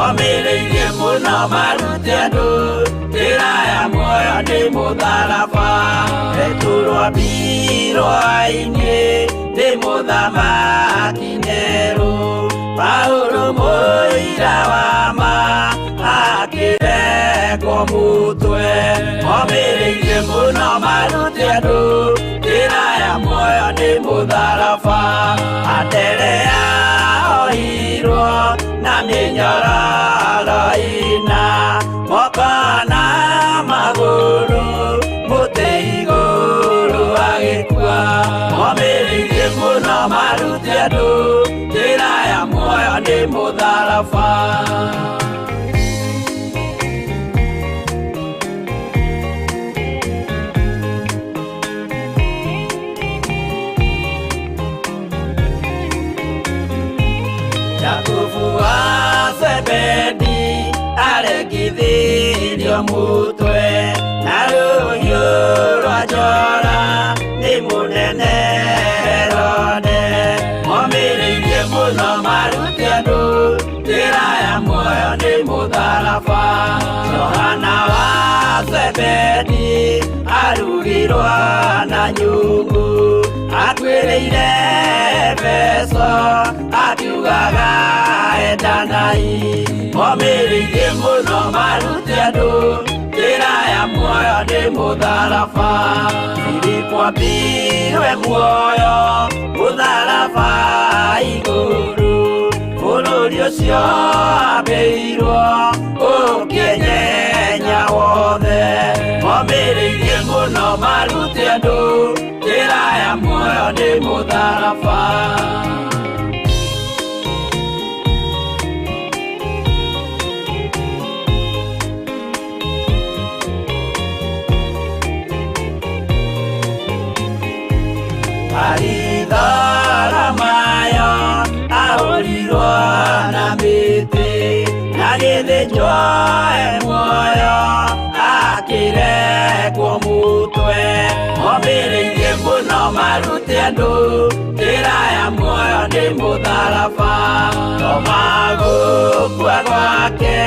Momĩrĩirie mũno marute andũ njĩra ya muoyo nĩ mũtharaba. Petero ambirwo ainĩ nĩ mũthamaki Nero. Paulo mũira wa ma akĩrekwo mũtwe. Momĩrĩirie mũno marute andũ njĩra ya muoyo nĩ mũtharaba. Anderea oirwo na mĩnyororo ĩna moko na magũrũ mũtĩ igũrũ agĩkua. Momĩrĩirie mũno marute andũ njĩra ya muoyo nĩ mũtharaba. Jakubu wa Zebedi arekithirio mũtwe na rũhiũ rwa njora nĩ mũnene Herode. Momĩrĩirie mũno marute andũ njĩra ya muoyo nĩ mũtharaba. Johana wa Zebedi arugirwo na nyungu akuĩrĩire Efeso akiugaga endanai. Momĩrĩirie mũno marute andũ njĩra ya muoyo nĩ mũtharaba. Filipo ambirwe muoyo mũtharaba igũrũ bũrũri ũcio ambĩirwo ũkĩnyenya wothe. Momĩrĩirie mũno marute andũ njĩra ya muoyo nĩ mũtharaba. Baritholomayo ahũrirwo na mĩtĩ na gĩthĩnjwo e muoyo akĩrekwo mũtwe. Momĩrĩirie mũno marute andũ njĩra ya muoyo nĩ mũtharaba. Toma gũkua gwake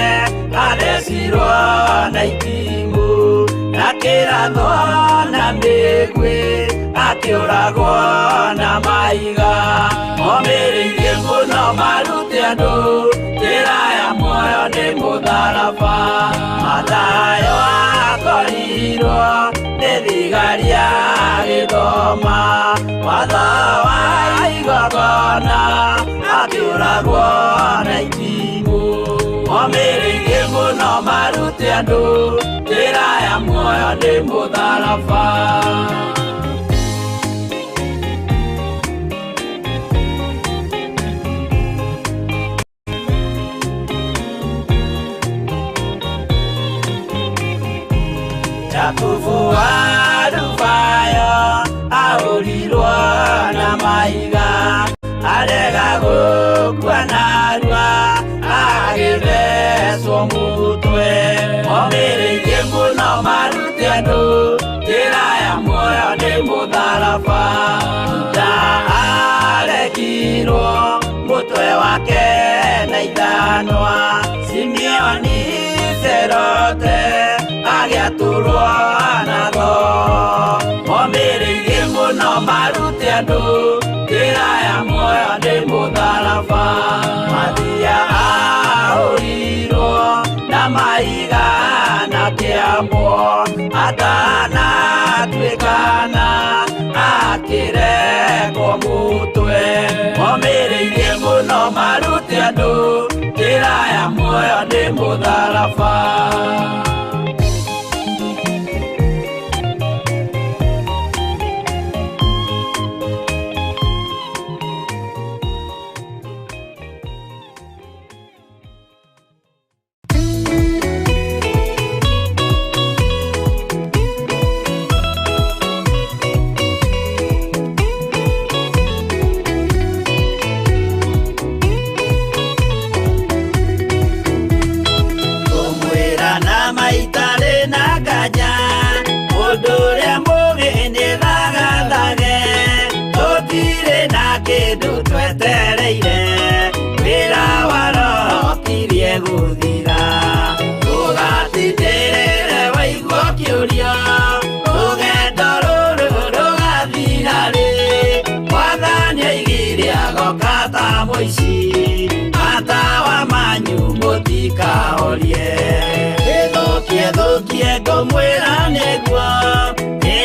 athecirwo na itimũ na kĩrathwo na mĩguĩ akĩũragwo na mahiga. Momĩrĩirie mũno marute andũ njĩra ya muoyo nĩ mũtharaba. Mathayo akorirwo nĩ thigari agĩthoma watho wa igongona akĩũragwo na itimũ. Momĩrĩirie mũno marute andũ njĩra ya muoyo nĩ mũtharaba. Jakubu wa Alufayo ahũrirwo na mahiga arega gũkua narua agĩthecwo mũtwe. Momĩrĩirie mũno marute andũ njĩra ya muoyo nĩ mũtharaba. Juda arekirwo mũtwe wake na ithanwa. Simeoni Zerote agĩatũrwo na thoo. Momĩrĩirie mũno marute andũ njĩra ya muoyo nĩ mũtharaba. Mathia ahũrirwo na mahiga na kĩambwo atanatuĩkana akĩrekwo mũtwe. Momĩrĩirie mũno marute andũ njĩra ya muoyo nĩ mũtharaba. Kumwĩra na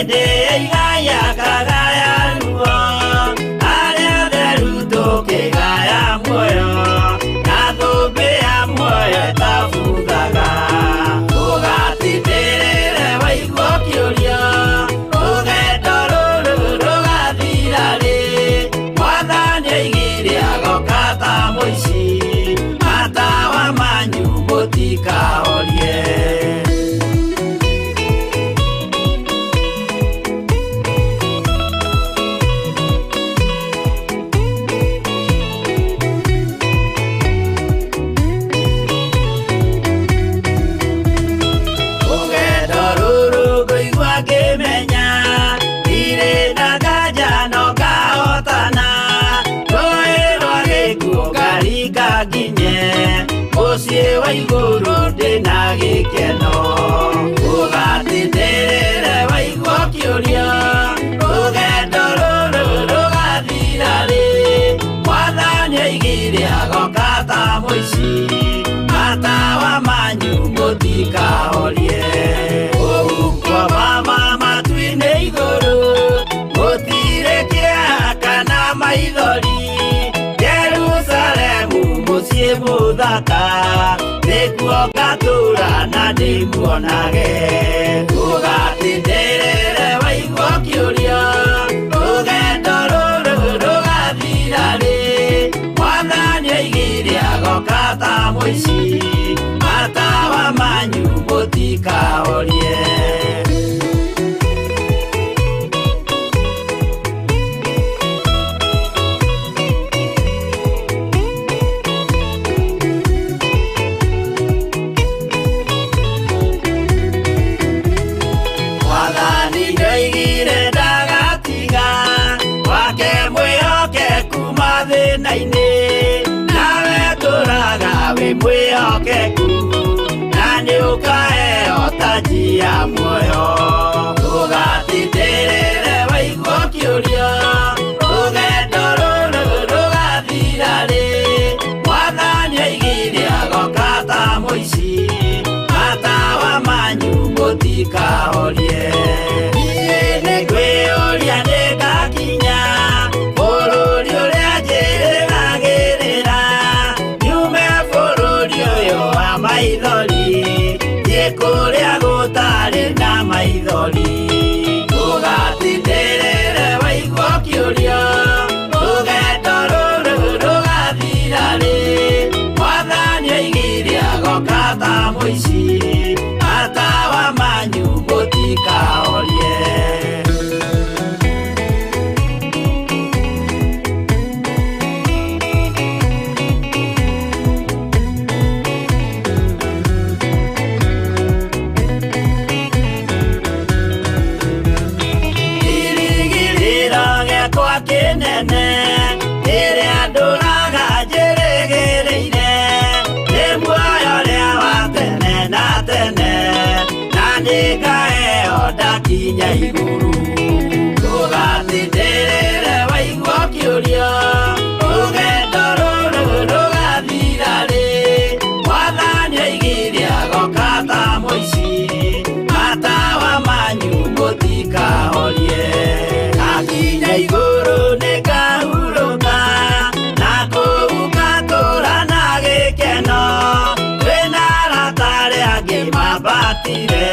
Hĩndĩ igaya kagaya ruo, arĩa atheru tũkĩgaya muoyo, na thũmbĩ ya muoyo ĩtabuthaga. Ũgatindĩrĩre waigua ũkĩũria, rũgendo rũrũ rũgathira rĩ? Mwathani oigire agoka ta mũici, matawa manyu mũtikahorie. Rũgendo rũrũ ngũigua ngĩmenya, ndirĩ na nganja no ngahotana. Rũĩ rwa gĩkuũ ngaringa nginye, mũciĩ wa igũrũ ndĩna gĩkeno. Ũgatindĩrĩre waigua ũkĩũria, rũgendo rũrũ rũgathira rĩ? Mwathani oigire agoka ta mũici, matawa manyu mũtikahorie. Kũu kwa mama matu-inĩ igũrũ, gũtirĩ kĩeha kana maithori. Jerusalemu mũciĩ mũthaka, nĩkuo ngatũũra na ndĩmuonage. Ũgatindĩrĩre waigua ũkĩũria, rũgendo rũrũ rũgathira rĩ? Mwathani oigire agoka ta mũici, matawa manyu mũtikahorie. Mwathani nĩoigire ndagatiga, wake mwĩhokeku mathĩna-inĩ, nawe tũraga wĩ mwĩhokeku, na nĩũkaheo taji ya muoyo. Ũgatindĩrĩre waigua ũkĩũria, rũgendo rũrũ rũgathira rĩ? Mwathani oigire agoka ta mũici, matawa manyu mũtikahorie. Niĩ nĩngwĩyũria nĩngakinya bũrũri ũrĩa njĩrĩgagĩrĩra, nyume bũrũri ũyũ wa maithori, thiĩ kũrĩa gũtarĩ na maithori. Ũgatindĩrĩre waigua ũkĩũria, rũgendo rũrũ rũgathira rĩ? Mwathani oigire agoka ta mũici, matawa manyu mũtikahorie. Kĩrĩgĩrĩro gĩakwa kĩnene, kĩrĩa ndũraga njĩrĩgĩrĩire, nĩ muoyo ũrĩa wa tene na tene, na nĩngaheo ndakinya igũrũ. Ũgatindĩrĩre waigua ũkĩũria, rũgendo rũrũ rũgathira rĩ? Mwathani oigire agoka ta mũici, matawa manyu mũtikahorie. Ndakinya igũrũ nĩngahurũka, na kũu ngatũũra na gĩkeno. Twĩna arata arĩa angĩ mambatire,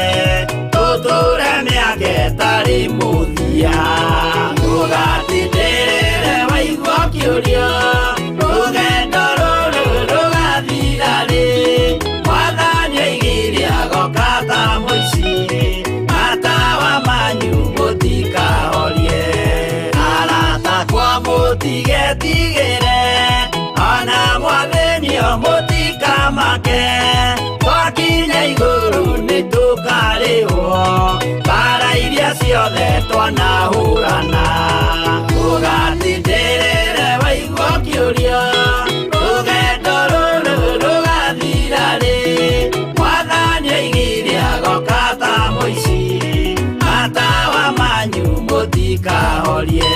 tũtũũre mĩaka ĩtarĩ mũthia. Ũgatindĩrĩre waigua ũkĩũria, rũgendo rũrũ rũgathira rĩ? Mwathani oigire agoka ta mũici, matawa manyu mũtikahorie. Arata akwa mũtigetigĩre, ona mwathĩnio mũtikamake. Twakinya igũrũ nĩtũkarĩhwo, mbara iria ciothe twanahũrana. Ũgatindĩrĩre waigua ũkĩũria, rũgendo rũrũ rũgathira rĩ? Mwathani oigire agoka ta mũici, matawa manyu mũtikahorie.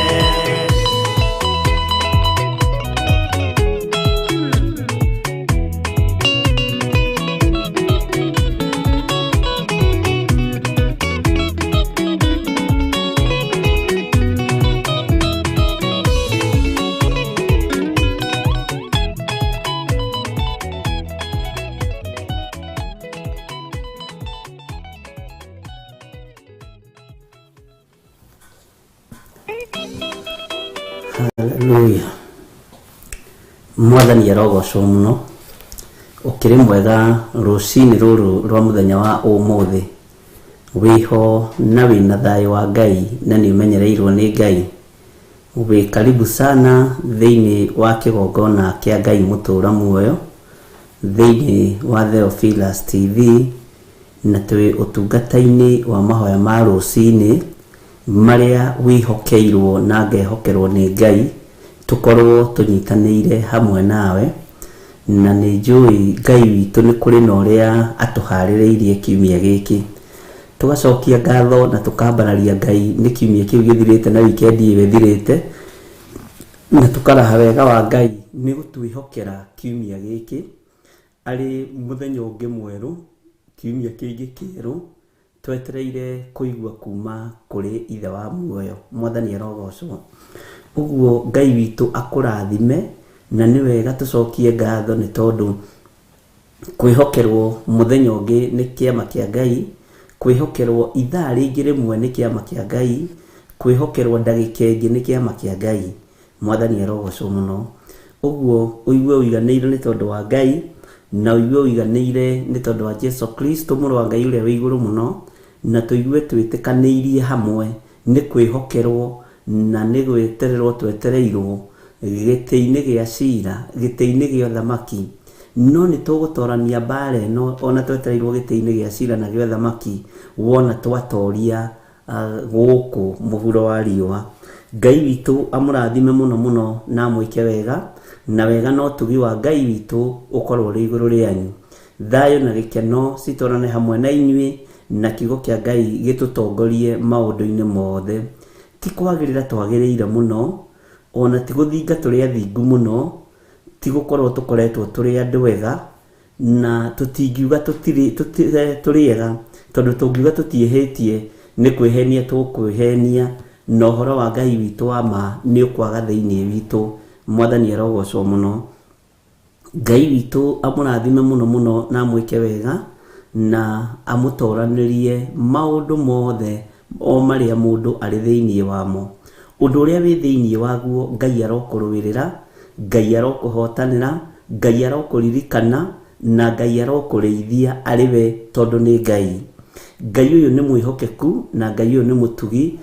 Haleluya. Mwathani arogocwo mũno. Ũkĩrĩ mwega rũcinĩ rũrũ rwa mũthenya wa ũmũthĩ. Wĩho na wĩna thayũ wa Ngai na nĩ ũmenyereirwo nĩ Ngai. Wĩ karibu sana thĩinĩ wa kĩgongona kĩa Ngai mũtũra muoyo thĩinĩ wa Theophilus TV na twĩ ũtungata-inĩ wa mahoya ma rũcinĩ marĩa wĩhokeirwo na ngehokerwo nĩ Ngai tũkorwo tũnyitanĩire hamwe nawe. Na nĩ njũĩ Ngai witũ nĩ kũrĩ na ũrĩa atũharĩrĩirie kiumia gĩkĩ. Tũgacokia ngatho na tũkambararia Ngai nĩ kiumia kĩu gĩthirĩte na wikendi ĩyo ĩthirĩte, na tũkaraha wega wa Ngai nĩ gũtwĩhokera kiumia gĩkĩ arĩ mũthenya ũngĩ mwerũ, kiumia kĩngĩ kĩerũ, twetereire kũigua kuma kũrĩ Ithe wa muoyo. Mwathani arogocwo. Ũguo Ngai witũ akũrathime, na nĩ wega tũcokie ngatho nĩ tondũ kwĩhokerwo mũthenya ũngĩ nĩ kĩama kĩa Ngai, kwĩhokerwo ithaa rĩngĩ rĩmwe nĩ kĩama kĩa Ngai, kwĩhokerwo ndagĩka ĩngĩ nĩ kĩama kĩa Ngai. Mwathani arogocwo mũno. Ũguo ũigue ũiganĩire nĩ tondũ wa Ngai, na ũigue ũiganĩire nĩ tondũ wa Jesu Kristo mũrũ wa Ngai ũrĩa wĩ igũrũ mũno, na tũigue twĩtĩkanĩirie hamwe nĩ kwĩhokerwo na nĩ gwetererwo twetereirwo gĩtĩ-inĩ gĩa cira, gĩtĩ-inĩ gĩa ũthamaki. No nĩ tũgũtorania mbara ĩno ona twetereirwo gĩtĩ-inĩ gĩa cira na gĩa ũthamaki, wona twatoria gũkũ mũhuro wa riũa. Ngai witũ amũrathime mũno mũno na amwĩke wega, na wega na ũtugi wa Ngai witũ ũkorwo ũrĩ igũrũ rĩanyu. Thayũ na gĩkeno citwarane hamwe na inyuĩ, na kiugo kĩa Ngai gĩtũtongorie maũndũ-inĩ mothe. Ti kwagĩrĩra twagĩrĩire mũno, ona ti gũthinga tũrĩ athingu mũno, ti gũkorwo tũkoretwo tũrĩ andũ ega, na tũtingiuga tũtirĩ tũrĩ ega, tondũ tũngiuga tũtiĩhĩtie nĩ kwĩhenia tũkwĩhenia, na ũhoro wa Ngai witũ wa ma nĩ ũkwaga thĩinĩ witũ. Mwathani arogocwo mũno. Ngai witũ amũrathime mũno mũno na amwĩke wega, na amũtoranĩrie maũndũ mothe o marĩa mũndũ arĩ thĩinĩ wamo. Ũndũ ũrĩa wĩ thĩinĩ waguo Ngai arokũrũĩrĩra, Ngai arokũhotanĩra, Ngai arokũririkana, na Ngai arokũrĩithia arĩ we tondũ nĩ Ngai. Ngai ũyũ nĩ mwĩhokeku na Ngai ũyũ nĩ mũtugi,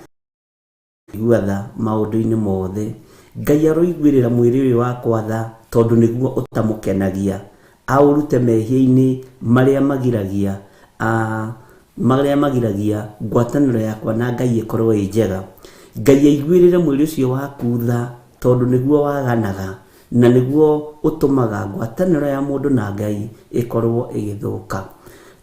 igua tha maũndũ-inĩ mothe. Ngai aroiguĩrĩra mwĩrĩ ũyũ wakwa tha tondũ nĩguo ũtamũkenagia. Aũrute mehia-inĩ marĩa magiragia marĩa magiragia ngwatanĩro yakwa na Ngai ĩkorwo ĩ njega. Ngai aiguĩrĩre mwĩrĩ ũcio waku tha tondũ nĩguo waganaga na nĩguo ũtũmaga ngwatanĩro ya mũndũ na Ngai ĩkorwo ĩgĩthũka.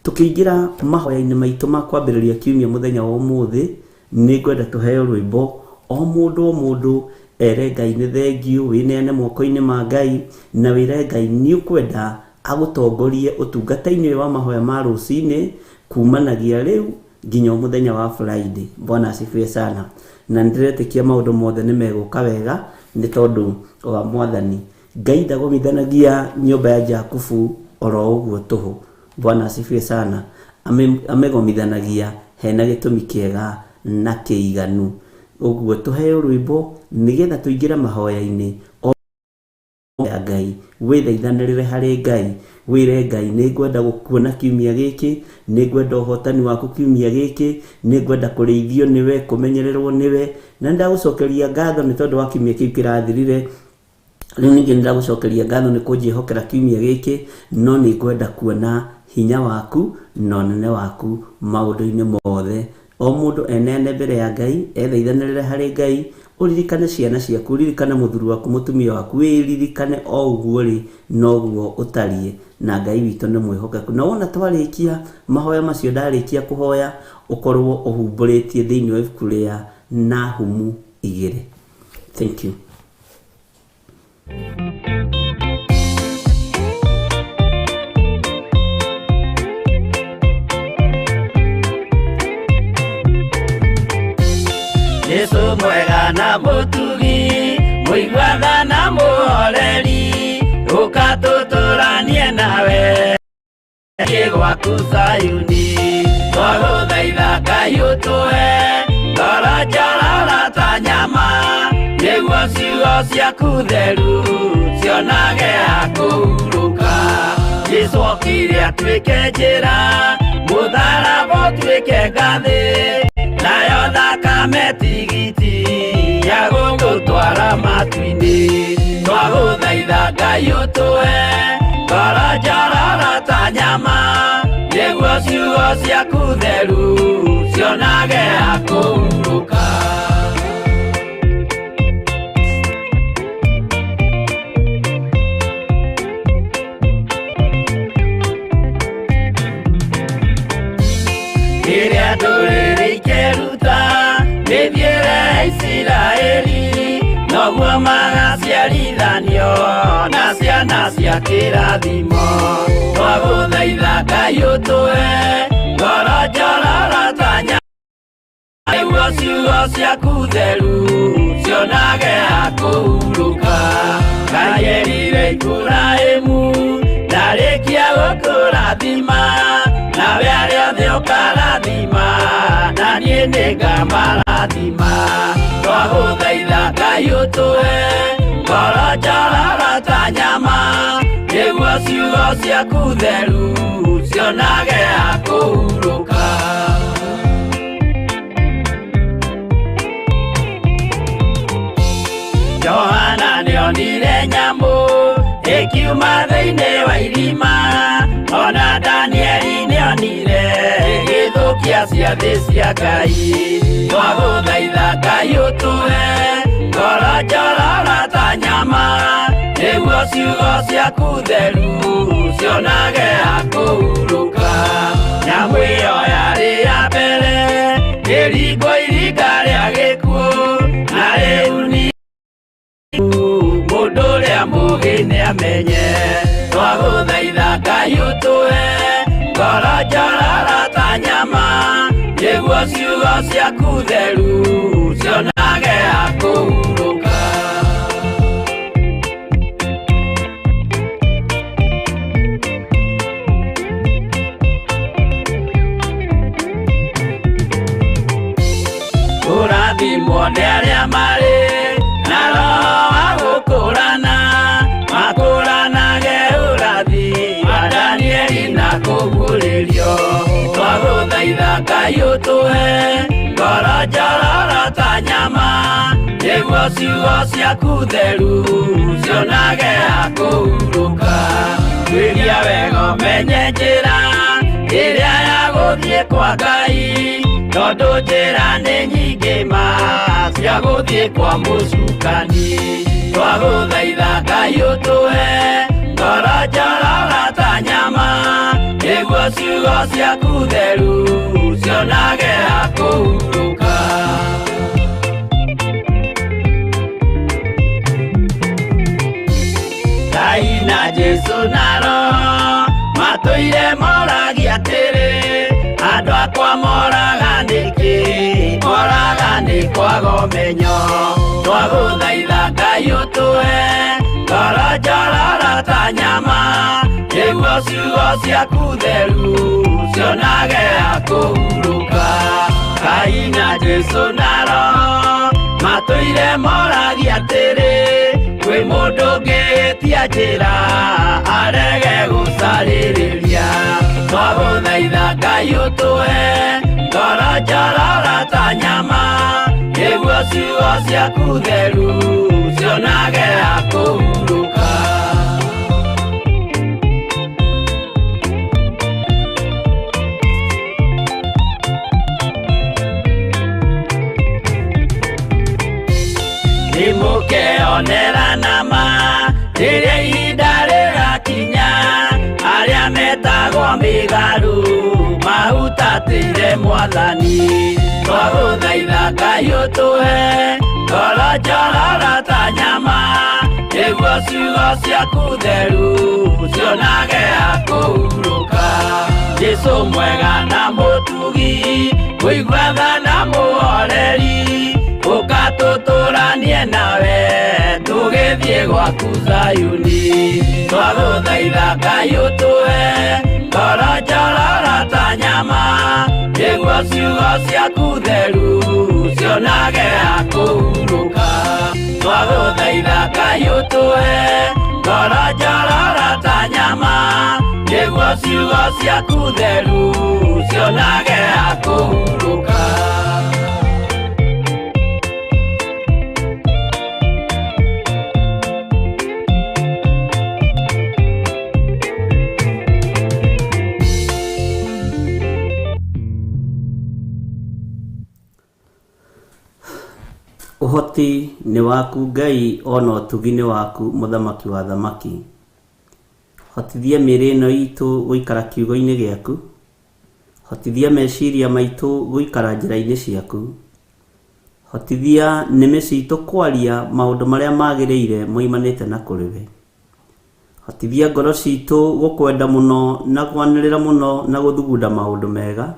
Tũkĩingĩra mahoya-inĩ maitũ ma kwambĩrĩria kiumia mũthenya wa ũmũthĩ, nĩ ngwenda tũheo rwĩmbo o mũndũ o mũndũ ere Ngai nĩ thengiũ, wĩneane moko-inĩ ma Ngai, na wĩre Ngai nĩ ũkwenda agũtongorie ũtungata-inĩ ũyũ wa mahoya ma rũcinĩ kumanagia rĩu nginya mũthenya wa Friday. Bwana asifiwe sana. Na nĩndĩretĩkia maũndũ mothe nĩ megũka wega nĩ tondũ wa Mwathani. Ngai ndagomithanagia nyũmba ya Jakubu oro ũguo tũhũ. Bwana asifiwe sana. Amĩgomithanagia hena gĩtũmi kĩega na kĩiganu. Ũguo tũheo rwĩmbo nĩgetha tũingĩre mahoya-inĩ ya Ngai, wĩthaithanĩrĩre harĩ Ngai, wĩre Ngai nĩ ngwenda gũkuona kiumia gĩkĩ, nĩ ngwenda ũhotani waku kiumia gĩkĩ, nĩ ngwenda kũrĩithio nĩwe, kũmenyererwo nĩwe, na nĩndagũcokeria ngatho nĩ tondũ wa kiumia kĩu kĩrathirire. Rĩu ningĩ nĩndagũcokeria ngatho nĩ kũnjĩhokera kiumia gĩkĩ, no nĩ ngwenda kuona hinya waku na ũnene waku maũndũ-inĩ mothe. O mũndũ eneane mbere ya Ngai, ethaithanĩrĩre harĩ Ngai, ũririkane ciana ciaku, ũririkane mũthuri waku, mũtumia waku, wĩririkane o ũguo rĩ, noguo ũtariĩ, na Ngai witũ nĩ mwĩhokeku. Na wona twarĩkia mahoya macio, ndarĩkia kũhoya, ũkorwo ũhumbũrĩtie thĩinĩ wa ibuku rĩa Nahumu 2. Thank you. Jesu mwega na mũtugi, mũiguatha na mũhoreri, ũka tũtũranie nawe gwaku Zayuni. Twagũthaitha Ngai ũtũhe ngoro njororo ta nyama. ciaku theru cionage ha kũhurũka. Jesũ okire atuĩke njĩra, mũtharaba ũtuĩke ngathĩ, nayo thakame tigiti ya gũgũtwara matu-inĩ. Twagũthaitha Ngai ũtũhe ngoro njororo ta nyama, nĩguo ciugo ciaku theru cionage ha kũhurũka. Rĩrĩa ndũrĩrĩ ikeruta mĩthiĩre ya Isiraeli, noguo magaciarithanio na ciana cia kĩrathimo. Twagũthaitha Ngai ũtũhe ngoro njororo ta nyama, nĩguo ciugo ciaku theru cionage ha kũhurũka. Ngai erire Iburahĩmu ndarĩkia gũkũrathima, nawe arĩa othe ũkarathima, na niĩ nĩngamarathima. Twagũthaitha Ngai ũtũhe ngoro njororo ta nyama, nĩguo ciugo ciaku theru cionage ha kũhurũka. Johana nĩonire nyamũ ĩkiuma thĩinĩ wa irima, ona Danieli nĩonire ĩgĩthũkia ciathĩ cia Ngai. Twagũthaitha Ngai ũtũhe ngoro njororo ta nyama, nĩguo ciugo ciaku theru cionage ha kũhurũka. Nyamũ ĩyo yarĩ ya mbere ĩringwo iringa rĩa gĩkuũ, na rĩu nĩ mũndũ ũrĩa mũũgĩ nĩamenye. Twagũthaitha Ngai ũtũhe ngoro njororo ta nyama, nĩguo ciugo ciaku theru cionage ha kũhurũka. Kũrathimwo nĩ arĩa marĩ na roho wa gũkũrana, makũranage ũrathi wa Danieli na kũguũrĩrio. Twagũthaitha Ngai ũtũhe ngoro njororo ta nyama, nĩguo ciugo ciaku theru cionage ha kũhurũka. Tuĩria wega ũmenye njĩra ĩrĩa ya gũthiĩ kwa Ngai, tondũ njĩra nĩ nyingĩ ma cia gũthiĩ kwa mũcukani. Twagũthaitha Ngai ũtũhe ngoro njororo ta nyama, nĩguo ciugo ciaku theru cionage ha kũhurũka. Ngai na Jesũ na Roho matũire moragia atĩrĩ, andũ akwa moraga nĩkĩ? Moraga nĩ kwaga ũmenyo. Twagũthaitha Ngai ũtũhe ngoro njororo ta nyama, nĩguo ciugo ciaku theru cionage ha kũhurũka. Ngai na Jesũ na Roho matũire moragia atĩrĩ, kwĩ mũndũ ũngĩtia njĩra arege gũcarĩrĩria. Twagũthaitha Ngai ũtũhe ngoro njororo ta nyama, nĩguo ciugo ciaku theru cionage ha kũhurũka. Nĩmũkeonera nama rĩrĩa ihinda rĩgakinya, arĩa metagwo mĩgarũ mahutatĩire Mwathani. Twagũthaitha Ngai ũtũhe ngoro njororo ta nyama, nĩguo ciugo ciaku theru cionage ha kũhurũka. Jesũ mwega na mũtugi, mũigua tha na mũhoreri, ũka tũtũranie nawe tũgĩthiĩ gwaku Zayuni. Twagũthaitha Ngai ũtũhe ngoro njororo ta nyama, nĩguo ciugo ciaku theru cionage ha kũhurũka. Twagũthaitha Ngai ũtũhe ngoro njororo ta nyama, nĩguo ciugo ciaku theru cionage ha kũhurũka. Ũhoti nĩ waku Ngai ona ũtugi nĩ waku mũthamaki wa thamaki. Hotithia mĩĩrĩ ĩno itũ gũikara kiugo-inĩ gĩaku. Hotithia meciria maitũ gũikara njĩra-inĩ ciaku. Hotithia nĩmĩ citũ kwaria maũndũ marĩa magĩrĩire moimanĩte na kũrĩ we. Hotithia ngoro citũ gũkwenda mũno na kwanĩrĩra mũno na gũthugunda maũndũ mega.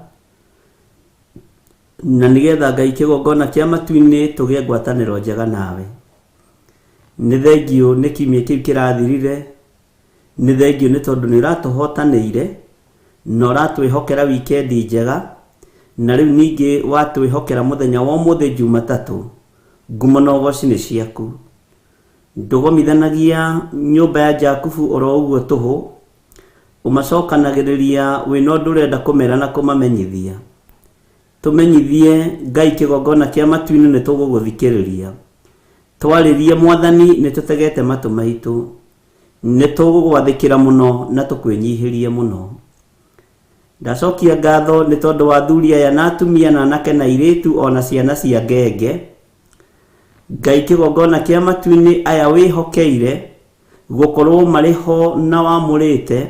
Na nĩgetha Ngai kĩgongona kĩa matu-inĩ tũgĩe ngwatanĩro njega nawe. Nĩ thengiũ nĩ kiumia kĩu kĩrathirire, nĩ thengiũ nĩ tondũ nĩ ũratũhotanĩire na ũratwĩhokera wikendi njega, na rĩu ningĩ watwĩhokera mũthenya wa ũmũthĩ Jumatatũ, ngumo na ũgoci nĩ ciaku. Ndũgomithanagia nyũmba ya Jakubu oro ũguo tũhũ, ũmacokanagĩrĩria wĩna ũndũ ũrenda kũmera na kũmamenyithia. Tũmenyithie Ngai kĩgongona kĩa matu-inĩ nĩ tũgũgũthikĩrĩria. Twarĩrie Mwathani nĩ tũtegete matũ maitũ. Nĩ tũgũgwathĩkĩra mũno na tũkwĩnyihĩrie mũno. Ndacokia ngatho nĩ tondũ wa athuri aya na atumia na anake na airĩtu ona ciana cia ngenge. Ngai kĩgongona kĩa matu-inĩ aya wĩhokeire gũkorwo marĩ ho na wamũrĩte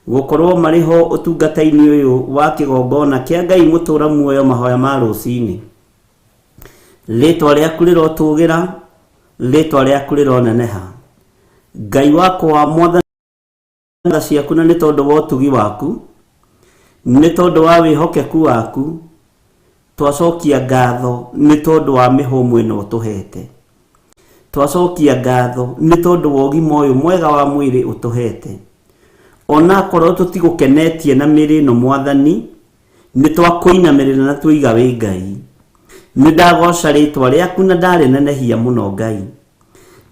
gũkorwo marĩ ho ũtungata-inĩ ũyũ wa kĩgongona kĩa Ngai mũtũra muoyo mahoya ma rũcinĩ. Rĩtwa rĩaku rĩrotũgĩra, rĩtwa rĩaku rĩroneneha. Ngai wakwa Mwathani tha ciaku na nĩ tondũ wa ũtugi waku, nĩ tondũ wa wĩhokeku waku, twacokia ngatho nĩ tondũ wa mĩhũmũ ĩno ũtũhete. Twacokia ngatho nĩ tondũ wa ũgima ũyũ mwega wa mwĩrĩ ũtũhete. Onakorwo tũtigũkenetie na mĩrĩ ĩno Mwathani, nĩ twakũinamĩrĩra na twoiga wĩ Ngai. Nĩ ndagoca rĩtwa rĩaku na ndarĩnenehia mũno Ngai.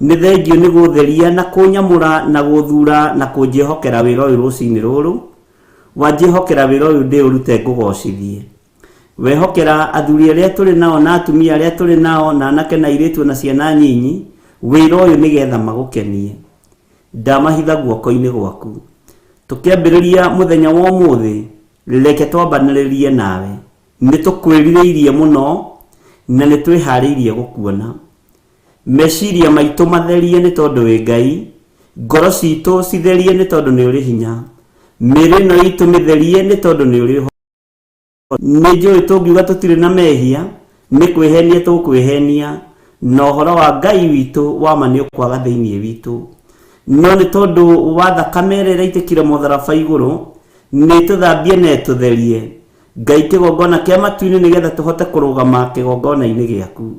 Nĩ thengiũ nĩ gũtheria na kũnyamũra na gũthura na kũnjĩhokera wĩra ũyũ rũcinĩ rũrũ. Wanjĩhokera wĩra ũyũ ndĩũrute ngũgocithie. Wehokera athuri arĩa tũrĩ nao na atumia arĩa tũrĩ nao na anake na airĩtu na ciana nyinyi wĩra ũyũ nĩgetha magũkenie. Ndamahitha guoko-inĩ gwaku. Tũkĩambĩrĩria mũthenya wa ũmũthĩ, reke twambanĩrĩrie nawe. Nĩ tũkwĩrirĩirie mũno na nĩ twĩharĩirie gũkuona. Meciria maitũ matherie nĩ tondũ wĩ Ngai, ngoro citũ citherie nĩ tondũ nĩ ũrĩ hinya, mĩĩrĩ ĩno itũ mĩtherie nĩ tondũ nĩ ũrĩ ũhoti. Nĩ njũĩ tũngiuga tũtirĩ na mehia, nĩ kwĩhenia tũkwĩhenia, na ũhoro wa Ngai witũ wa ma nĩ ũkwaga thĩinĩ witũ. No nĩ tondũ wa thakame ĩrĩa ĩraitĩkire mũtharaba igũrũ, nĩ ĩtũthambie na ĩtũtherie. Ngai kĩgongona kĩa matu-inĩ nĩgetha tũhote kũrũgama kĩgongona-inĩ gĩaku,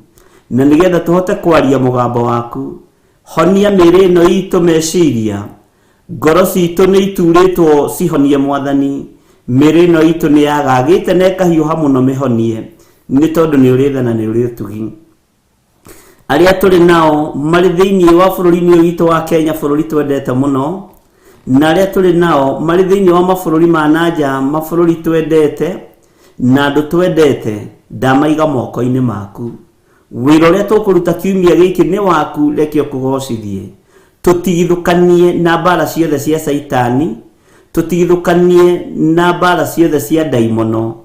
na nĩgetha tũhote kwaria mũgambo waku. Honia mĩĩrĩ ĩno itũ meciria, ngoro citũ nĩ iturĩtwo cihonie Mwathani, mĩĩrĩ ĩno itũ nĩ yagagĩte na ĩkahiũha mũno mĩhonie, nĩ tondũ nĩ ũrĩ tha na nĩ ũrĩ ũtugi. Arĩa tũrĩ nao marĩ thĩinĩ wa bũrũri-inĩ ũyũ witũ wa Kenya, bũrũri twendete mũno, na arĩa tũrĩ nao marĩ thĩinĩ wa mabũrũri ma na nja, mabũrũri twendete na andũ twendete, ndamaiga moko-inĩ maku. Wĩra ũrĩa tũkũruta kiumia gĩkĩ nĩ waku, reke ũkũgocithie. Tũtigithũkanie na mbara ciothe cia Caitani, tũtigithũkanie na mbara ciothe cia ndaimono,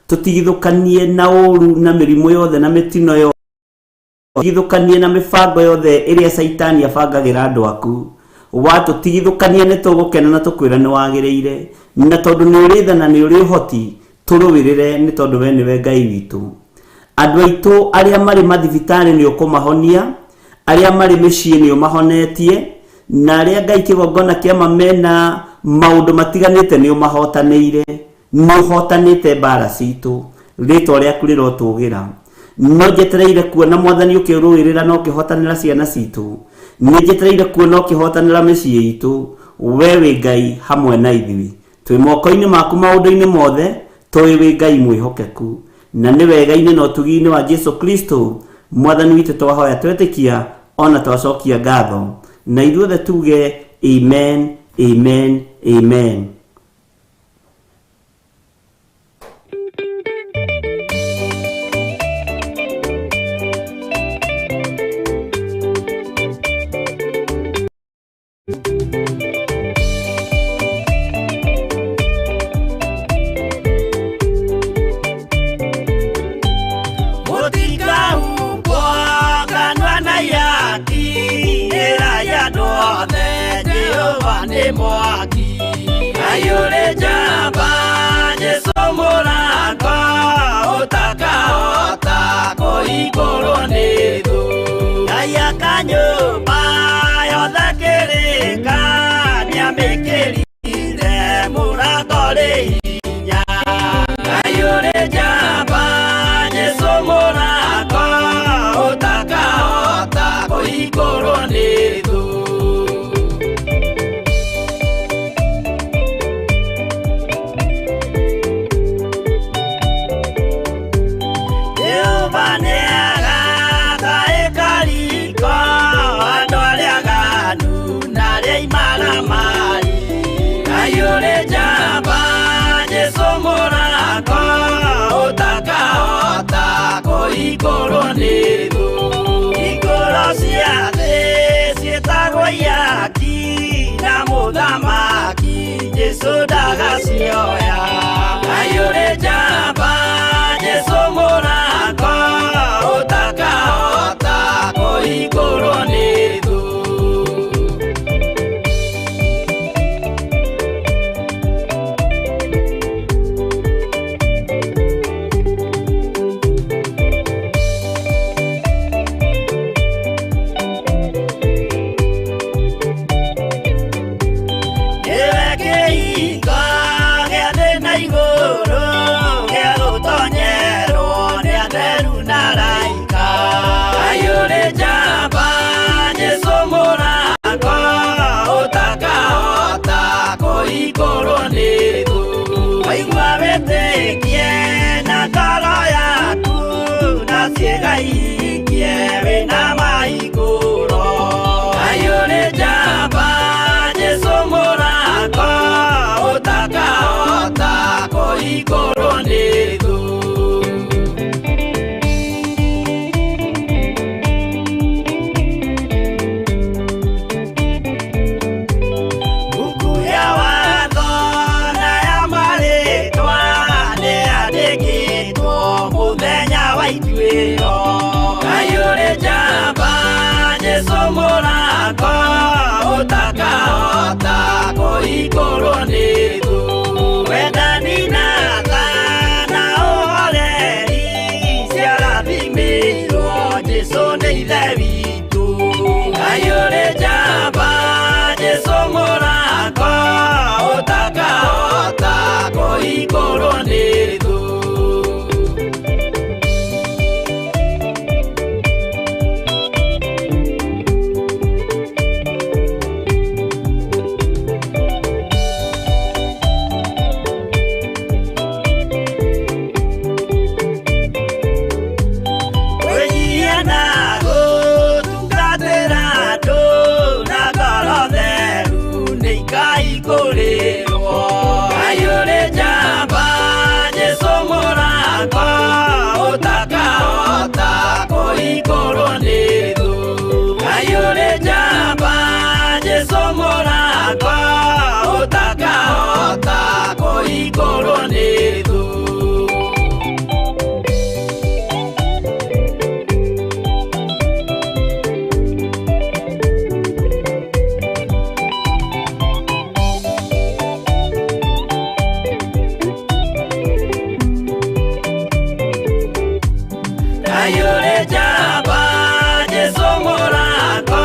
tũtigithũkanie na ũru na mĩrimũ yothe na mĩtino yothe, tũtigithũkanie na mĩbango yothe ĩrĩa Caitani abangagĩra andũ aku. Watũtigithũkania nĩ tũgũkena na tũkwĩra nĩ wagĩrĩire, na tondũ nĩ ũrĩ tha na nĩ ũrĩ ũhoti, tũrũĩrĩre nĩ tondũ we nĩwe Ngai witũ. Andũ aitũ arĩa marĩ mathibitarĩ nĩ ũkũmahonia, arĩa marĩ mĩciĩ nĩ ũmahonetie, na arĩa Ngai kĩgongona kĩa ma mena maũndũ matiganĩte nĩ ũmahotanĩire. Nĩ ũhotanĩte mbara citũ, rĩtwa rĩaku rĩrotũgĩra. No njetereire kuona Mwathani ũkĩrũĩrĩra na ũkĩhotanĩra ciana citũ. Nĩ njetereire kuona ũkĩhotanĩra mĩciĩ itũ. We wĩ Ngai hamwe na ithuĩ. Twĩ moko-inĩ maku maũndũ-inĩ mothe, tũĩ wĩ Ngai mwĩhokeku. Na nĩ wega-inĩ na ũtugi-inĩ wa Jesu Kristo, Mwathani witũ twahoya twetĩkia. Ona twacokia ngatho na ithuothe tuge amen, amen, amen. Mũtikahumbwo kanua na ihaki, ĩrai andũ othe Jehova nĩ mwaki. Ngai ũrĩ njamba, Jesũ mũrango, ũtakahota kũhingũrwo nĩ thũ. Ngai aka nyũmba yothe kĩrĩka, nĩamĩkĩrire mũrango rĩ hinya. Ngai ũrĩ njamba, Jesũ mũrango, ũtakahota kũhingũrwo nĩ thũ. Jehova nĩagaka ĩkariko, andũ arĩa aganu na arĩa imaramari. Ngai ũrĩ njamba, Jesũ mũrango, ũtakahota kũhingũrwo nĩ thũ. Hingũro cia thĩ ciĩtagwo ihaki, na mũthamaki Jesũ ndagacioya. Ngai ũrĩ njamba, Jesũ mũrango, ũtakahota kũhingũrwo nĩ thũ. Nĩwe kĩhingo gĩa thĩ na igũrũ, gĩa gũtonyerwo nĩ atheru na araika. Ngai ũrĩ njamba, Jesũ mũrango, ũtakahota kũhingũrwo nĩ thũ. Waigua wĩtĩkie na ngoro yaku, na ciĩga ihingie wĩna mahingũro. Ngai ũrĩ njamba, Jesũ mũrango, ũtakahota kũhingũrwo nĩ thũ. Buku ya watho na ya marĩtwa nĩyandĩkĩtwo mũthenya wa ituĩro. Ngai ũrĩ njamba, Jesũ mũrango, ũtakahota kũhingũrwo nĩ thũ. Wendani na tha na ũhoreri ciarathimĩirwo Jesũ nĩ Ithe witũ. Ngai ũrĩ njamba, Jesũ mũrango, ũtakahota kũhingũrwo nĩ thũ. Kwĩnyihia na gũtungatĩra andũ na ngoro theru nĩikaihingũrĩrwo. Ngai ũrĩ njamba, Jesũ mũrango, ũtakahota kũhingũrwo nĩ thũ. Ngai ũrĩ njamba, Jesũ mũrango, ũtakahota kũhingũrwo nĩ thũ. Ngai ũrĩ njamba, Jesũ mũrango,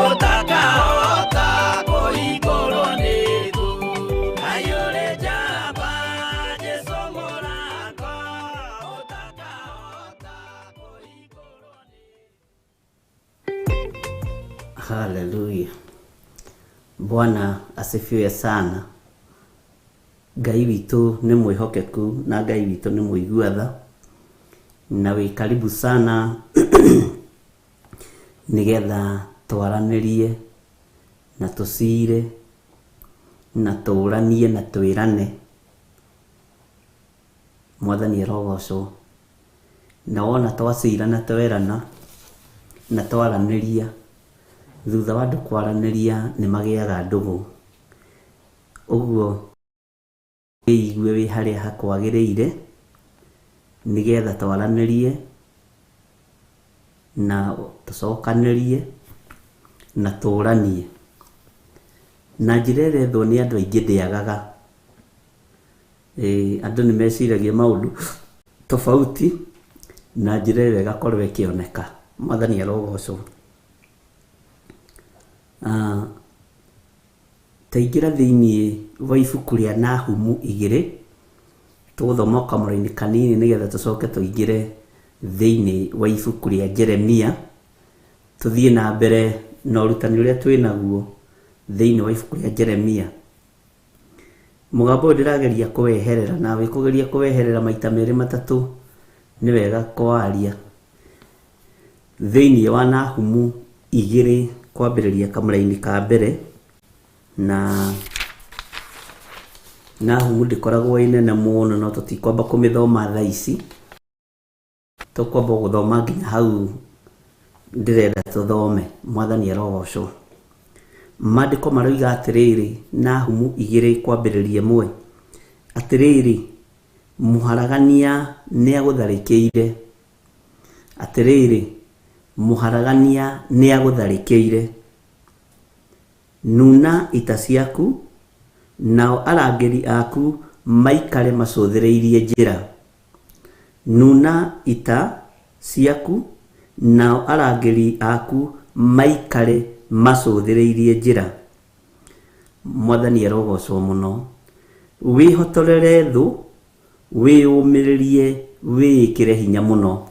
ũtakahota kũhingũrwo nĩ thũ. Ngai ũrĩ njamba, Jesũ mũrango, ũtakahota kũhingũrwo nĩ thũ. Haleluya. Bwana asifiwe sana. Ngai witũ nĩ mwĩhokeku na Ngai witũ nĩ mũigua tha, na wĩ karibu sana Nĩgetha twaranĩrie na tũcire na tũranie na twĩrane. Mwathani arogocwo. Na wona twacira na twerana na twaranĩria, thutha wa andũ kwaranĩria nĩ magĩaga ndũgũ. Ũguo wĩigue wĩ harĩa hakwagĩrĩire nĩgetha twaranĩrie na tũcokanĩrie na tũranie. Na njĩra ĩrĩa ĩrethwo nĩ andũ aingĩ ndĩagaga. Ĩĩ andũ nĩ meciragia maũndũ tofauti na njĩra ĩyo ĩgakorwo ĩkĩoneka. Mwathani arogocwo. Ta ingĩra thĩinĩ wa ibuku rĩa Nahumu 2, tũgũthoma o kamũraini kanini nĩgetha tũcoke tũingĩre thĩinĩ wa ibuku rĩa Jeremia, tũthiĩ na mbere na ũrutani ũrĩa twĩ naguo thĩinĩ wa ibuku rĩa Jeremia. Mũgambo ũyũ ndĩrageria kũweherera, nawe kũgeria kũweherera maita merĩ matatũ nĩ wega kwaria. Thĩinĩ wa Nahumu 2 kwambĩrĩria kamũraini ka mbere, na Nahumu ndĩkoragwo ĩ nene mũno, no tũtikwamba kũmĩthoma thaa ici, tũkwamba gũthoma nginya hau ndĩrenda tũthome. Mwathani arogocwo. Maandĩko maroiga atĩrĩrĩ, Nahumu 2 kwambĩrĩria 1, atĩrĩrĩ, mũharagania nĩagũtharĩkĩire, atĩrĩrĩ, mũharagania nĩagũtharĩkĩire. Nuna ita ciaku, nao arangĩri aku maikare macũthĩrĩirie njĩra. Nuna ita ciaku, nao arangĩri aku maikare macũthĩrĩirie njĩra. Mwathani arogocwo mũno. Wĩhotorere thũ, wĩyũmĩrĩrie, wĩĩkĩre hinya mũno.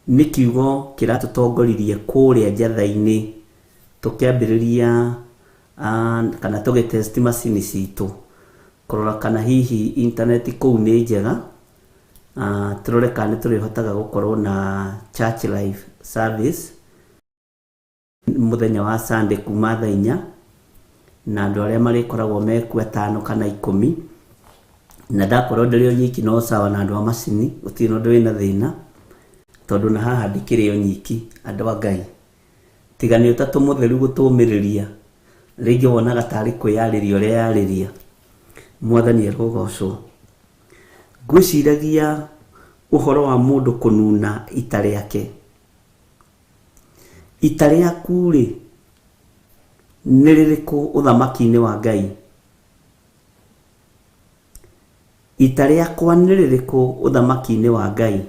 Nĩ kiugo kĩratũtongoririe kũrĩa njatha-inĩ tũkĩambĩrĩria kana tũgĩtest macini citũ kũrora kana hihi internet kũu nĩ njega, tũrore kana nĩ tũrĩhotaga gũkorwo na church live service mũthenya wa Sunday kuma thaa 4, na andũ arĩa marĩkoragwo mekuo 5 kana 10, na ndakorwo ndĩrĩ o nyiki no sawa na andũ a macini, gũtirĩ na ũndũ wĩna thĩna, tondũ na haha ndikĩrĩ o nyiki, andũ a Ngai. Tiga nĩ ũtatũ mũtheru gũtũmĩrĩria, rĩngĩ wonaga tarĩ kwĩyarĩria ũreyarĩria. Mwathani arogocwo. Ngwĩciragia ũhoro wa mũndũ kũnuna ita rĩake. Ita rĩaku rĩ, nĩ rĩrĩkũ ũthamaki-inĩ wa Ngai? Ita rĩakwa nĩ rĩrĩkũ ũthamaki-inĩ wa Ngai?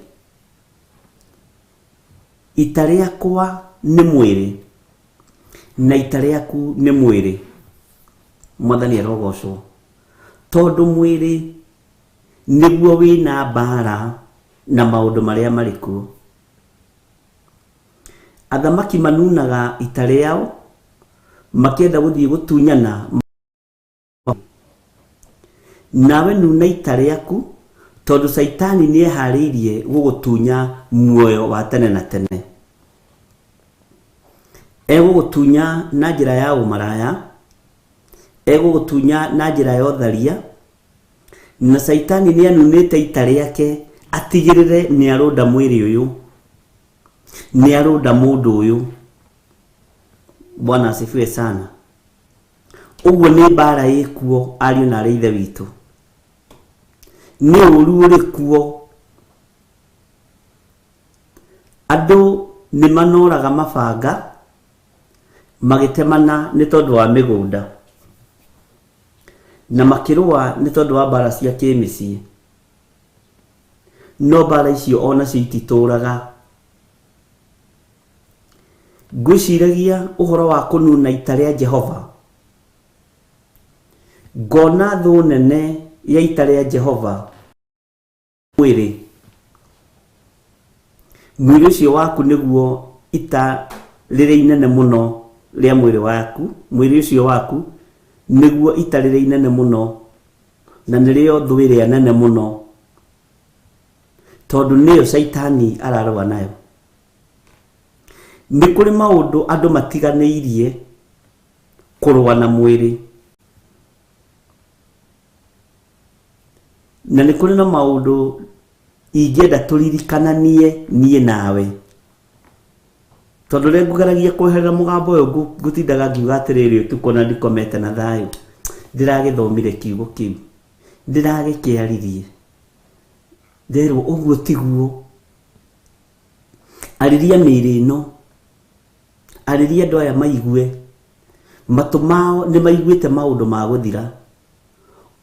Ita rĩakwa nĩ mwĩrĩ, na ita rĩaku nĩ mwĩrĩ. Mwathani arogocwo. Tondũ mwĩrĩ nĩguo wĩna mbara na maũndũ marĩa marĩ kuo. Athamaki manunaga ita rĩao makĩenda gũthiĩ gũtunyana. Nawe nuna ita rĩaku, tondũ Caitani nĩeharĩirie gũgũtunya muoyo wa tene na tene. Egũgũtunya na njĩra ya ũmaraya, egũgũtunya na njĩra ya ũtharia, na Caitani nĩanunĩte ita rĩake atigĩrĩre nĩarũnda mwĩrĩ ũyũ, nĩarũnda mũndũ ũyũ. Bwana asifiwe sana. Ũguo nĩ mbara ĩkuo, ariũ na arĩ ithe witũ, nĩ ũru ũrĩ kuo. Andũ nĩ manoraga mabanga magĩtemana nĩ tondũ wa mĩgũnda, na makĩrũa nĩ tondũ wa mbara cia kĩmĩciĩ, no mbara icio onacio ititũraga. Ngwĩciragia ũhoro wa kũnuna ita rĩa Jehova, ngona thũ nene ya ita rĩa Jehova mwĩrĩ. Mwĩrĩ ũcio waku nĩguo ita rĩrĩa inene mũno rĩa mwĩrĩ waku, mwĩrĩ ũcio waku nĩguo ita rĩrĩa inene mũno, na nĩrĩo thũ ĩrĩa nene mũno, tondũ nĩyo Caitani ararũa nayo. Nĩ kũrĩ maũndũ andũ matiganĩirie kũrũa na mwĩrĩ, na nĩ kũrĩ na maũndũ ingĩenda tũririkananie niĩ nawe, tondũ rĩrĩa ngũgeragia kweherera mũgambo ũyũ ngũtindaga ngiuga atĩrĩrĩ, ũtukũ na ndikomete na thayũ, ndĩragĩthomire kiugo kĩu, ndĩragĩkĩaririe, nderwo ũguo tiguo. Arĩria mĩĩrĩ ĩno, arĩria andũ aya maigue, matũ mao nĩ maiguĩte maũndũ ma gũthira.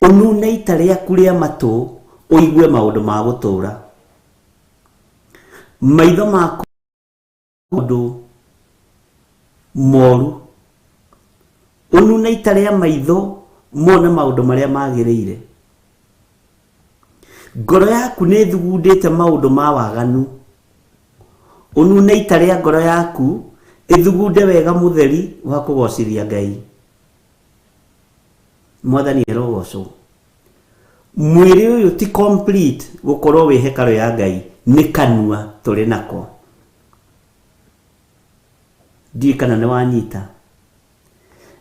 Ũnune ita rĩaku rĩa matũ ũigue maũndũ ma gũtũũra. Maitho maku maũndũ moru, ũnune ita rĩa maitho mone maũndũ marĩa magĩrĩire. Ngoro yaku nĩ ĩthugundĩte maũndũ ma waganu, ũnune ita rĩa ngoro yaku ĩthugunde wega mũtheri wa kũgocithia Ngai. Mwathani arogocwo. Mwĩrĩ ũyũ ti complete gũkorwo wĩ hekarũ ya Ngai, nĩ kanua tũrĩ nako. Ndiũĩ kana nĩ wanyita.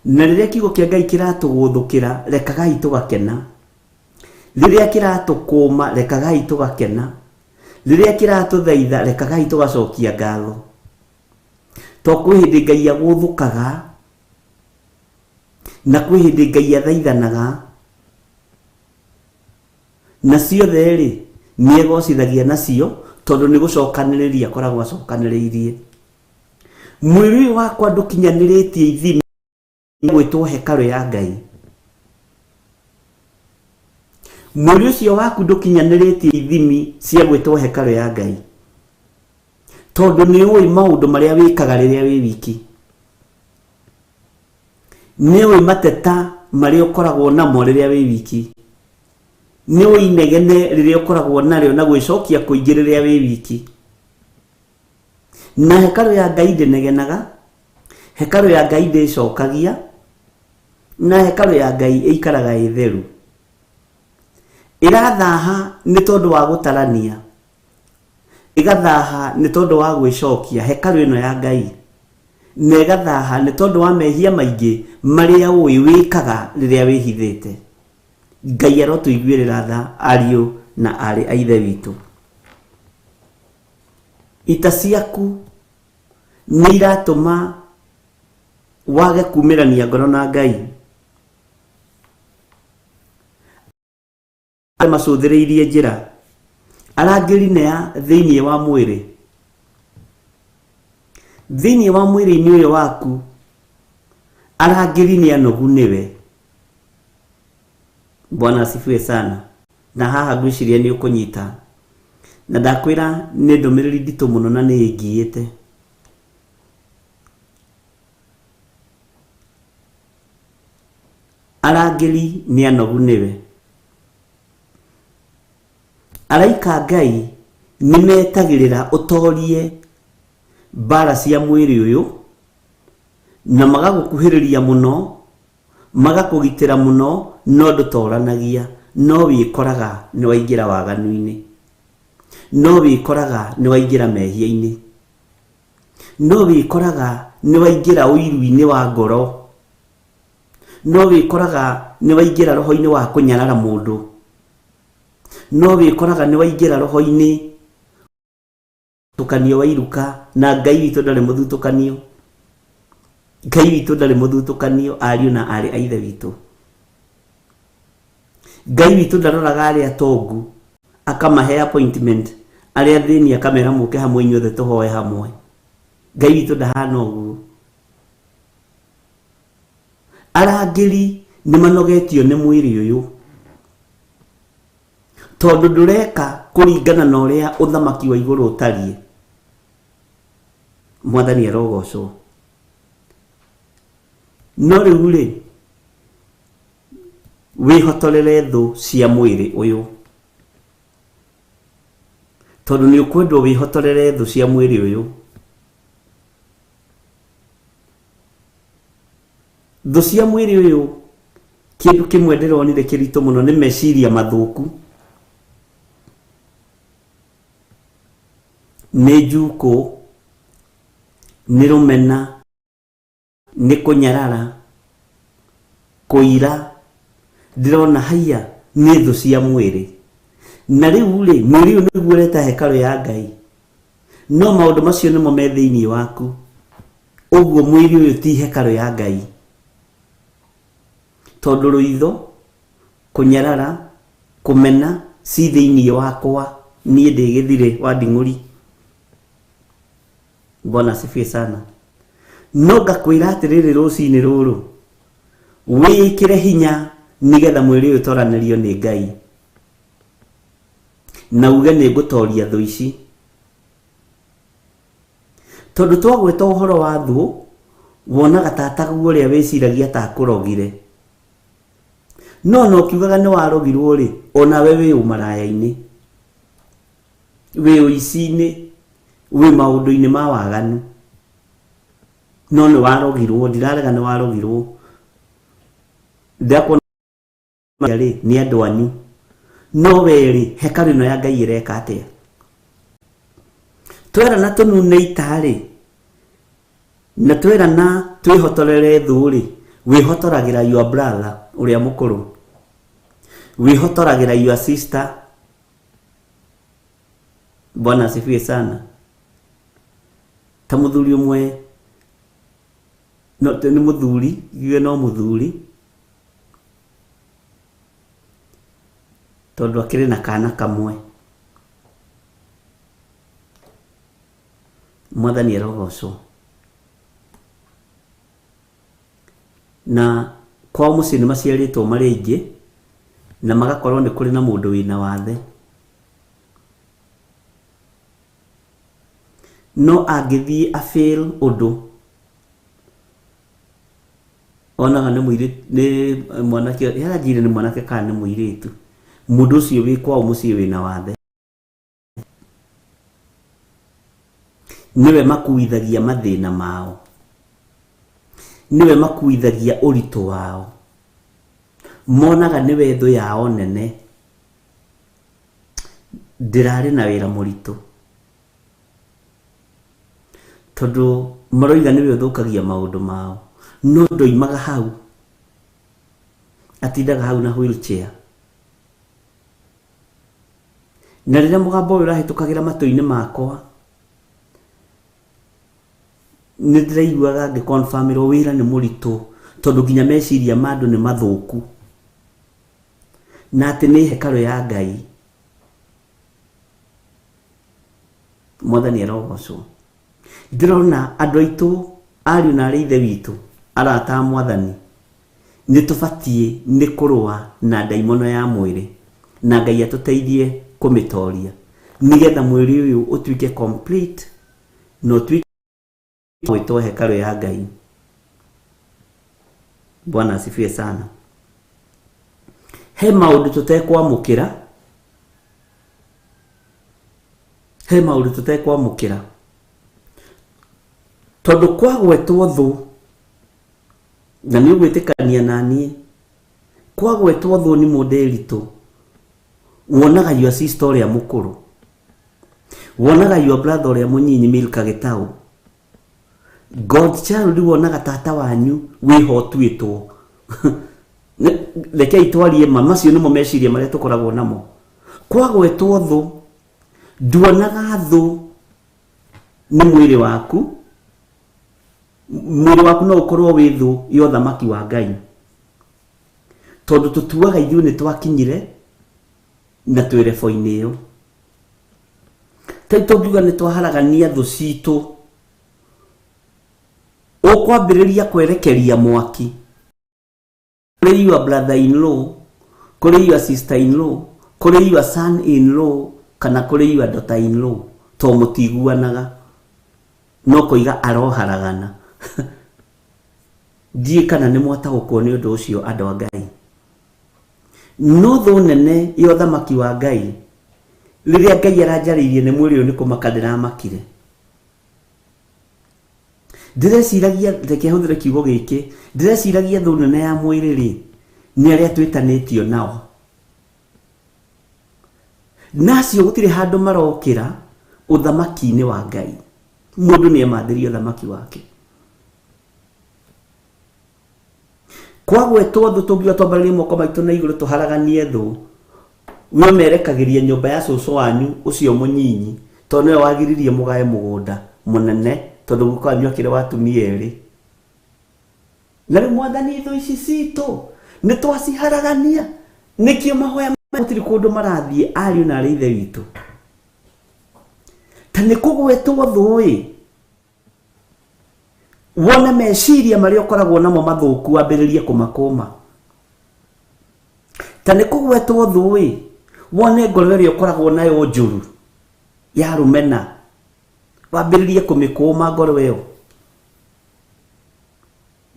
Na rĩrĩa kiugo kĩa Ngai kĩratũgũthũkĩra, rekagai tũgakena. Rĩrĩa kĩratũkũma, rekagai tũgakena. Rĩrĩa kĩratũthaitha, rekagai tũgacokia ngatho. To kwĩ hĩndĩ Ngai agũthũkaga, na kwĩ hĩndĩ Ngai athaithanaga, na ciothe-rĩ, nĩ egocithagia nacio, tondũ nĩ gũcokanĩrĩria akoragwo acokanĩrĩirie. Mwĩrĩ ũyũ wakwa ndũkinyanĩrĩtie ithimi gwĩtwo hekarũ ya Ngai. Mwĩrĩ ũcio waku ndũkinyanĩrĩtie ithimi cia gwĩtwo hekarũ ya Ngai, tondũ nĩ ũĩ maũndũ marĩa wĩkaga rĩrĩa wĩ wiki, nĩ ũĩ mateta marĩa ũkoragwo namo rĩrĩa wĩ wiki, nĩ ũĩ inegene rĩrĩa ũkoragwo narĩo na gwĩcokia kũingĩ rĩrĩa wĩ wiki. Na hekarũ ya Ngai ndĩnegenaga, hekarũ ya Ngai ndĩcokagia, na hekarũ ya Ngai ĩikaraga ĩ theru. Ĩrathaha nĩ tondũ wa gũtarania, ĩgathaha nĩ tondũ wa gwĩcokia, hekarũ ĩno ya Ngai, na ĩgathaha nĩ tondũ wa mehia maingĩ marĩa ũĩ wĩkaga rĩrĩa wĩhithĩte. Ngai arotũiguĩrĩra tha ariũ na aarĩ a Ithe witũ. Ita ciaku nĩ iratũma wage kumĩrania ngoro na Ngai. Macũthĩrĩirie njĩra, arangĩri nĩ a thĩinĩ wa mwĩrĩ. Thĩinĩ wa mwĩrĩ-inĩ ũyũ waku, arangĩri nĩ anogu nĩwe. Bwana asifiwe sana. Na haha ngwĩciria nĩ ũkũnyita. Na ndakwĩra nĩ ndũmĩrĩri nditũ mũno na nĩ ĩngiĩte. Arangĩri nĩ anogu nĩwe. Araika a Ngai nĩ metagĩrĩra ũtorie mbara cia mwĩrĩ ũyũ na magagũkuhĩrĩria mũno, magakũgitĩra mũno, no ndũtoranagia, no wĩkoraga nĩ waingĩra waganu-inĩ, no wĩkoraga nĩ waingĩra mehia-inĩ, no wĩkoraga nĩ waingĩra ũiru-inĩ wa ngoro, no wĩkoraga nĩ waingĩra roho-inĩ wa kũnyarara mũndũ, no wĩkoraga nĩ waingĩra roho-inĩ mũthutũkanio wa iruka, na Ngai witũ ndarĩ mũthutũkanio. Ngai witũ ndarĩ mũthutũkanio, ariũ na aarĩ a Ithe witũ. Ngai witũ ndaroraga arĩa atongu akamahe appointment, arĩa athĩni akamera mũke hamwe inyuothe tũhoe hamwe. Ngai witũ ndahana ũguo. Arangĩri nĩ manogetio nĩ mwĩrĩ ũyũ, tondũ ndũreka kũringana na ũrĩa ũthamaki wa igũrũ ũtariĩ. Mwathani arogocwo. No rĩu rĩ, wĩhotorere thũ cia mwĩrĩ ũyũ, tondũ nĩ ũkwendwo wĩhotorere thũ cia mwĩrĩ ũyũ. Thũ cia mwĩrĩ ũyũ, kĩndũ kĩmwe ndĩronire kĩritũ mũno nĩ meciria mathũku, nĩ njukũ, Nĩ rũmena, nĩ kũnyarara, kũira, ndĩrona haiya nĩ thũ cia mwĩrĩ. Na rĩu rĩ, mwĩrĩ ũyũ nĩguo ũreta hekarũ ya Ngai, no maũndũ macio nĩmo me thĩinĩ waku. Ũguo mwĩrĩ ũyũ ti hekarũ ya Ngai, tondũ rũitho, kũnyarara, kũmena ci thĩinĩ wakwa niĩ ndĩ gĩthirĩ wa nding'ũri. Bwana asifiwe sana. No ngakwĩra atĩrĩrĩ rũcinĩ rũrũ, wĩĩkĩre hinya nĩgetha mwĩrĩ ũyũ ũtoranĩrio nĩ Ngai, na uge nĩ ngũtoria thũ ici. Tondũ twagweta ũhoro wa thũ, wonaga tataguo ũrĩa wĩciragia ta akũrogire. No ona ũkiugaga nĩ warogirwo rĩ, onawe wĩ ũmaraya-inĩ, wĩ ũici-inĩ, wĩ maũndũ-inĩ ma waganu. No nĩ warogirwo, ndirarega nĩ warogirwo. Ndĩrakuona rĩ, nĩ andũ anyu. No we rĩ, hekarũ ĩno ya Ngai ĩreka atĩa? Twerana tũnune ita rĩ, na twerana twĩhotorere thũ rĩ, wĩhotoragĩra your brother ũrĩa mũkũrũ, wĩhotoragĩra your sister. Bwana asifiwe sana. Ta mũthuri ũmwe, no, nĩ mũthuri, ngiuge no mũthuri, tondũ akĩrĩ na kana kamwe. Mwathani arogocwo. Na kwao mũciĩ nĩ maciarĩtwo marĩ aingĩ, na magakorwo nĩ kũrĩ na mũndũ wĩna wathe. No angĩthiĩ a fail ũndũ, onaga nĩ mũirĩtu, nĩ mwanake, aranjĩrire nĩ mwanake kana nĩ mũirĩtu, mũndũ ũcio wĩ kwao mũciĩ wĩna wathe. Nĩwe makuithagia mathĩna mao, nĩwe makuithagia ũritũ wao, monaga nĩwe thũ yao nene. Ndĩrarĩ na wĩra mũritũ, tondũ maroiga nĩwe ũthũkagia maũndũ mao, no ndoimaga hau, atindaga hau na wheelchair. Na rĩrĩa mũgambo ũyũ ũrahĩtũkagĩra matũ-inĩ makwa, nĩ ndĩraiguaga ngĩ confirm ĩrwo wĩra nĩ mũritũ, tondũ nginya meciria ma andũ nĩ mathũku, na atĩ nĩ hekarũ ya Ngai. Mwathani arogocwo. Ndĩrona andũ aitũ, ariũ na arĩ ithe witũ, arata a Mwathani, nĩ tũbatiĩ nĩ kũrũa na ndaimono ya mwĩrĩ, na Ngai atũteithie kũmĩtoria, nĩgetha mwĩrĩ ũyũ ũtuĩke complete na ũtuĩke gwĩtwo hekarũ ya Ngai. Bwana asifiwe sana. He maũndũ tũtekwamũkĩra, he maũndũ tũtekwamũkĩra, tondũ kwagwetwo thũ, na nĩ ũgwĩtĩkania na niĩ, kwagwetwo thũ nĩ mũndĩritũ, wonaga your sister ũrĩa mũkũrũ, wonaga your brother ũrĩa mũnyinyi Milka Gĩtaũ, God child wonaga tata wanyu wĩho ũtuĩtwo. Rekei twarie ma, macio nĩmo meciria marĩa tũkoragwo namo. Kwagwetwo thũ, nduonaga thũ nĩ mwĩrĩ waku. Mwĩrĩ waku no ũkorwo wĩ thũ ya ũthamaki wa Ngai, tondũ tũtuaga ithuĩ nĩ twakinyire na twĩ rebo-inĩ ĩyo. Ta tũngiuga nĩ twaharagania thũ citũ, ũkwambĩrĩria kwerekeria mwaki kũrĩ your brother in law, kũrĩ your sister in law, kũrĩ your son in law, kana kũrĩ your daughter in law, to mũtiguanaga, no kũiga aroharagana. Ndiũĩ kana nĩ mwataũkwo nĩ ũndũ ũcio andũ a Ngai. No thũ nene ya ũthamaki wa Ngai, rĩrĩa Ngai aranjarĩirie nĩ mwĩrĩ ũyũ nĩ kũmaka ndĩramakire. Ndĩreciragia, reke hũthĩre kiugo gĩkĩ, ndĩreciragia thũ nene ya mwĩrĩ rĩ, nĩ arĩa twĩtanĩtio nao. Na acio gũtirĩ handũ marokĩra ũthamaki-inĩ wa Ngai. Mũndũ nĩ emathĩrie ũthamaki wake. Kwagwetwo thũ tũngiuga twambararie moko maitũ na igũrũ tũharaganie thũ, we merekagĩria nyũmba ya cũcũ wanyu ũcio mũnyinyi, tondũ nĩwe wagiririe mũgae mũgũnda mũnene, tondũ guka wanyu akĩrĩ wa atumia erĩ. Na rĩu Mwathani, thũ ici citũ nĩ twaciharagania, nĩkĩo mahoya gũtirĩ kũndũ marathiĩ, ariũ na arĩ ithe witũ. Ta nĩ kũgwetwo thũ-ĩ, wone meciria marĩa ũkoragwo namo mathũku wambĩrĩrie kũmakũma. Ta nĩ kũgwetwo thũ-ĩ, wone ngoro ĩrĩa ũkoragwo nayo njũru ya rũmena, wambĩrĩrie kũmĩkũma ngoro ĩyo.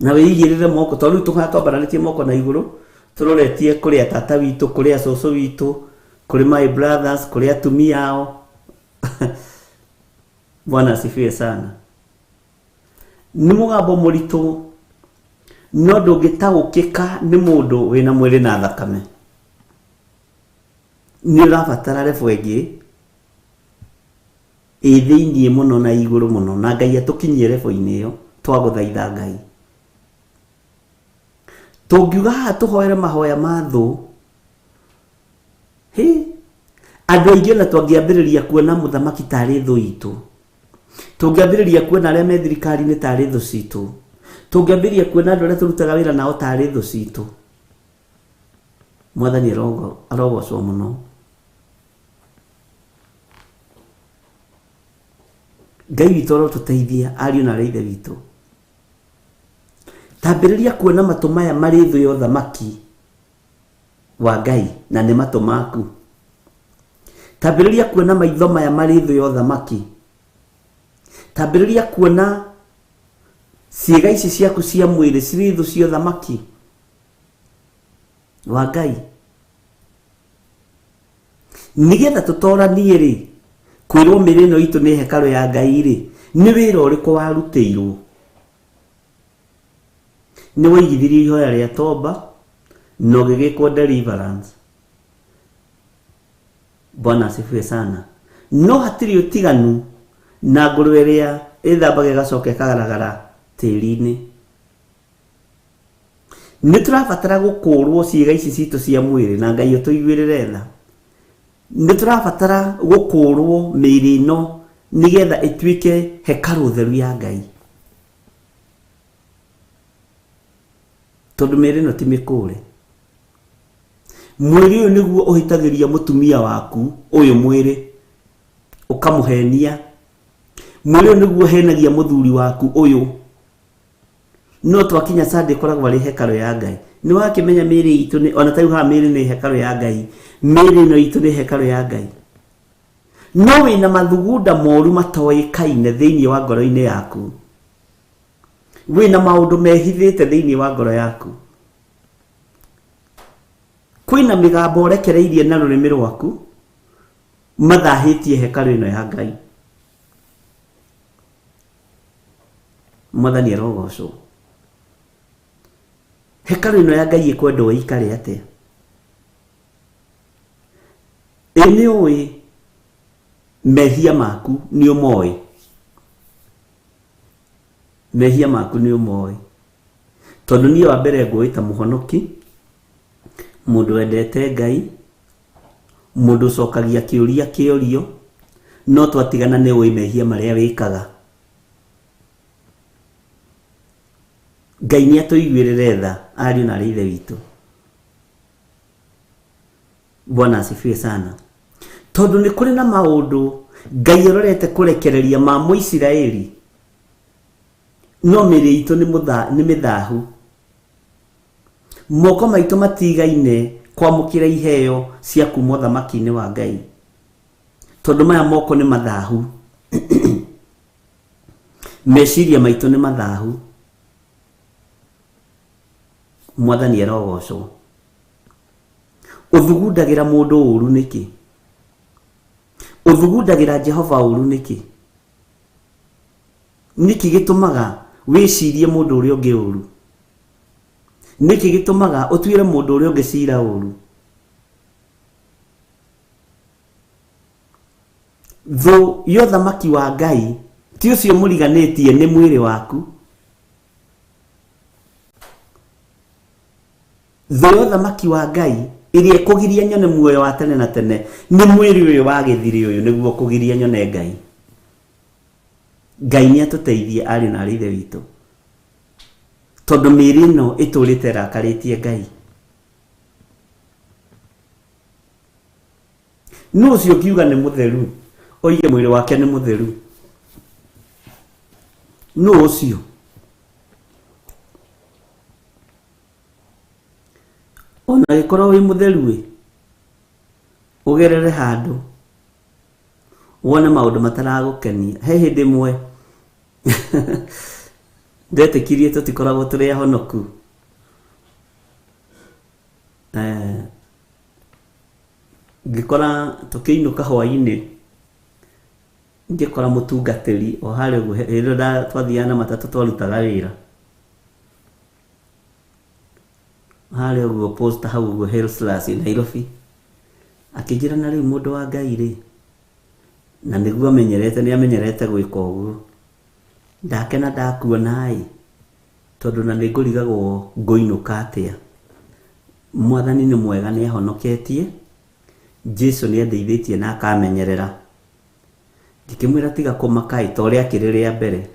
Na wĩigĩrĩre moko, tondũ rĩu tũhaha twambararĩtie moko na igũrũ, tũroretie kũrĩ tata witũ, kũrĩ cũcũ witũ, kũrĩ my brothers, kũrĩ atumia ao. Bwana asifiwe sana. Nĩ mũgambo mũritũ, no ndũngĩtaũkĩka nĩ mũndũ wĩna mwĩrĩ na thakame. Nĩ ũrabatara level ĩngĩ ĩ thĩiniĩ mũno na igũrũ mũno, na Ngai atũkinyie level-inĩ ĩyo. Twagũthaitha Ngai, tũngiuga haha tũhoere mahoya ma thũ, hĩ andũ aingĩ ona twangĩambĩrĩria kuona mũthamaki tarĩ thũ itũ, tũngĩambĩrĩria kuona arĩa me thirikari-inĩ tarĩ thũ citũ, tũngĩambĩrĩria kuona andũ arĩa tũrutaga wĩra nao tarĩ thũ citũ. Mwathani arogocwo mũno. Ngai witũ arotũteithia, ariũ na arĩ ithe witũ. Tambĩrĩria kuona matũ maya marĩ thũ ya ũthamaki wa Ngai, na nĩ matũ maku. Tambĩrĩria kuona maitho maya marĩ thũ ya ũthamaki. Tambĩrĩria kuona ciĩga ici ciaku cia mwĩrĩ cirĩ thũ cia ũthamaki wa Ngai, nĩgetha tũtoranie rĩ kwĩrwo mĩĩrĩ ĩno itũ nĩ hekarũ ya Ngai rĩ, nĩ wĩra ũrĩkũ warutĩirwo? Nĩ waigithirie ihoya rĩa toba na ũgĩgĩkwo deliverance. Bwana asifiwe sana. No hatirĩ ũtiganu na ngũrwe ĩrĩa ĩthambaga ĩgacoka ĩkagaragara tĩri-inĩ. Nĩ tũrabatara gũkũrwo ciĩga ici citũ cia mwĩrĩ, na Ngai ũtũiguĩrĩre tha. Nĩ tũrabatara gũkũrwo mĩĩrĩ ĩno nĩgetha ĩtuĩke hekarũ theru ya Ngai, tondũ mĩĩrĩ ĩno ti mĩkũre. Mwĩrĩ ũyũ nĩguo ũhĩtagĩria mũtumia waku, ũyũ mwĩrĩ ũkamũhenia. Mwĩrĩ ũyũ nĩguo ũhenagia mũthuri waku ũyũ. No twakinya Sunday ĩkoragwo arĩ hekarũ ya Ngai. Nĩ wakĩmenya mĩĩrĩ itũ nĩ, ona ta rĩu haha mĩĩrĩ nĩ hekarũ ya Ngai. Mĩĩrĩ ĩno itũ nĩ hekarũ ya Ngai. No wĩna mathugunda moru matoĩkaine thĩinĩ wa ngoro-inĩ yaku. Wĩna maũndũ mehithĩte thĩinĩ wa ngoro yaku. Kwĩna mĩgambo ũrekereirie na rũrĩmĩ rwaku mathahĩtie hekarũ ĩno ya Ngai. Mwathani arogocwo. Hekarũ ĩno ya Ngai ĩkwendwo ĩikare atĩa? Ĩ nĩ ũĩ mehia maku, nĩ ũmoĩ mehia maku, nĩ ũmoĩ, tondũ niĩ wa mbere ngũĩ ta mũhonoki, mũndũ wendete Ngai, mũndũ ũcokagia kĩũria kĩorio, no twatigana nĩ ũĩ mehia marĩa wĩkaga. Ngai nĩ atũiguĩrĩre tha, ariũ na arĩ ithe witũ. Bwana asifiwe sana. Tondũ nĩ kũrĩ na maũndũ Ngai arorete kũrekereria ma Mũisiraeli, no mĩĩrĩ itũ nĩ mĩthahu. Moko maitũ matigaine kwamũkĩra iheo cia kuma ũthamaki-inĩ wa Ngai, tondũ maya moko nĩ mathahu, meciria maitũ nĩ mathahu. Mwathani arogocwo. Ũthugundagĩra mũndũ ũru nĩkĩ? Ũthugundagĩra Jehova ũru nĩkĩ? Nĩkĩ gĩtũmaga wĩcirie mũndũ ũrĩa ũngĩ ũru? Nĩkĩ gĩtũmaga ũtuĩre mũndũ ũrĩa ũngĩ cira ũru? Thũ ya ũthamaki wa Ngai Ti ũcio mũriganĩtie nĩ mwĩrĩ waku. Thũ ya ũthamaki wa Ngai ĩrĩa ĩkũgiria nyone muoyo wa tene na tene nĩ mwĩrĩ ũyũ wa gĩthirĩ ũyũ nĩguo ũkũgiria nyone Ngai. Ngai nĩ atũteithie ariũ na arĩ ithe witũ, tondũ mĩĩrĩ ĩno ĩtũrĩte ĩrakarĩtie Ngai. Nũ ũcio ũngiuga nĩ mũtheru oige mwĩrĩ wake nĩ mũtheru? Nũ ũcio? Ona agĩkorwo wĩ mũtheru ĩ, ũgerere handũ wone maũndũ mataragũkenia. He hĩndĩ ĩmwe ndetĩkirie tũtikoragwo tũrĩ ahonoku. Ngĩkora tũkĩinũka hwainĩ, ngĩkora mũtungatĩri o harĩa ũguo hĩndĩ ĩrĩa twathiaga na matatũ twarutaga wĩra. Harĩa ũguo Posta hau ũguo Hillslas Nairobi. Akĩnjĩra na rĩu mũndũ wa Ngai rĩ, na nĩguo amenyerete, nĩ amenyerete gwĩka ũguo, ndakena ndakuona ĩ, tondũ na nĩ ngũrigagwo ngũinũka atĩa. Mwathani nĩ mwega nĩ ahonoketie, Jesu nĩ andeithĩtie na akamenyerera. Ngĩkĩmwĩra tiga kũmaka ĩ, ta ũrĩa akĩrĩ rĩa mbere.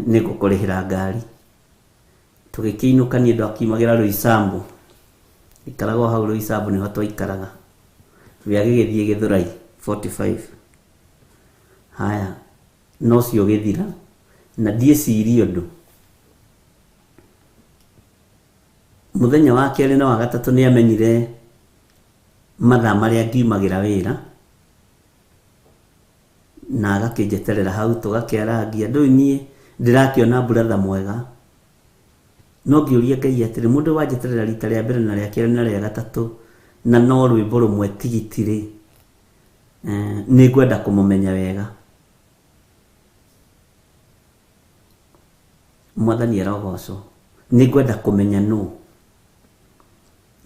Nĩ ngũkũrĩhĩra ngari. Tũgĩkĩinũka niĩ ndakiumagĩra Roysambu, ndaikaraga o hau Roysambu nĩho twaikaraga. We agĩgĩthiĩ Gĩthũrai 45. Haya, na ũcio ũgĩthira na ndiĩcirie ũndũ. Mũthenya wa kerĩ na wa gatatũ nĩ amenyire mathaa marĩa ngiumagĩra wĩra. Na agakĩnjeterera hau tũgakĩarangia ndũĩ niĩ ndĩrakĩona brother mwega no ngĩũria Ngai atĩrĩ mũndũ ũyũ wanjeterera rita rĩa mbere na rĩa kerĩ na rĩa gatatũ na no rwĩmbo rũmwe tigiti rĩ eh, nĩ ngwenda kũmũmenya wega. Mwathani arogocwo. Nĩ ngwenda kũmenya nũ.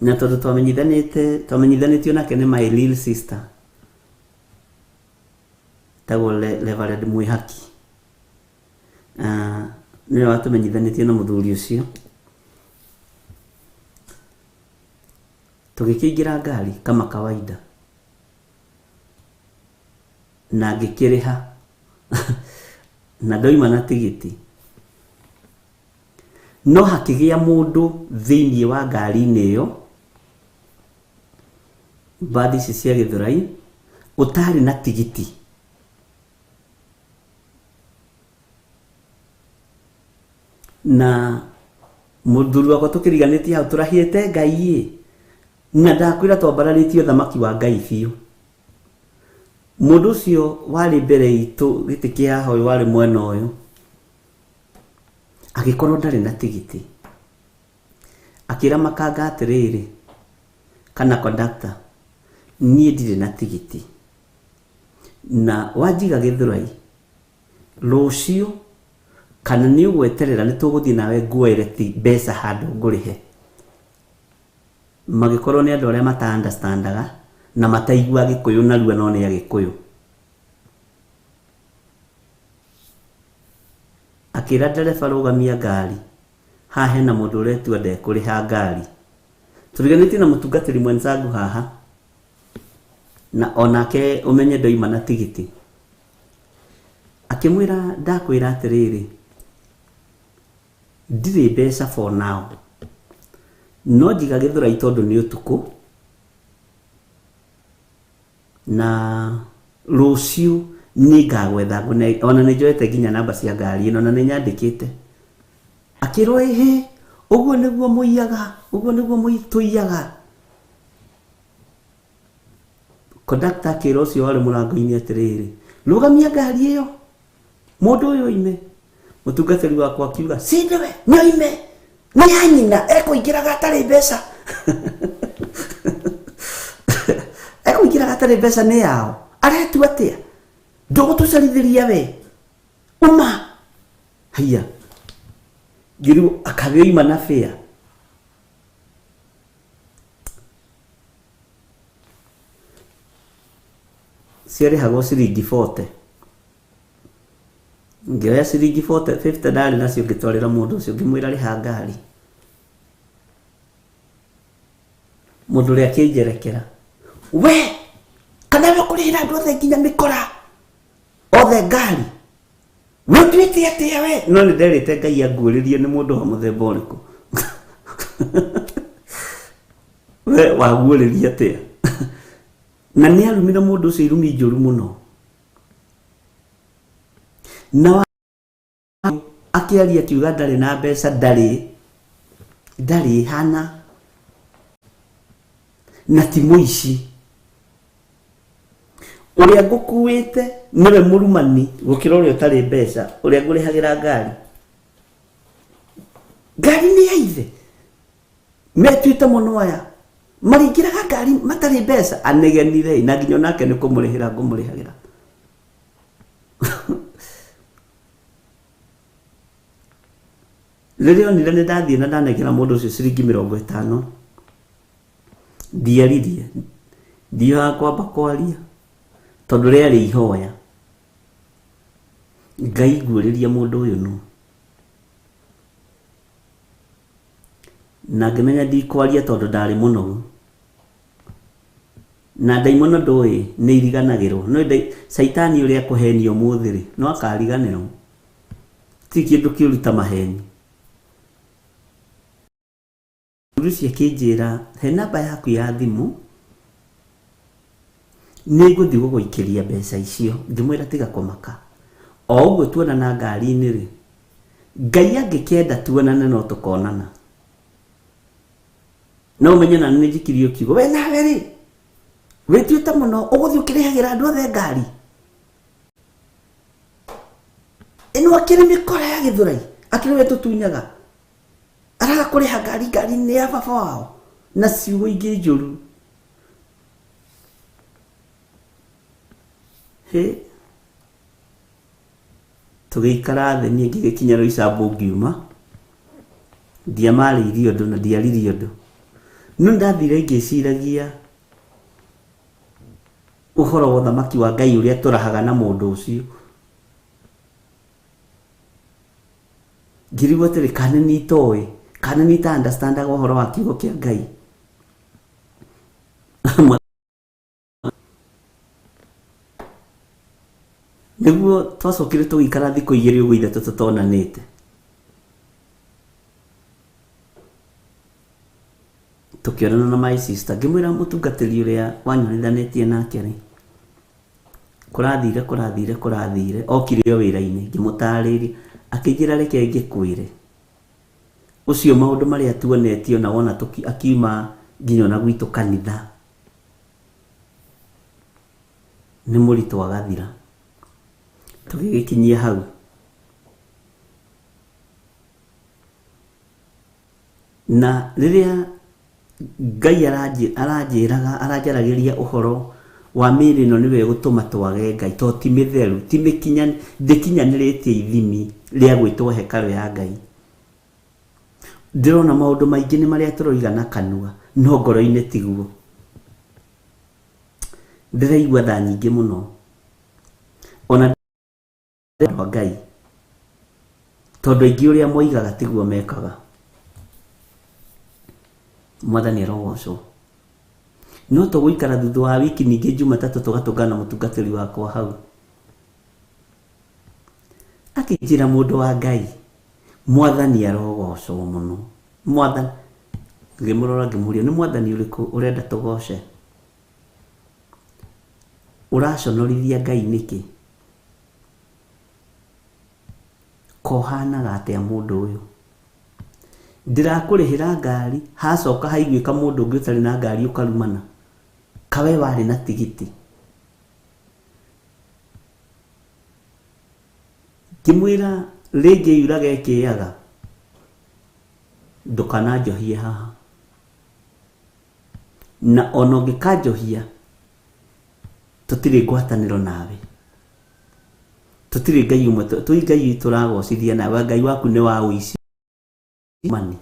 Na tondũ twamenyithanĩte twamenyithanĩtio nake nĩ my real sister Etagwo Reverend Mwĩhaki. Nĩwe watũmenyithanĩtie na mũthuri ũcio. Tũgĩkĩingĩra ngari kama kawaida na ngĩkĩrĩha na ndoima na tigiti. No hakĩgĩa mũndũ thĩiniĩ wa ngari-inĩ ĩyo Mbathi ici cia Gĩthũrai ũtarĩ na tigiti. Na mũthuri wakwa tũkĩriganĩtie hau tũrahĩte Ngai ĩ, na ndakwĩra twambararĩtie ũthamaki wa Ngai biũ. Mũndũ ũcio warĩ mbere itũ gĩtĩ kĩa haha ũyũ warĩ mwena ũyũ, agĩkorwo ndarĩ na tigiti. Akĩra makanga atĩrĩrĩ, kana conductor, niĩ ndirĩ na tigiti, na wanjiga Gĩthũrai, rũciũ kana nĩ ũgweterera nĩ tũgũthiĩ nawe nguoere mbeca handũ ngũrĩhe. Magĩkorwo nĩ andũ arĩa mata understand aga na mataigua Gĩkũyũ narua no nĩ Agĩkũyũ. Akĩra ndereba rũgamia ngari. Haha hena mũndũ ũretua ndekũrĩha ngari. Tũriganĩtie na mũtungatĩri mwenzangu haha, na onake ũmenye ndoima na tigiti. Akĩmwĩra ndakwĩra atĩrĩrĩ, ndirĩ mbeca for now, no njiga Gĩthũrai tondũ nĩ ũtukũ, Na rũciũ nĩ ngagwetha ngũne ona nĩ njoete nginya namba cia ngari ĩno na nĩ nyandĩkĩte. Akĩrwo ĩhĩ ũguo nĩguo mũiyaga, ũguo nĩguo tũiyaga. Kondakta akĩra ũcio warĩ mũrango-inĩ atĩrĩrĩ, rũgamia ngari ĩyo mũndũ ũyũ oime. Mũtungatĩri wakwa akiuga si nĩwe nĩ oime, nĩ ya nyina ekũingĩraga atarĩ mbeca ekũingĩraga atarĩ mbeca nĩ yao aretua atĩa ndũgũtũcarithĩria we uma haiya ngĩrigwo akagĩ oima na bĩa ciarĩhagwo ciringi 40. Ngĩoya ciringi 40 50 ndarĩ nacio ngĩtwarĩra mũndũ ũcio ngĩmwĩra rĩha ngari. Mũndũ ũrĩa akĩnjerekera, we kana we ũkũrĩhĩra andũ othe nginya mĩkora othe ngari, we ũtuĩte atĩa we? No nĩ nderĩte Ngai anguũrĩrie nĩ mũndũ wa mũthemba ũrĩkũ. We waguũrĩria atĩa? Na nĩ arumire mũndũ ũcio irumi njũru mũno. Na akĩaria akiuga ndarĩ na mbeca, ndarĩ hana na ti mũici. Ũrĩa ngũkuĩte nĩwe mũrumani gũkĩra ũrĩa ũtarĩ mbeca, ũrĩa ngũrĩhagĩra ngari. Ngari nĩ ya ithe. Metuĩte mũno aya maringĩraga ngari matarĩ mbeca. Anegenire na nginya onake nĩ kũmũrĩhĩra ngũmũrĩhagĩra. Rĩrĩa onire nĩ ndathiĩ na ndanengera mũndũ ũcio ciringi 50, ndiaririe, ndiũhaga kwamba kwaria tondũ rĩarĩ ihoya. Ngai nguũrĩria mũndũ ũyũ nũ. Na ngĩmenya ndikwaria tondũ ndarĩ mũnogu. Na ndaimono ndũĩ nĩ iriganagĩrwo. No caitani ũrĩa akũhenia ũmũthĩ rĩ, no akariganĩrwo. Ti kĩndũ kĩũru ta maheni. Mũthuri ũcio akĩnjĩra, he namba yaku ya thimũ, nĩ ngũthiĩ gũgũikĩria mbeca icio. Ngĩmwĩra tiga kũmaka. O ũguo tuonana ngari-inĩ rĩ, Ngai angĩkĩenda tuonane no tũkonana. No ũmenye na nĩ njikirio kiugo, we nawe rĩ, wĩtuĩte mũno, ũgũthiĩ ũkĩrĩhagĩra andũ othe ngari. Ĩno akĩrĩ mĩkora ya Gĩthũrai, akĩrĩ we tũtunyaga. Araga kũrĩha ngari, ngari nĩ ya baba wao. Na ciugo ingĩ njũru. Hĩ. Tũgĩikara thĩ, niĩ ngĩgĩkinya Roysambu ngiuma. Ndiamarĩirie ũndũ na ndiaririe ũndũ. No ndathire ngĩciragia ũhoro wa ũthamaki wa Ngai ũrĩa tũrahaga na mũndũ ũcio. Ngĩrigwo atĩrĩ, kana nĩ itoĩ, kana nĩ ita understandaga ũhoro wa kiugo kĩa Ngai. Nĩguo twacokire tũgĩikara thikũ igĩrĩ ũguo ithatũ tũtonanĩte. Tũkĩonana na my sister, ngĩmwĩra mũtungatĩri ũrĩa wanyonithanĩtie nake rĩ, kũrathire, kũrathire, kũrathire, okire o wĩra-inĩ, ngĩmũtarĩria, akĩnjĩra reke ngĩkwĩre. Ũcio maũndũ marĩa tuonetio na wona akiuma nginya ona gwitũ kanitha, nĩ mũritũ agathira. Tũgĩgĩkinyia hau. Na rĩrĩa Ngai aranjĩraga, aranjaragĩria ũhoro wa mĩĩrĩ ĩno nĩwe ĩgũtũma twage Ngai, tondũ ti mĩtheru, ti mĩkinyanĩru, ndĩkinyanĩrĩtie ithimi rĩa gwĩtwo hekarũ ya Ngai. Ndĩrona maũndũ maingĩ nĩ marĩa tũroiga na kanua, no ngoro-inĩ tiguo. Ndĩraigua tha nyingĩ mũno. Ona andũ a Ngai, tondũ aingĩ ũrĩa moigaga tiguo mekaga. Mwathani arogocwo. No tũgũikara thutha wa wiki ningĩ Jumatatũ tũgatũngana na mũtungatĩri wakwa hau. Akĩnjĩra mũndũ wa Ngai, Mwathani arogocwo mũno. Mwathani, ngĩmũrora ngĩmũria, nĩ mwathani ũrĩkũ ũrenda tũgoce? Ũraconorithia Ngai nĩkĩ? Kohanaga atĩa mũndũ ũyũ? Ndĩrakũrĩhĩra ngari, hacoka haiguĩka mũndũ ũngĩ ũtarĩ na ngari ũkarumana. Kawe warĩ na tigiti. Ngĩmwĩra rĩngĩ yuraga ĩkĩaga, ndũkananjohie haha. Na ona ũngĩkanjohia, tũtirĩ ngwatanĩro nawe. Tũtirĩ Ngai ũmwe, tũi Ngai tũragocithia nawe, Ngai waku nĩ wa ũici. Mani.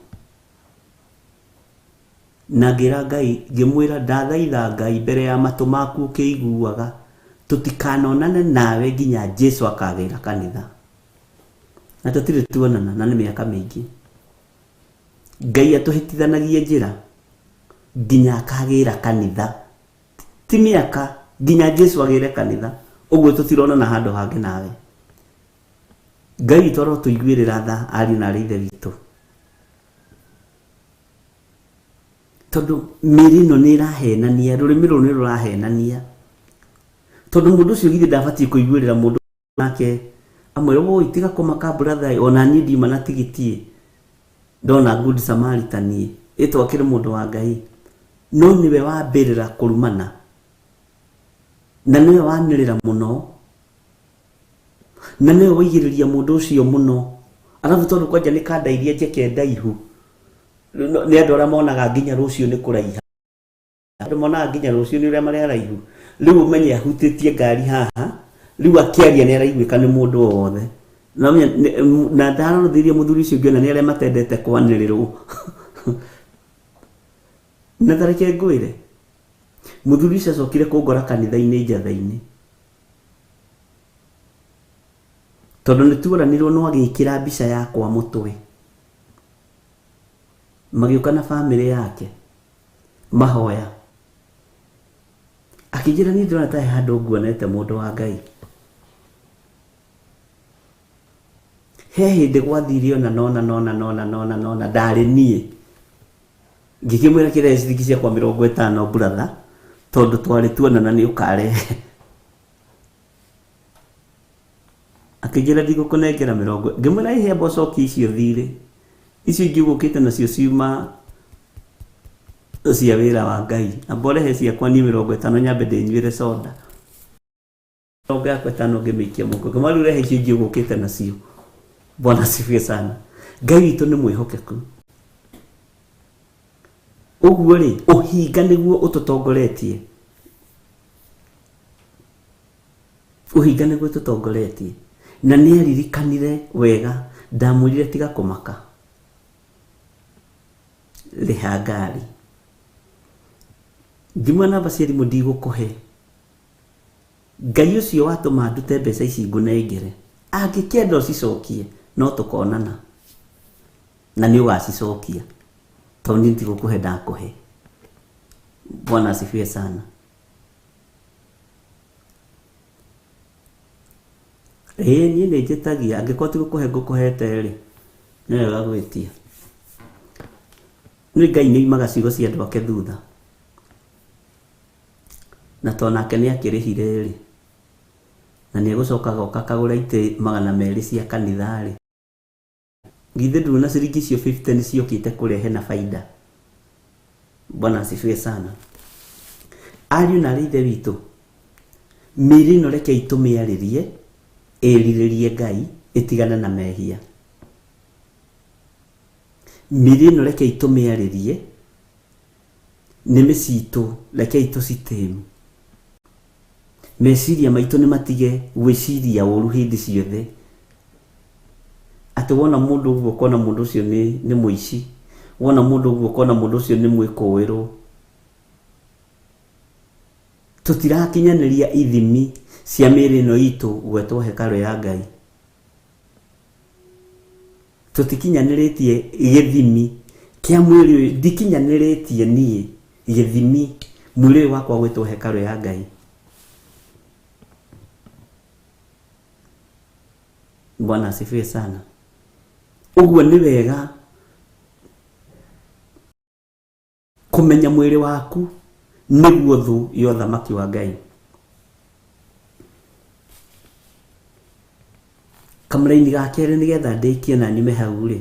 Na ngĩra Ngai, ngĩmwĩra ndathaitha Ngai mbere ya matũ maku ũkĩiguaga, tũtikanonane nawe nginya Jesu akagĩra kanitha. Na tũtirĩ tuonana na nĩ mĩaka mĩingĩ. Ngai atũhĩtithanagie njĩra nginya akagĩra kanitha. Ti mĩaka nginya Jesu agĩre kanitha. Ũguo tũtironana handũ hangĩ nawe. Ngai witũ arotũiguĩrĩra tha ariũ na arĩ ithe witũ. Tondũ mĩĩrĩ ĩno nĩ ĩrahenania, rũrĩmĩ rũrũ nĩ rũrahenania. Tondũ mũndũ ũcio githĩ ndabatiĩ kũiguĩrĩra mũndũ nake amwĩre woi tiga kũmaka brother ona niĩ ndiuma na tigiti ndona good Samaritan ĩ ĩtwakĩre mũndũ wa Ngai. No nĩwe wambĩrĩra kũrumana na nĩwe wanĩrĩra mũno na nĩwe waigĩrĩria mũndũ ũcio mũno. Arabu tondũ kwanja nĩ kanda iria njeke ndaihu nĩ andũ arĩa monaga nginya rũciũ nĩ kũraiha. Andũ monaga nginya rũciũ nĩ ũrĩa marĩ araihu. Rĩu ũmenye ahutĩtie ngari haha, rĩu akĩaria nĩ araiguĩka nĩ mũndũ o wothe. Na ndarorithĩirie mũthuri ũcio ngĩona nĩ arĩa matendete kwanĩrĩrwo. Na ta reke ngwĩre, mũthuri ũcio acokire kũngora kanitha-inĩ njatha-inĩ. Tondũ nĩ tuoranirwo no agĩkĩra mbica yakwa mũtwe. Magĩũka na bamĩrĩ yake. Mahoya. Akĩnjĩra niĩ ndĩrona ta he handũ nguonete mũndũ wa Ngai. He hĩndĩ gwathire ona nona nona nona nona nona ndarĩ niĩ. Ngĩkĩmwĩra kĩrehe ciringi ciakwa 50 brother, tondũ twarĩ tuonana nĩ ũkarehe. Akĩnjĩra ndigũkũnengera mĩrongo, ngĩmwĩra ĩhĩ amba ũcokie icio thirĩ. Icio ingĩ ũgũkĩte nacio ciuma cia wĩra wa Ngai. Amba ũrehe ciakwa niĩ 50 nyambe ndĩnyuĩre soda. Mĩrongo yakwa ĩtano ngĩmĩikia mũhuko. Ngĩmwĩra rĩu rehe icio ingĩ ũgũkĩte nacio. Bwana asifiwe sana. Ngai witũ nĩ mwĩhokeku. Ũguo rĩ, ũhinga nĩguo ũtũtongoretie. Ũhinga nĩguo ũtũtongoretie. Na nĩ aririkanire wega, ndamwĩrire tiga kũmaka. Rĩha ngari. Ngĩmwĩra namba cia thimũ ndigũkũhe. Ngai ũcio watũma ndute mbeca ici ngũnengere, angĩkĩenda ũcicokie, no tũkonana. Na nĩ ũgacicokia. Tondũ niĩ ndigũkũhe ndakũhe. Bwana asifiwe sana. Ĩĩ niĩ nĩ njĩtagia, angĩkorwo ti gũkũhe ngũkũhete rĩ, nĩ wega gwĩtia. Nĩ Ngai nĩ oimaga ciugo cia andũ ake thutha. Na to nake nĩ akĩrĩhire rĩ, na nĩ egũcoka agoka akagũra itĩ 200 cia kanitha rĩ. Githĩ ndũrona ciringi icio 50 nĩ ciokĩte kũrehe na baida? Bwana asifiwe sana. Ariũ na arĩ ithe witũ, mĩĩrĩ ĩno rekei tũmĩarĩrie, ĩrirĩrie Ngai, ĩtigane na mehia. Mĩĩrĩ ĩno rekei tũmĩarĩrie, nĩmĩ citũ rekei tũcitĩmu. Meciria maitũ nĩ matige gwĩciria ũru hĩndĩ ciothe. Atĩ wona mũndũ ũguo ũkona mũndũ ũcio nĩ, nĩ mũici, wona mũndũ ũguo ũkona mũndũ ũcio nĩ mwĩkũĩrwo. Tũtirakinyanĩria ithimi cia mĩĩrĩ ĩno itũ gwetwo hekarũ ya Ngai. Tũtikinyanĩrĩtie gĩthimi kĩa mwĩrĩ ũyũ, ndikinyanĩrĩtie niĩ gĩthimi mwĩrĩ ũyũ wakwa gwĩtwo hekarũ ya Ngai. Bwana asifiwe sana. Ũguo nĩ wega kũmenya mwĩrĩ waku nĩguo thũ ya ũthamaki wa Ngai. Kamũraini ga kerĩ nĩgetha ndĩkie na nyume hau rĩ,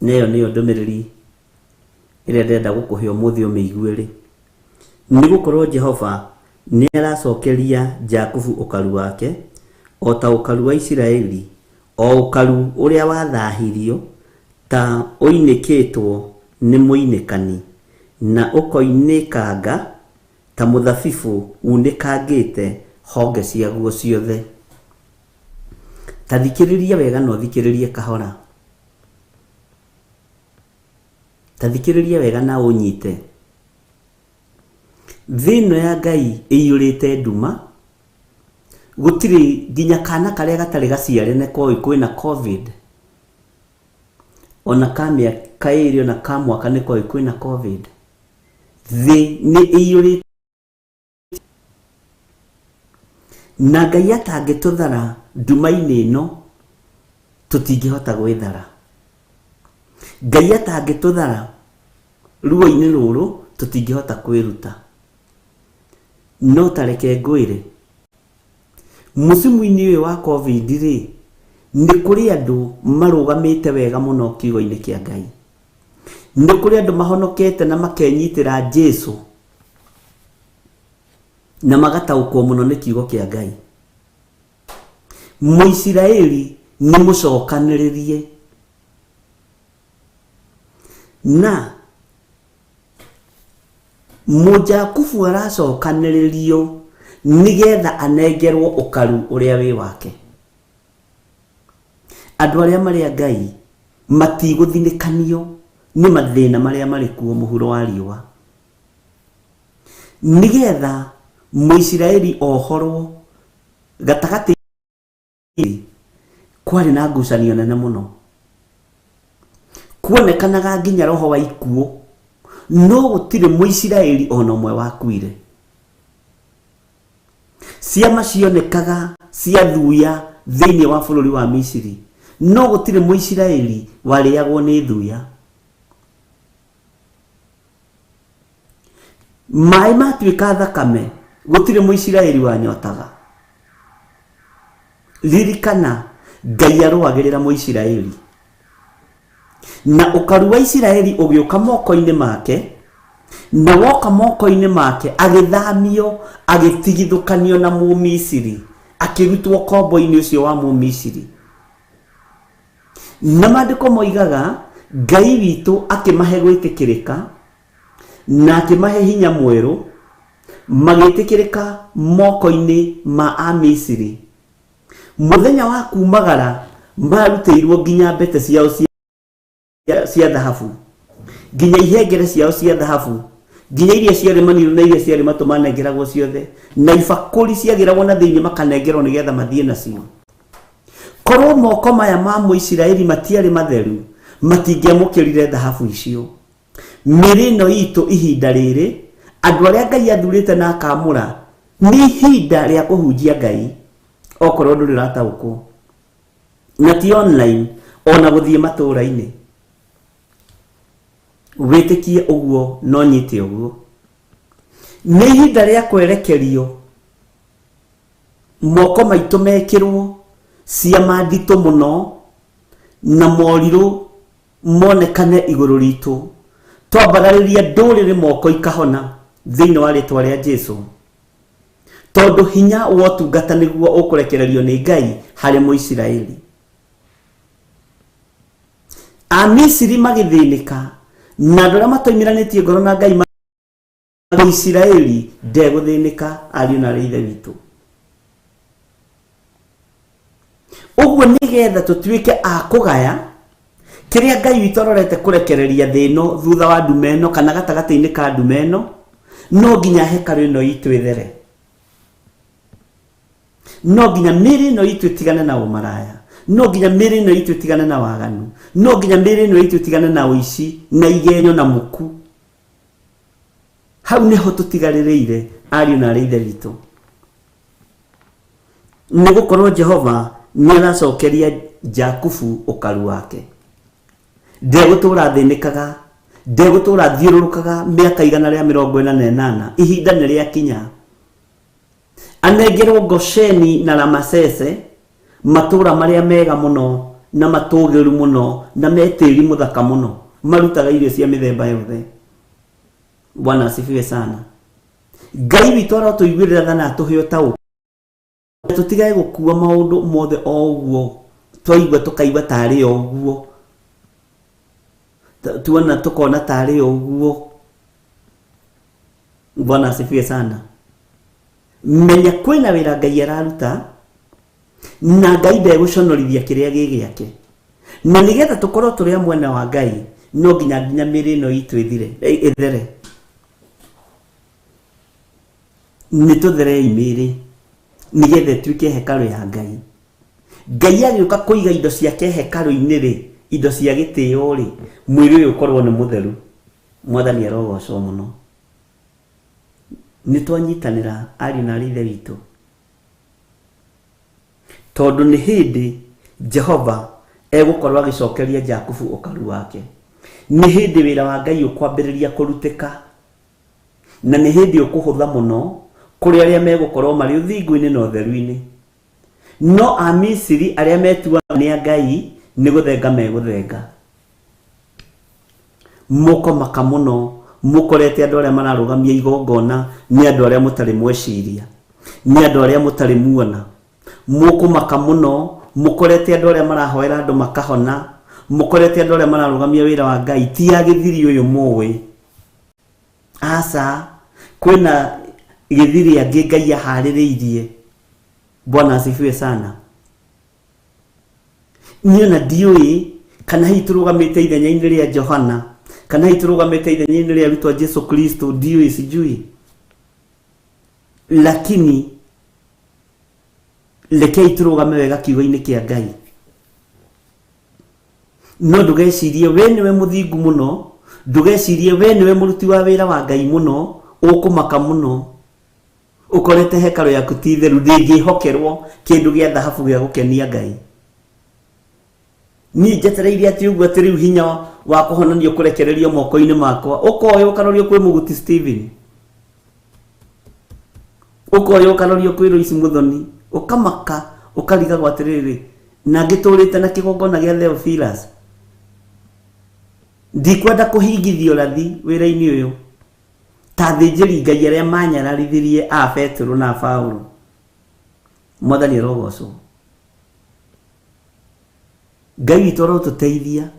na ĩyo nĩyo ndũmĩrĩri ĩrĩa ndĩrenda gũkũhe ũmũthĩ ũmĩigue rĩ, nĩ gũkorwo Jehova nĩ aracokeria Jakubu ũkaru wake, o ta ũkaru wa Isiraeli, o ũkaru ũrĩa wathahirio ta ũinĩkĩtwo nĩ mũinĩkani, na ũkoinĩkanga ta mũthabibũ unĩkangĩte honge ciaguo ciothe. Ta thikĩrĩria wega na ũthikĩrĩrie kahora. Ta thikĩrĩria wega na ũnyite. Thĩ ĩno ya Ngai ĩiyũrĩte nduma, Gũtirĩ nginya kana karĩa gatarĩ gaciare nĩ koĩ kwĩna COVID. Ona ka mĩaka ĩrĩ ona ka mwaka nĩ koĩ kwĩna COVID. Thĩ nĩ ĩiyũrĩte na Ngai atangĩtũthara nduma-inĩ ĩno tũtingĩhota gwĩthara. Ngai atangĩtũthara ruo-inĩ rũrũ tũtingĩhota kwĩruta. No ta reke ngwĩre, mũcimu-inĩ ũyũ wa COVID rĩ, nĩ kũrĩ andũ marũgamĩte wega mũno kiugo-inĩ kĩa Ngai. Nĩ kũrĩ andũ mahonokete na makenyitĩra Jesu na magataũkwo mũno nĩ kiugo kĩa Ngai. Mũisiraeli nĩ mũcokanĩrĩrie na Mũjakubu aracokanĩrĩrio nĩgetha anengerwo ũkaru ũrĩa wĩ wake. Andũ arĩa marĩ a Ngai matigũthinĩkanio nĩ mathĩna marĩa marĩ kuo mũhuro wa riũa. Nĩgetha Mũisiraeli ohorwo gatagatĩ kwarĩ na ngucanio nene mũno. Kuonekanaga nginya roho wa ikuũ, no gũtirĩ Mũisiraeli ona ũmwe wakuire. Ciama cionekaga cia thuya thĩinĩ wa bũrũri wa Misiri, no gũtirĩ Mũisiraeli warĩagwo nĩ thuya. Maĩ matuĩka thakame, gũtirĩ Mũisiraeli wanyotaga. Ririkana, Ngai arũagĩrĩra Mũisiraeli. Na ũkaru wa Isiraeli ũgĩũka moko-inĩ make, na woka moko-inĩ make agĩthamio, agĩtigithũkanio na Mũmisiri, akĩrutwo kombo-inĩ ũcio wa Mũmisiri. Na maandĩko moigaga Ngai witũ akĩmahe gwĩtĩkĩrĩka na akĩmahe hinya mwerũ, magĩtĩkĩrĩka moko-inĩ ma Amisiri. Mũthenya wa kumagara marutĩirwo nginya mbete ciao cia thahabu, nginya ihengere ciao cia thahabu, nginya iria ciarĩ maniũrũ na iria ciarĩ matũ manengeragwo ciothe, na ibakũri ciagĩragwo na thĩinĩ makanengerwo nĩgetha mathiĩ nacio. Korwo moko maya ma Mũisiraeli matiarĩ matheru, matingĩamũkĩrire thahabu icio. Mĩĩrĩ ĩno itũ ihinda rĩrĩ, andũ arĩa Ngai athurĩte na akamũra, nĩ ihinda rĩa kũhunjia Ngai, okorwo ndũrĩ ũrataũkwo. Na ti online, ona gũthiĩ matũũra-inĩ. Wĩtĩkie ũguo no nyite ũguo. Nĩ ihinda rĩa kwerekerio moko maitũ mekĩrwo ciama nditũ mũno na morirũ monekane igũrũ ritũ. Twambararĩria ndũrĩrĩ moko ikahona thĩinĩ wa rĩtwa rĩa Jesu. Tondũ hinya wa ũtungata nĩguo ũkũrekererio nĩ Ngai harĩ Mũisiraeli. Amisiri magĩthĩnĩka na andũ arĩa matoimĩranĩtie ngoro na Ngai Mũisiraeli ndegũthĩnĩka ariũ na arĩ ithe witũ. Ũguo nĩgetha tũtuĩke a kũgaya kĩrĩa Ngai witũ arorete kũrekereria thĩ ĩno thutha wa nduma ĩno kana gatagatĩ-inĩ ka nduma ĩno, no nginya hekarũ ĩno itũ ĩthere. No nginya mĩĩrĩ ĩno itũ ĩtigane na ũmaraya. No nginya mĩĩrĩ ĩno itũ ĩtigane na waganu. No nginya mĩĩrĩ ĩno itũ ĩtigane na ũici na igenyo na mũku. Hau nĩho tũtigarĩrĩire ariũ na arĩ ithe witũ. Nĩ gũkorwo Jehova nĩ aracokeria Jakubu ũkaru wake. Ndegũtũra thĩnĩkaga, ndegũtũra thiũrũrũkaga mĩaka 148, ihinda nĩ rĩakinya. Anengerwo Gosheni na Ramasese, matũũra marĩa mega mũno na matũũgĩru mũno na me tĩri mũthaka mũno, marutaga irio cia mĩthemba yothe. Bwana asifiwe sana. Ngai witũ arotũiguĩrĩra tha na atũhe ũtaũku. Tũtigage gũkua maũndũ mothe o ũguo twaigua tũkaigua tarĩ o ũguo, tuona tũkona tarĩ o ũguo. Bwana asifiwe sana. Menya kwĩna wĩra Ngai araruta na Ngai ndegũconorithia kĩrĩa gĩ gĩake. Na nĩgetha tũkorwo tũrĩ a mwena wa Ngai no nginya nginya mĩĩrĩ ĩno itũ ĩthire, ĩthere. Nĩ tũtherei mĩĩrĩ. Nĩgetha ĩtuĩke hekarũ ya Ngai. Ngai agĩũka kũiga indo ciake hekarũ-inĩ rĩ, indo cia gĩtĩo rĩ, mwĩrĩ ũyũ ũkorwo nĩ mũtheru. Mwathani arogocwo mũno. Nĩ twanyitanĩra ariũ na aarĩ a Ithe witũ, tondũ nĩ hĩndĩ Jehova egũkorwo agĩcokeria Jakubu ũkaru wake. Nĩ hĩndĩ wĩra wa Ngai ũkwambĩrĩria kũrutĩka, na nĩ hĩndĩ ũkũhũtha mũno kũrĩ arĩa megũkorwo marĩ ũthingu-inĩ na ũtheru-inĩ. No Amisiri arĩa metuaga nĩ a Ngai nĩ gũthenga megũthenga. Mũkomaka mũno mũkorete andũ arĩa mararũgamia igongona nĩ andũ arĩa mũtarĩ mweciria, nĩ andũ arĩa mũtarĩ muona. Mũkũmaka mũno mũkorete andũ arĩa marahoera andũ makahona, mũkorete andũ arĩa mararũgamia wĩra wa Ngai ti a gĩthiri ũyũ mũĩ. Aca, kwĩna gĩthiri angĩ Ngai aharĩrĩirie. Bwana asifiwe sana. Niĩ ona ndiũĩ kana hihi tũrũgamĩte ithenya-inĩ rĩa Johana, kana hihi tũrũgamĩte ithenya-inĩ rĩa arutwo a Jesu Kristo, ndiũĩ, sijui. Lakini rekei tũrũgame wega kiugo-inĩ kĩa Ngai. No ndũgecirie we nĩwe mũthingu mũno, ndũgecirie we nĩwe mũruti wa wĩra wa Ngai mũno, ũkũmaka mũno ũkorete hekarũ yaku ti theru, ndĩngĩhokerwo kĩndũ gĩa thahabu gĩa gũkenia Ngai. Niĩ njetereire atĩ ũguo atĩ rĩu hinya wa kũhonania ũkũrekererio moko-inĩ makwa, ũkoywo ũkarorio kwĩ Mũguti Stephen, ũkoywo ũkarorio kwĩ Lois Muthoni, ũkamaka ũkarigagwo atĩrĩrĩ, na ngĩtũrĩte na kĩgongona gĩa Theophilus, ndikwenda kũhingithio rathi wĩra-inĩ ũyũ ta athĩnjĩri Ngai arĩa manyararithirie a Petero na Paulo. Mwathani arogocwo. Ngai witũ arotũteithia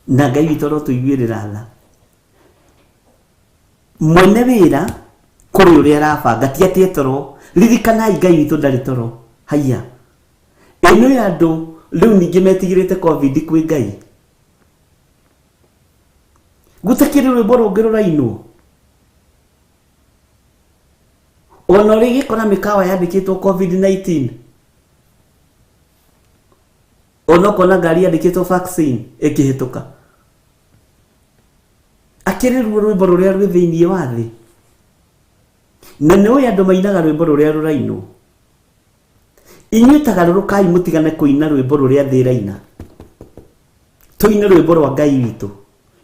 na Ngai witũ arotũiguĩrĩra tha. Mwene wĩra kũrĩ ũrĩa arabanga ti atĩ e toro. Ririkanai Ngai witũ ndarĩ toro. Haiya, ĩno ya andũ rĩu ningĩ metigĩrĩte COVID kwĩ Ngai. Gũtakĩrĩ rwĩmbo rũngĩ rũrainwo. Ona ũrĩ gĩkora mĩkawa yandĩkĩtwo COVID-19, ona ũkona ngari yandĩkĩtwo vaccine ĩkĩhĩtũka. Akĩrĩ ruo rwĩmbo rũrĩa rwĩ thĩinĩ wa thĩ. Na nĩ ũĩ andũ mainaga rwĩmbo rũrĩa rũrainwo. Inyuĩ tagarũrũkai mũtigane kũina rwĩmbo rũrĩa thĩ ĩraina. Tũine rwĩmbo rwa Ngai witũ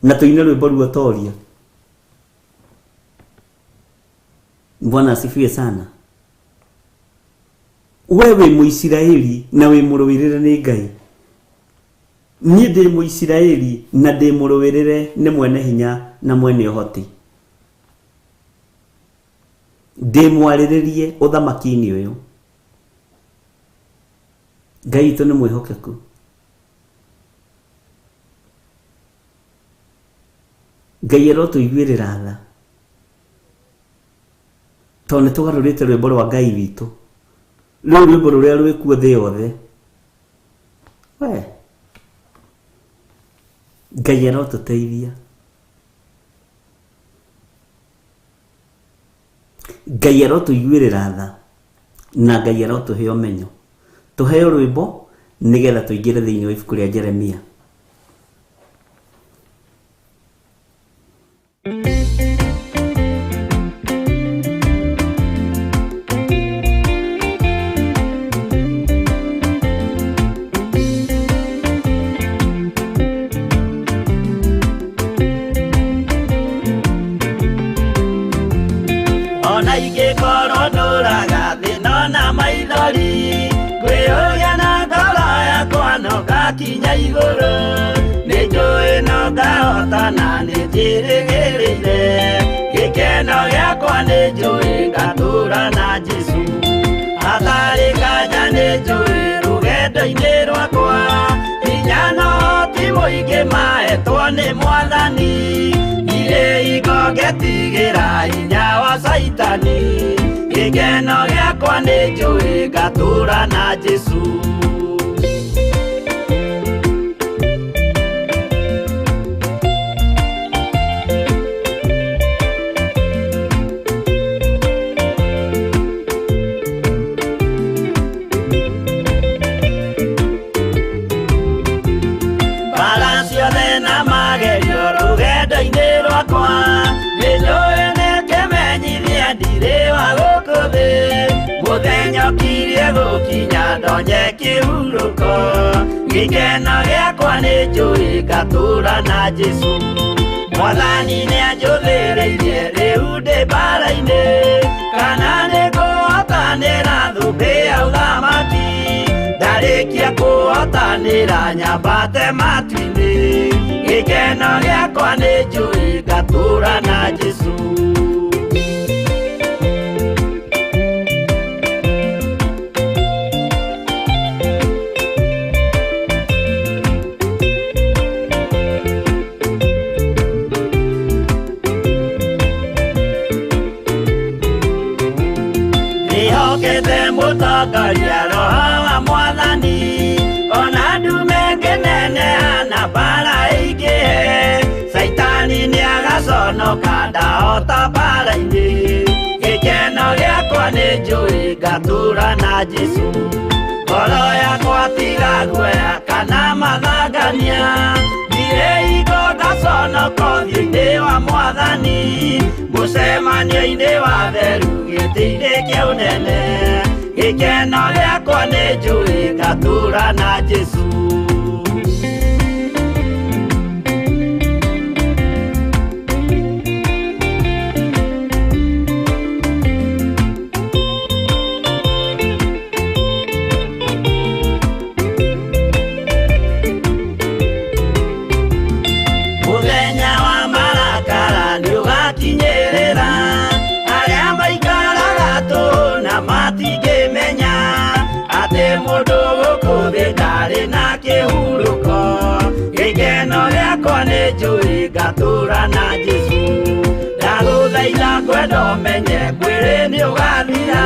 na tũine rwĩmbo rwa ũtoria. Bwana asifiwe sana. We wĩ Mũisiraeli na wĩ mũrũĩrĩre nĩ Ngai. Niĩ ndĩ Mũisiraeli na ndĩ mũrũĩrĩre nĩ mwene hinya na mwene ũhoti. Ndĩ mwarĩrĩrie ũthamaki-inĩ ũyũ. Ngai witũ nĩ mwĩhokeku. Ngai arotũiguĩrĩra tha tondũ nĩ tũgarũrĩte rwĩmbo rwa Ngai witũ, rũu rwĩmbo rũrĩa rwĩkuo thĩ yothe. We Ngai arotũteithia. Ngai arotũiguĩrĩra tha na Ngai arotũhe ũmenyo. Tũheo rwĩmbo nĩgetha tũingĩre thĩinĩ wa ibuku rĩa Jeremia. Ona ingĩkorwo ndũraga thĩna na maithori, ngwĩyũria na ngoro yakwa no ngakinya igũrũ. Nĩ njũĩ no ngahotana, nĩ njĩrĩgĩrĩire gĩkeno gĩakwa, nĩ njũĩ ngatũra na Jesũ. Hatarĩ nganja nĩ njũĩ rũgendo-inĩ rwakwa, hinya no ti mũingĩ mahetwo nĩ Mwathani. Ndirĩ hingo ngetigĩra hinya wa Caitani, gĩkeno gĩakwa nĩ njũĩ ngatũra na Jesũ. gwakwa nĩnjũĩ nĩkĩmenyithia ndirĩ wa gũkũ thĩ mũthenya ũkirie gũkinya ndonye kĩhurũko gĩkeno gĩakwa nĩnjũĩ ngatũũra na Jesũ Mwathani nĩanjũthĩrĩirie rĩu ndĩ mbara-inĩ kana nĩngũhotanĩra thũmbĩ ya ũthamaki ndarĩkia kũhotanĩra nyambate matu-inĩ gĩkeno gĩakwa nĩnjũĩ ngatũũra na Jesũ. Ndĩhokete mũtongoria roho wa mwathani ona ndume ngĩneneha na mbara ĩingĩhe Caitani nĩagaconoka ndahota mbara-inĩ gĩkeno gĩakwa nĩnjũĩ ngatũũra na Jesũ ngoro yakwa tiga guoya kana mathangania ndirĩ hingo ngaconoka ũthiũ-inĩ wa mwathani mũcemanio-inĩ wa theru gĩtĩ-inĩ kĩa ũnene gĩkeno gĩakwa nĩnjũĩ ngatũũra na Jesũ. Mũthenya wa marakara nĩũgakinyĩrĩra arĩa maikaraga tũhũ na matingĩmenya atĩ mũndũ gũkũ thĩ ndarĩ na kĩhurũko gĩkeno gĩakwa nĩnjũĩ ngatũũra na Jesũ ndagũthaitha ngwenda ũmenye mwĩrĩ nĩũgathira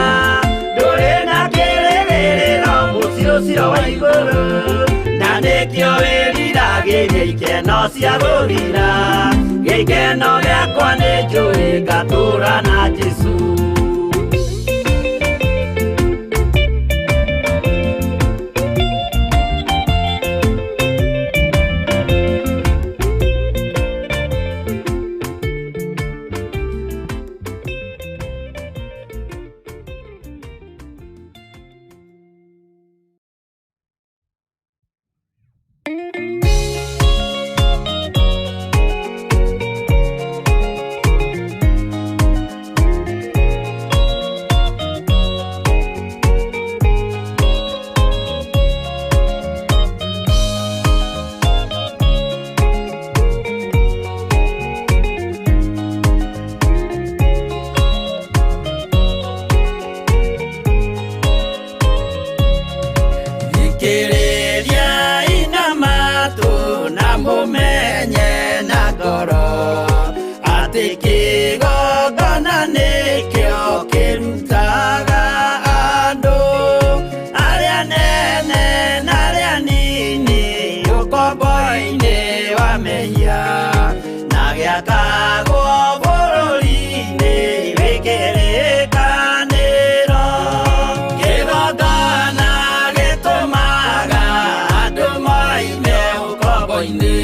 ndũrĩ na kĩrĩgĩrĩro mũciĩ ũcio wa igũrũ na nĩkĩo wĩriragĩria ikeno cia gũthira gĩkeno gĩakwa nĩnjũĩ ngatũũra na Jesũ. Thikĩrĩria ina matũ na mũmenye na ngoro atĩ kĩgongona nĩkĩo kĩrutaga andũ arĩa nene na arĩa nini ũkombo-inĩ wa mehia na gĩakagwo bũrũri-inĩ wĩ kĩrĩkanĩro kĩgongona gĩtũmaga andũ moime ũkombo-inĩ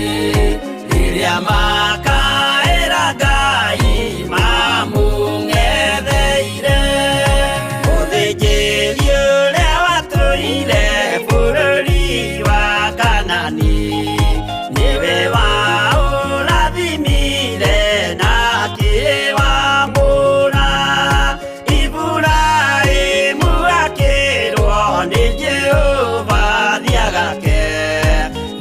rĩrĩa makaĩra Ngai mamũng'etheire mũthĩnjĩri ũrĩa watũire bũrũri wa Kanani nĩwe waũrathimire na akĩwamũra Iburahĩmu akĩrwo nĩ Jehova thiagake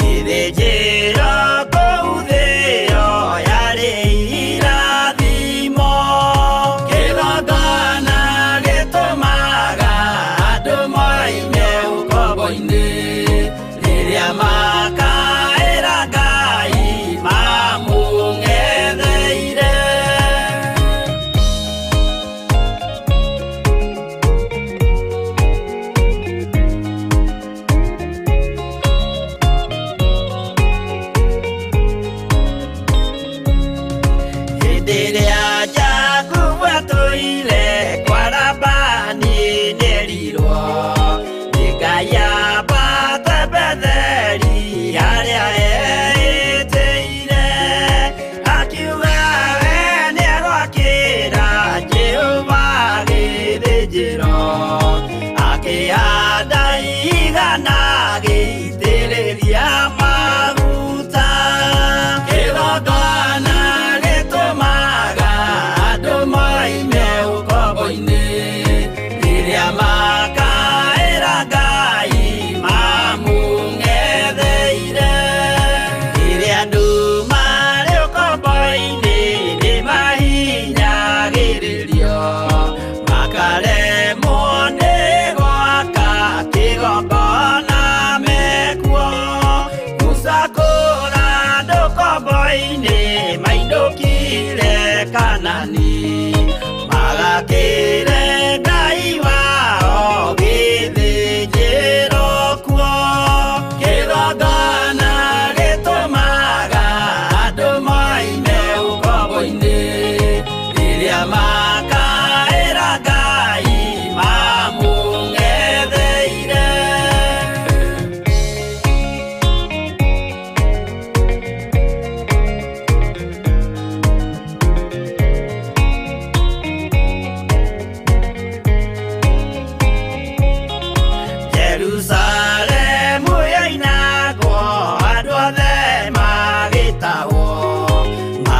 gĩthĩnjĩro kũu thĩo yarĩ irathimo kĩgongona gĩtũmaga andũ moime ũkombo-inĩ rĩrĩa makaĩra Ngai mamũng'etheire. Hĩndĩ ĩrĩa Jakubu atũire kwa Labani nĩerirwo nĩ Ngai ambate Betheli harĩa eĩtĩire akiuga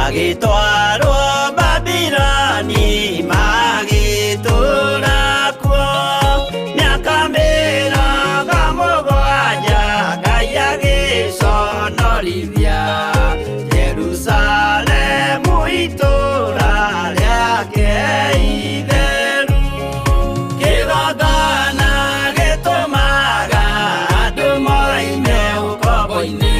Magĩtwarwo Babiloni magĩtũũra kuo mĩaka 70, Ngai agĩconorithia Jerusalemu itũũra rĩake itheru. Kĩgongona gĩtũmaga andũ moime ũkombo-inĩ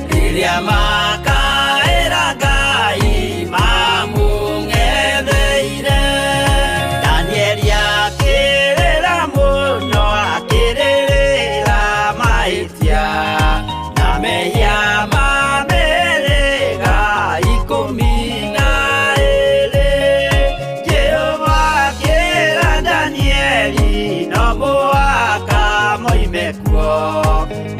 rĩrĩa makaĩra Ngai mamũng'etheire. Danieli akĩrĩra mũno akĩrĩrĩra mahĩtia na mehia ma mĩhĩrĩga 12. Jehova akĩra Danieli no mũhaka moime kuo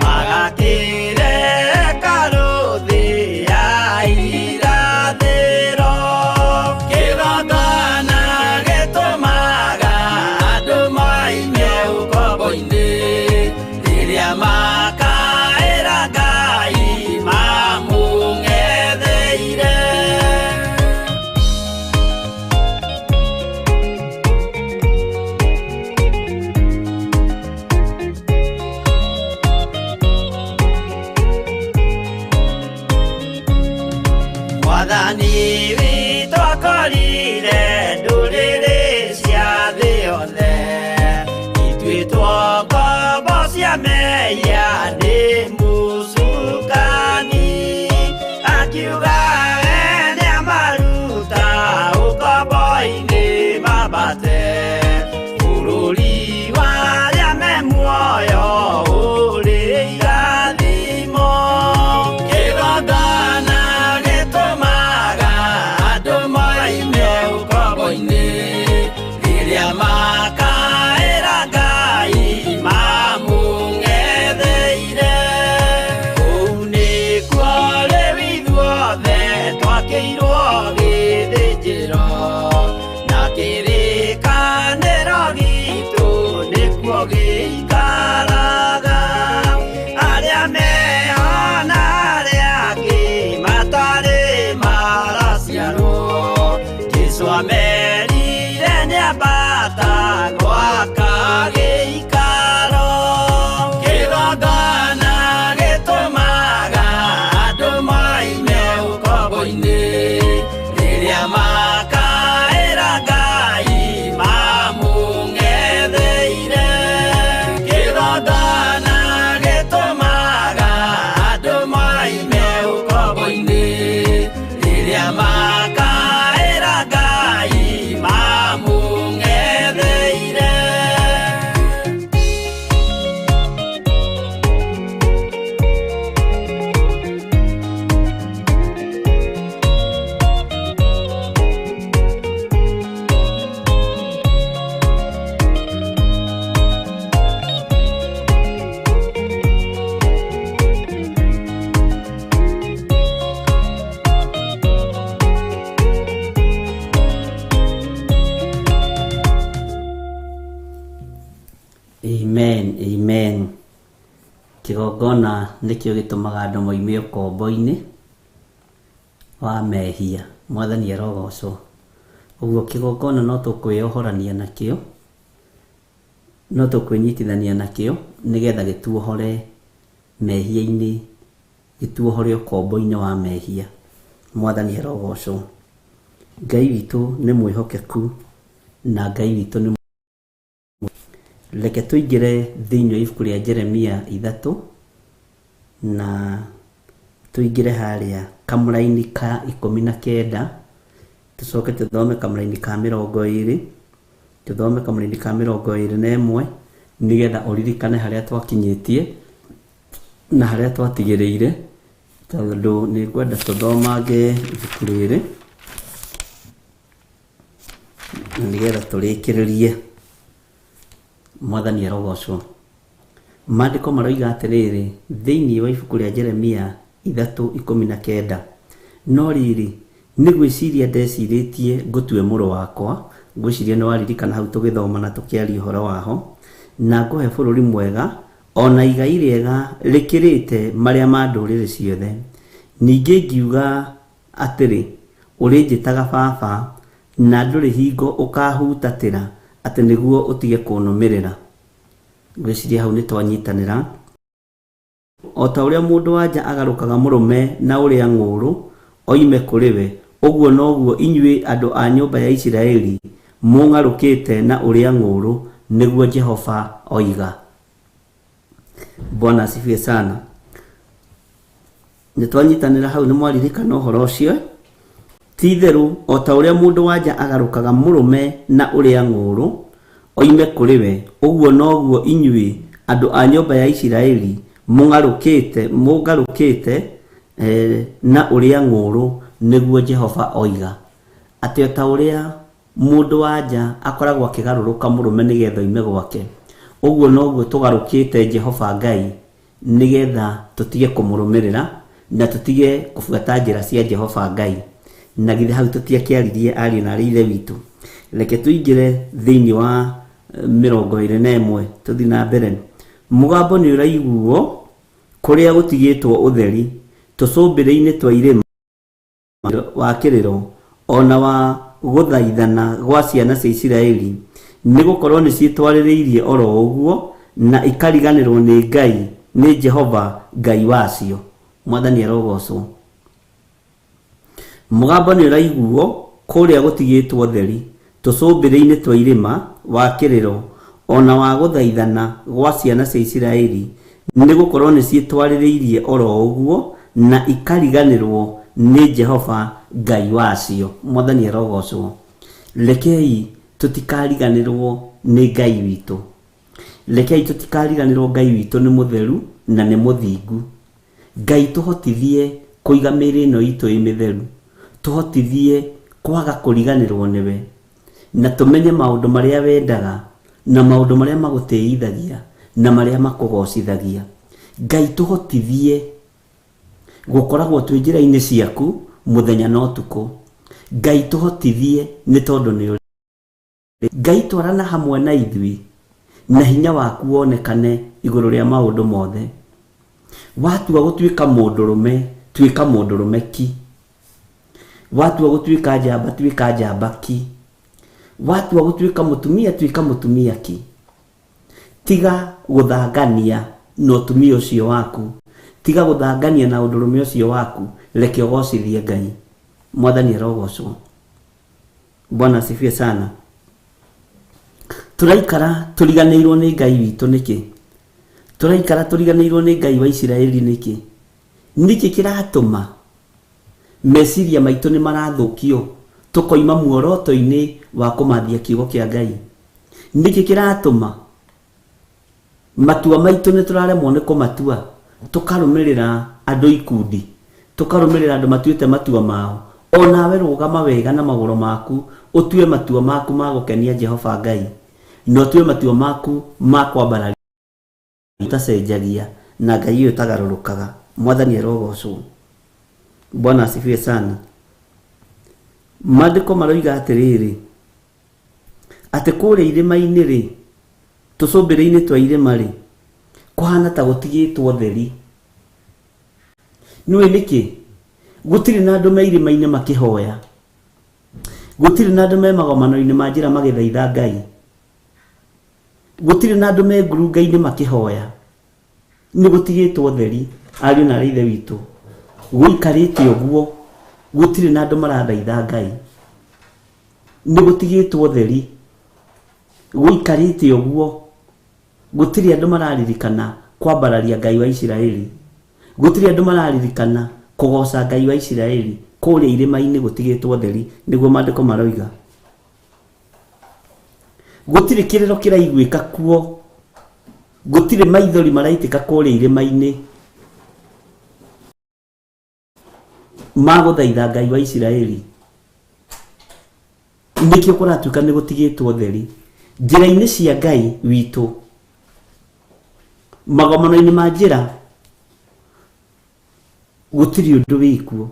magakĩre hekarũ thĩ ya irathĩro. Kĩgongona gĩtũmaga andũ moime ũkombo-inĩ rĩrĩa makaĩra Ngai mamũng'etheire. Mwathani witũ akorire ndũrĩrĩ cia thĩ yothe ituĩtwo ngombo cia mehia nĩ mũcukani, akiuga we nĩamaruta ũkombo-inĩ mambate bũrũri wa arĩa me muoyo ũrĩ irathimo. Kĩgongona gĩtũmaga andũ moime ũkombo-inĩ rĩrĩa makaĩra Ngai mamũng'etheire. Kũu nĩkuo rĩu ithuothe twakĩirwo gĩthĩnjĩro na kĩrĩkanĩro gitũ nĩkuo gĩikaraga. Arĩa meho na arĩa angĩ matarĩ maraciarwo, Jesũ amerire nĩambata gwaka gĩikaro. Kĩgongona gĩtũmaga andũ moime ũkombo-inĩ rĩrĩa makaĩra Ngai mamũng'etheire. Kĩgongona gĩtũmaga andũ moime ũkombo-inĩ rĩrĩa makaĩra Ngai mamũng'etheire. Amen, amen. Kĩgongona nĩkĩo gĩtũmaga andũ moime ũkombo-inĩ wa mehia. Mwathani arogocwo. Ũguo kĩgongona no tũkwĩyohorania nakĩo, no tũkwĩnyitithania nakĩo nĩgetha gĩtuohore mehia-inĩ, gĩtuohore ũkombo-inĩ wa mehia. Mwathani arogocwo. Ngai witũ nĩ mwĩhokeku na Ngai witũ nĩ. Reke tũingĩre thĩinĩ wa ibuku rĩa Jeremia 3 na tũingĩre harĩa kamũraini ka 19, tũcoke tũthome kamũraini ka 20, tũthome kamũraini ka 21, nĩgetha ũririkane harĩa twakinyĩtie na harĩa twatigĩrĩire, tondũ nĩ ngwenda tũthomange ibuku rĩrĩ na nĩgetha tũrĩkĩrĩrie. Mwathani arogocwo. Maandĩko maroiga atĩrĩrĩ thĩinĩ wa ibuku rĩa Jeremia 3:19, no rĩrĩ, nĩ gwĩciria ndecirĩtie ngũtue mũrũ wakwa, ngwĩciria nĩ waririkana hau tũgĩthoma na tũkĩaria ũhoro waho, na ngũhe bũrũri mwega ona igai rĩega rĩkĩrĩte marĩa ma ndũrĩrĩ ciothe. Ningĩ ngiuga atĩrĩ, ũrĩnjĩtaga baba, na ndũrĩ hingo ũkahutatĩra atĩ nĩguo ũtige kũnũmĩrĩra. Ngwĩciria hau nĩ twanyitanĩra. O ta ũrĩa mũndũ-wa-nja agarũkaga mũrũme na ũrĩa ng'ũũrũ oime kũrĩ we, ũguo noguo inyuĩ andũ a nyũmba ya Isiraeli mũng'arũkĩte na ũrĩa ng'ũũrũ, nĩguo Jehova oiga. Bwana asifiwe sana. Nĩ twanyitanĩra hau, nĩ mwaririkana ũhoro ũcio. Ti itherũ o ta ũrĩa mũndũ-wa-nja agarũkaga mũrũme na ũrĩa ng'ũũrũ oime kũrĩ we, ũguo noguo inyuĩ andũ a nyũmba ya Isiraeli mũng'arũkĩte, mũngarũkĩte na ũrĩa ng'ũũrũ, nĩguo Jehova oiga. Atĩ o ta ũrĩa mũndũ-wa-nja akoragwo akĩgarũrũka mũrũme nĩgetha oime gwake, ũguo noguo tũgarũkĩte Jehova Ngai nĩgetha tũtige kũmũrũmĩrĩra na tũtige kũbuata njĩra cia Jehova Ngai. Na githĩ hau tũtiakĩaririe ariũ na aarĩ ithe witũ? Reke tũingĩre thĩinĩ wa 21 tũthiĩ na mbere. Mũgambo nĩ ũraiguo kũrĩa gũtigĩtwo ũtheri, tũcũmbĩrĩ-inĩ twa irĩma. wa kĩrĩro, o na wa gũthaithana gwa ciana cia Isiraeli, nĩ gũkorũo nĩciĩtwarĩrĩirie o ro ũguo, na ikariganĩrũo nĩ Ngai, nĩ Jehova Ngai wacio. Mwathani arogoocwo. Mũgambo nĩũraiguo kũrĩa gũtigĩtwo ũtheri, tũcũmbĩrĩ-inĩ twa irĩma, wa kĩrĩro, o na wa gũthaithana gwa ciana cia Isiraeli, nĩ gũkorũo nĩciĩtwarĩrĩirie o ro ũguo, na ikariganĩrũo nĩ Jehova Ngai wacio. Mwathani arogoocwo. Rekei tũtikariganĩrũo nĩ Ngai witũ. Rekei tũtikariganĩrũo Ngai witũ nĩ mũtheru na nĩ mũthingu. Ngai tũhotithie kũiga mĩĩrĩ ĩno itũ ĩ mĩtheru, tũhotithie kwaga kũriganĩrwo nĩwe, na tũmenye maũndũ marĩa wendaga, na maũndũ marĩa magũtĩithagia, na marĩa makũgocithagia. Ngai tũhotithie gũkoragwo twĩ njĩra-inĩ ciaku mũthenya na ũtukũ. Ngai tũhotithie nĩ tondũ nĩ ũrĩ. Ngai twarana hamwe na ithuĩ, na hinya waku wonekane igũrũ rĩa maũndũ mothe. Watua gũtuĩka mũndũrũme, tuĩka mũndũrũme ki. Watua gũtuĩka njamba, tuĩka njamba ki. Watua gũtuĩka mũtumia, tuĩka mũtumia ki. Tiga gũthangania na ũtumia ũcio waku. Tiga gũthangania na ũndũrũme ũcio waku. Reke ũgocithie Ngai. Mwathani arogocwo. Bwana asifiwe sana. Tũraikara tũriganĩirwo nĩ Ngai witũ nĩkĩ? Tũraikara tũriganĩirwo nĩ Ngai wa Isiraeli nĩkĩ? Nĩkĩ kĩratũma meciria maitũ nĩ marathũkio tũkoima muoroto-inĩ wa kũmathia kiugo kĩa Ngai? Nĩkĩ kĩratũma Matua maitũ nĩ tũraremwo nĩ kũmatua, tũkarũmĩrĩra andũ ikundi, tũkarũmĩrĩra andũ matuĩte matua mao. O nawe rũgama wega na magũrũ maku, ũtue matua maku ma gũkenia Jehova Ngai, na ũtue matua maku ma kwambararia ũtacenjagia na Ngai ũyũ ũtagarũrũkaga. Mwathani arogocwo. Bwana asifiwe sana. Maandĩko maroiga atĩrĩrĩ, atĩ kũrĩa irĩma-inĩ-rĩ, tũcũmbĩrĩ-inĩ twa irĩma-rĩ, kũhana ta gũtigĩtwo theri. Nĩũĩ nĩkĩ? Gũtirĩ na andũ me irĩma-inĩ makĩhoya. Gũtirĩ na andũ me magomano-inĩ ma njĩra magĩthaitha Ngai. Gũtirĩ na andũ me ngurunga-inĩ makĩhoya. Nĩ gũtigĩtwo theri, ariũ na aarĩ a Ithe witũ. Gũikarĩte ũguo, gũtirĩ na andũ marathaitha Ngai. Nĩ gũtigĩtwo theri, gũikarĩte ũguo, gũtirĩ andũ mararirikana kwambararia Ngai wa Isiraeli. Gũtirĩ andũ mararirikana kũgooca Ngai wa Isiraeli. Kũrĩa irĩma-inĩ gũtigĩtwo theri, nĩguo maandĩko maroiga. Gũtirĩ kĩrĩro kĩraiguĩka kuo, gũtirĩ maithori maraitĩka kũrĩa irĩma-inĩ. Ma gũthaitha Ngai wa Isiraeli. Nĩkĩo kũratuĩka nĩ gũtigĩtwo theri njĩra-inĩ cia Ngai witũ, magomano-inĩ ma njĩra gũtirĩ ũndũ wĩkuo,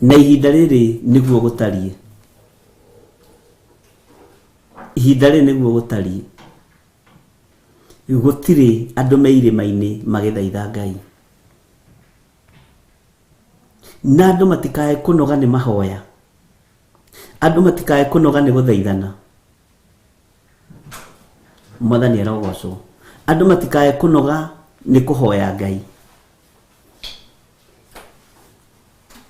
na ihinda rĩrĩ nĩguo gũtariĩ, ihinda rĩrĩ nĩguo gũtariĩ. Gũtirĩ andũ me irĩma-inĩ magĩthaitha Ngai. Na andũ matikae kũnoga nĩ mahoya, andũ matikae kũnoga nĩ gũthaithana. Mwathani arogocwo. Andũ matikae kũnoga nĩ kũhoya Ngai.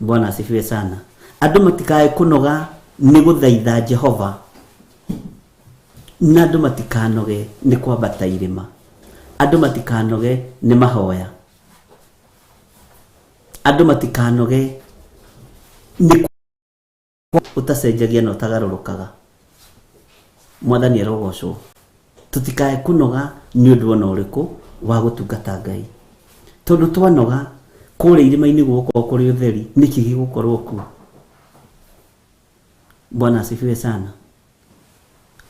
Bwana asifiwe sana. Andũ matikae kũnoga nĩ gũthaitha Jehova, na andũ matikanoge nĩ kwambata irĩma, andũ matikanoge nĩ mahoya, andũ matikanoge nĩ ũtacenjagia na ũtagarũrũkaga. Mwathani arogocwo. Tũtikae kũnoga nĩ ũndũ ona ũrĩkũ wa gũtungata Ngai, tondũ twanoga kũrĩa irĩma-inĩ gũgũkorwo kũrĩ ũtheri, nĩkĩ gĩgũkorwo kuo? Bwana asifiwe sana.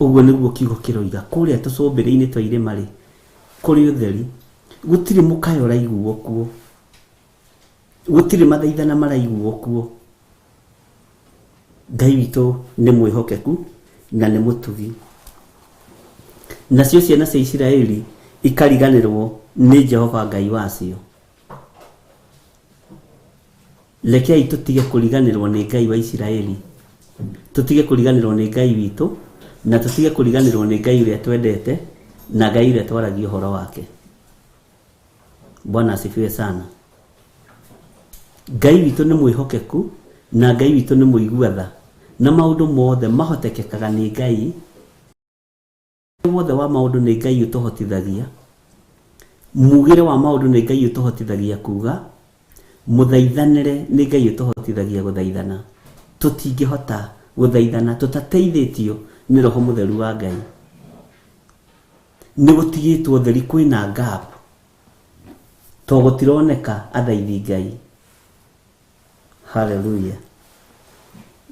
Ũguo nĩguo kiugo kĩroiga, kũrĩa tũcũmbĩrĩ-inĩ twa irĩma rĩ, kũrĩ ũtheri, gũtirĩ mũkayo ũraiguo kuo, gũtirĩ mathaithana maraiguo kuo. Ngai witũ nĩ mwĩhokeku na nĩ mũtugi. Nacio ciana cia Isiraeli ikariganĩrwo nĩ Jehova Ngai wacio. Rekei tũtige kũriganĩrwo nĩ Ngai wa Isiraeli, tũtige kũriganĩrwo nĩ Ngai witũ, na tũtige kũriganĩrwo nĩ Ngai ũrĩa twendete na Ngai ũrĩa twaragia ũhoro wake. Bwana asifiwe sana. Ngai witũ nĩ mwĩhokeku na Ngai witũ nĩ mũigua tha, na maũndũ mothe mahotekekaga nĩ Ngai. Wothe wa maũndũ nĩ Ngai ũtũhotithagia, mugĩre wa maũndũ nĩ Ngai ũtũhotithagia kuga, mũthaithanĩre nĩ Ngai ũtũhotithagia gũthaithana. Tũtingĩhota gũthaithana tũtateithĩtio nĩ Roho Mũtheru wa Ngai. Nĩ gũtigĩtwo ũtheri, kwĩna gap, to gũtironeka athaithi Ngai. Haleluya.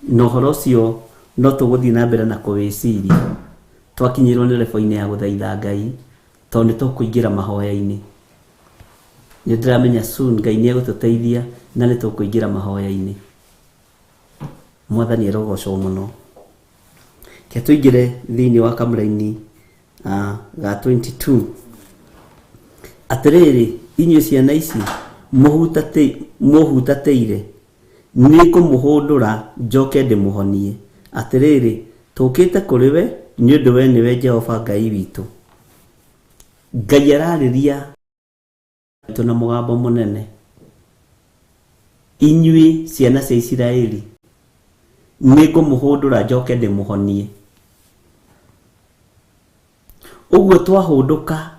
Na ũhoro ũcio no tũgũthiĩ na mbere na kũwĩciria twakinyĩrwo nĩ rebo-inĩ ya gũthaitha Ngai, tondũ nĩ tũkũingĩra mahoya-inĩ. Nĩ ndĩramenya soon Ngai nĩ egũtũteithia na nĩ tũkũingĩra mahoya-inĩ. Mwathani arogocwo mũno. Reke tũingĩre thĩinĩ wa kamũraini ga 22. Atĩrĩrĩ, inyuĩ ciana ici mũhutatĩire, nĩ ngũmũhũndũra njoke ndĩmũhonie. Atĩrĩrĩ, tũũkĩte kũrĩ we nĩ ũndũ we nĩwe Jehova Ngai witũ. Ngai ararĩria witũ na mũgambo mũnene, inyuĩ ciana cia Isiraeli, nĩ ngũmũhũndũra njoke ndĩmũhonie. Ũguo twahũndũka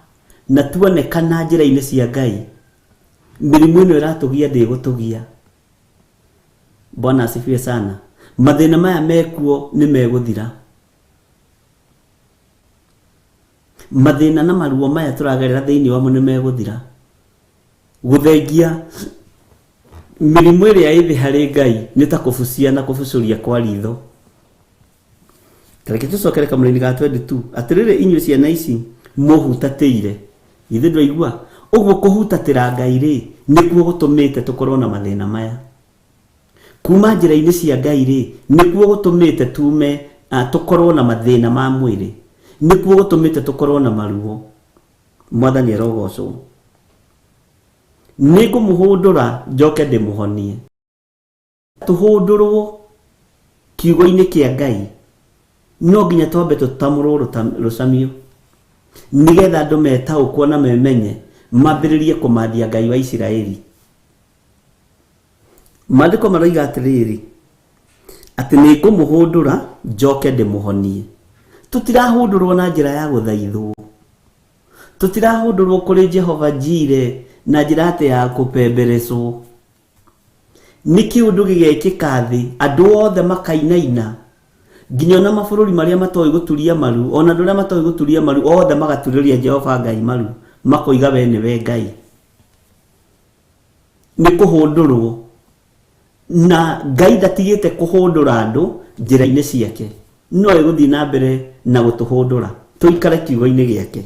na tuonekana njĩra-inĩ cia Ngai, mĩrimũ ĩno ĩratũgia ndĩgũtũgia. Bwana asifiwe sana. Mathĩna maya mekuo nĩ megũthira. Mathĩna na maruo maya tũragerera thĩinĩ wamo nĩ megũthira. Gũthengia mĩrimũ ĩrĩa ĩthĩ harĩ Ngai nĩ ta kũbucia na kũbucũria kwa ritho. Tareke tũcokere kamũraini ga 22. Atĩrĩrĩ inyuĩ ciana ici mũhutatĩire, githĩ ndwaigua? Ũguo kũhutatĩra Ngai rĩ, nĩkuo gũtũmĩte tũkorwo na mathĩna maya. Kuma njĩra-inĩ cia Ngai rĩ, nĩkuo gũtũmĩte tume tũkorwo na mathĩna ma mwĩrĩ, nĩkuo gũtũmĩte tũkorwo na maruo. Mwathani arogocwo. Nĩ ngũmũhũndũra njoke ndĩmũhonie. Tũhũndũrwo kiugo-inĩ kĩa Ngai, no nginya twambe tũtamũrwo rũcamio, nĩgetha andũ metaũkwo na memenye, mambĩrĩrie kũmathia Ngai wa Isiraeli. Maandĩko maroiga atĩrĩrĩ, atĩ nĩ ngũmũhũndũra njoke ndĩmũhonie. Tũtirahũndũrwo na njĩra ya gũthaithwo, tũtirahũndũrwo kũrĩ Jehova Jire na njĩra atĩ ya kũpemberecwo. Nĩ kĩũndũ gĩgekĩka thĩ, andũ othe makainaina, nginya ona mabũrũri marĩa matoĩ gũturia maru, ona andũ arĩa matoĩ gũturia maru othe magaturĩria Jehova Ngai maru, makoiga we nĩwe Ngai. Nĩ kũhũndũrwo, na Ngai ndatigĩte kũhũndũra andũ njĩra-inĩ ciake, no egũthiĩ na mbere na gũtũhũndũra tũikare kiugo-inĩ gĩake.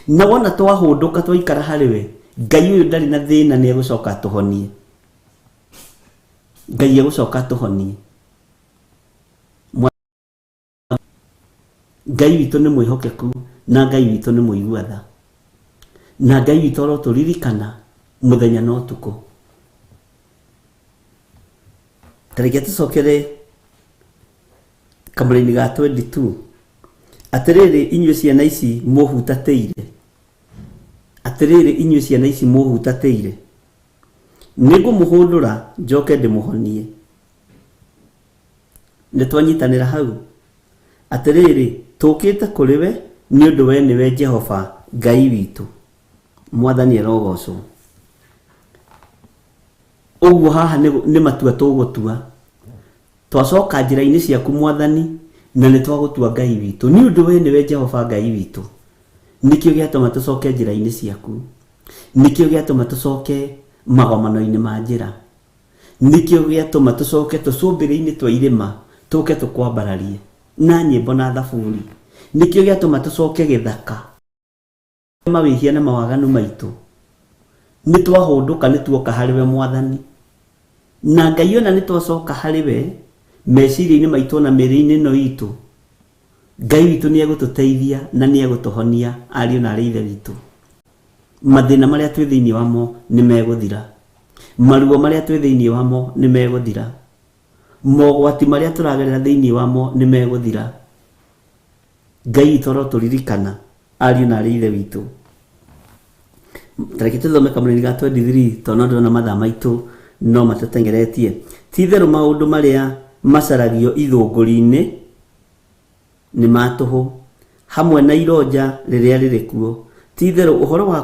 Na wona twahũndũka twaikara harĩ we, Ngai ũyũ ndarĩ na thĩna, nĩ egũcoka atũhonie. Ngai egũcoka atũhonie. Ngai witũ nĩ mwĩhokeku na Ngai witũ nĩ mũigua tha, na Ngai witũ arotũririkana mũthenya na ũtukũ. Ta reke tũcokere kamũraini ga 22. Atĩrĩrĩ inyuĩ ciana ici mũhutatĩire, atĩrĩrĩ inyuĩ ciana ici mũhutatĩire, nĩngũmũhũndũra njoke ndĩmũhonie. Nĩ twanyitanĩra hau? Atĩrĩrĩ, tũũkĩte kũrĩ we nĩ ũndũ we nĩwe Jehova Ngai witũ. Mwathani arogocwo. Ũguo haha nĩ matua tũgũtua. Twacoka njĩra-inĩ ciaku Mwathani, na nĩ twagũtua Ngai witũ. Nĩ ũndũ we nĩwe Jehova Ngai witũ. Nĩkĩo gĩatũma tũcoke njĩra-inĩ ciaku. Nĩkĩo gĩatũma tũcoke magomano-inĩ ma njĩra. Nĩkĩo gĩatũma tũcoke tũcũmbĩrĩ-inĩ twa irĩma tũke tũkwambararie na nyĩmbo na thaburi. Nĩkĩo gĩatũma tũcoke gĩthaka. Mawĩhia na mawaganu maitũ. Nĩ twahũndũka nĩ tuoka harĩ we Mwathani. Na Ngai ona nĩ twacoka harĩ we meciria-inĩ maitũ na mĩĩrĩ-inĩ ĩno itũ. Ngai witũ nĩ egũtũteithia na nĩ egũtũhonia ariũ na arĩ ithe witũ. Mathĩna marĩa twĩ thĩinĩ wamo nĩ megũthira. Maruo marĩa twĩ thĩinĩ wamo nĩ megũthira. Mogwati marĩa tũragerera thĩinĩ wamo nĩ megũthira. Ngai witũ arotũririkana ariũ na arĩ ithe witũ. Tareke tũthome kamũrĩri ga 23 tondũ no ndĩrona mathaa maitũ no matũteng'eretie. Ti itherũ maũndũ marĩa macaragio ithũngũri-inĩ nĩ ma tũhũ, hamwe na ironja rĩrĩa rĩrĩ kuo. Ti itherũ ũhoro wa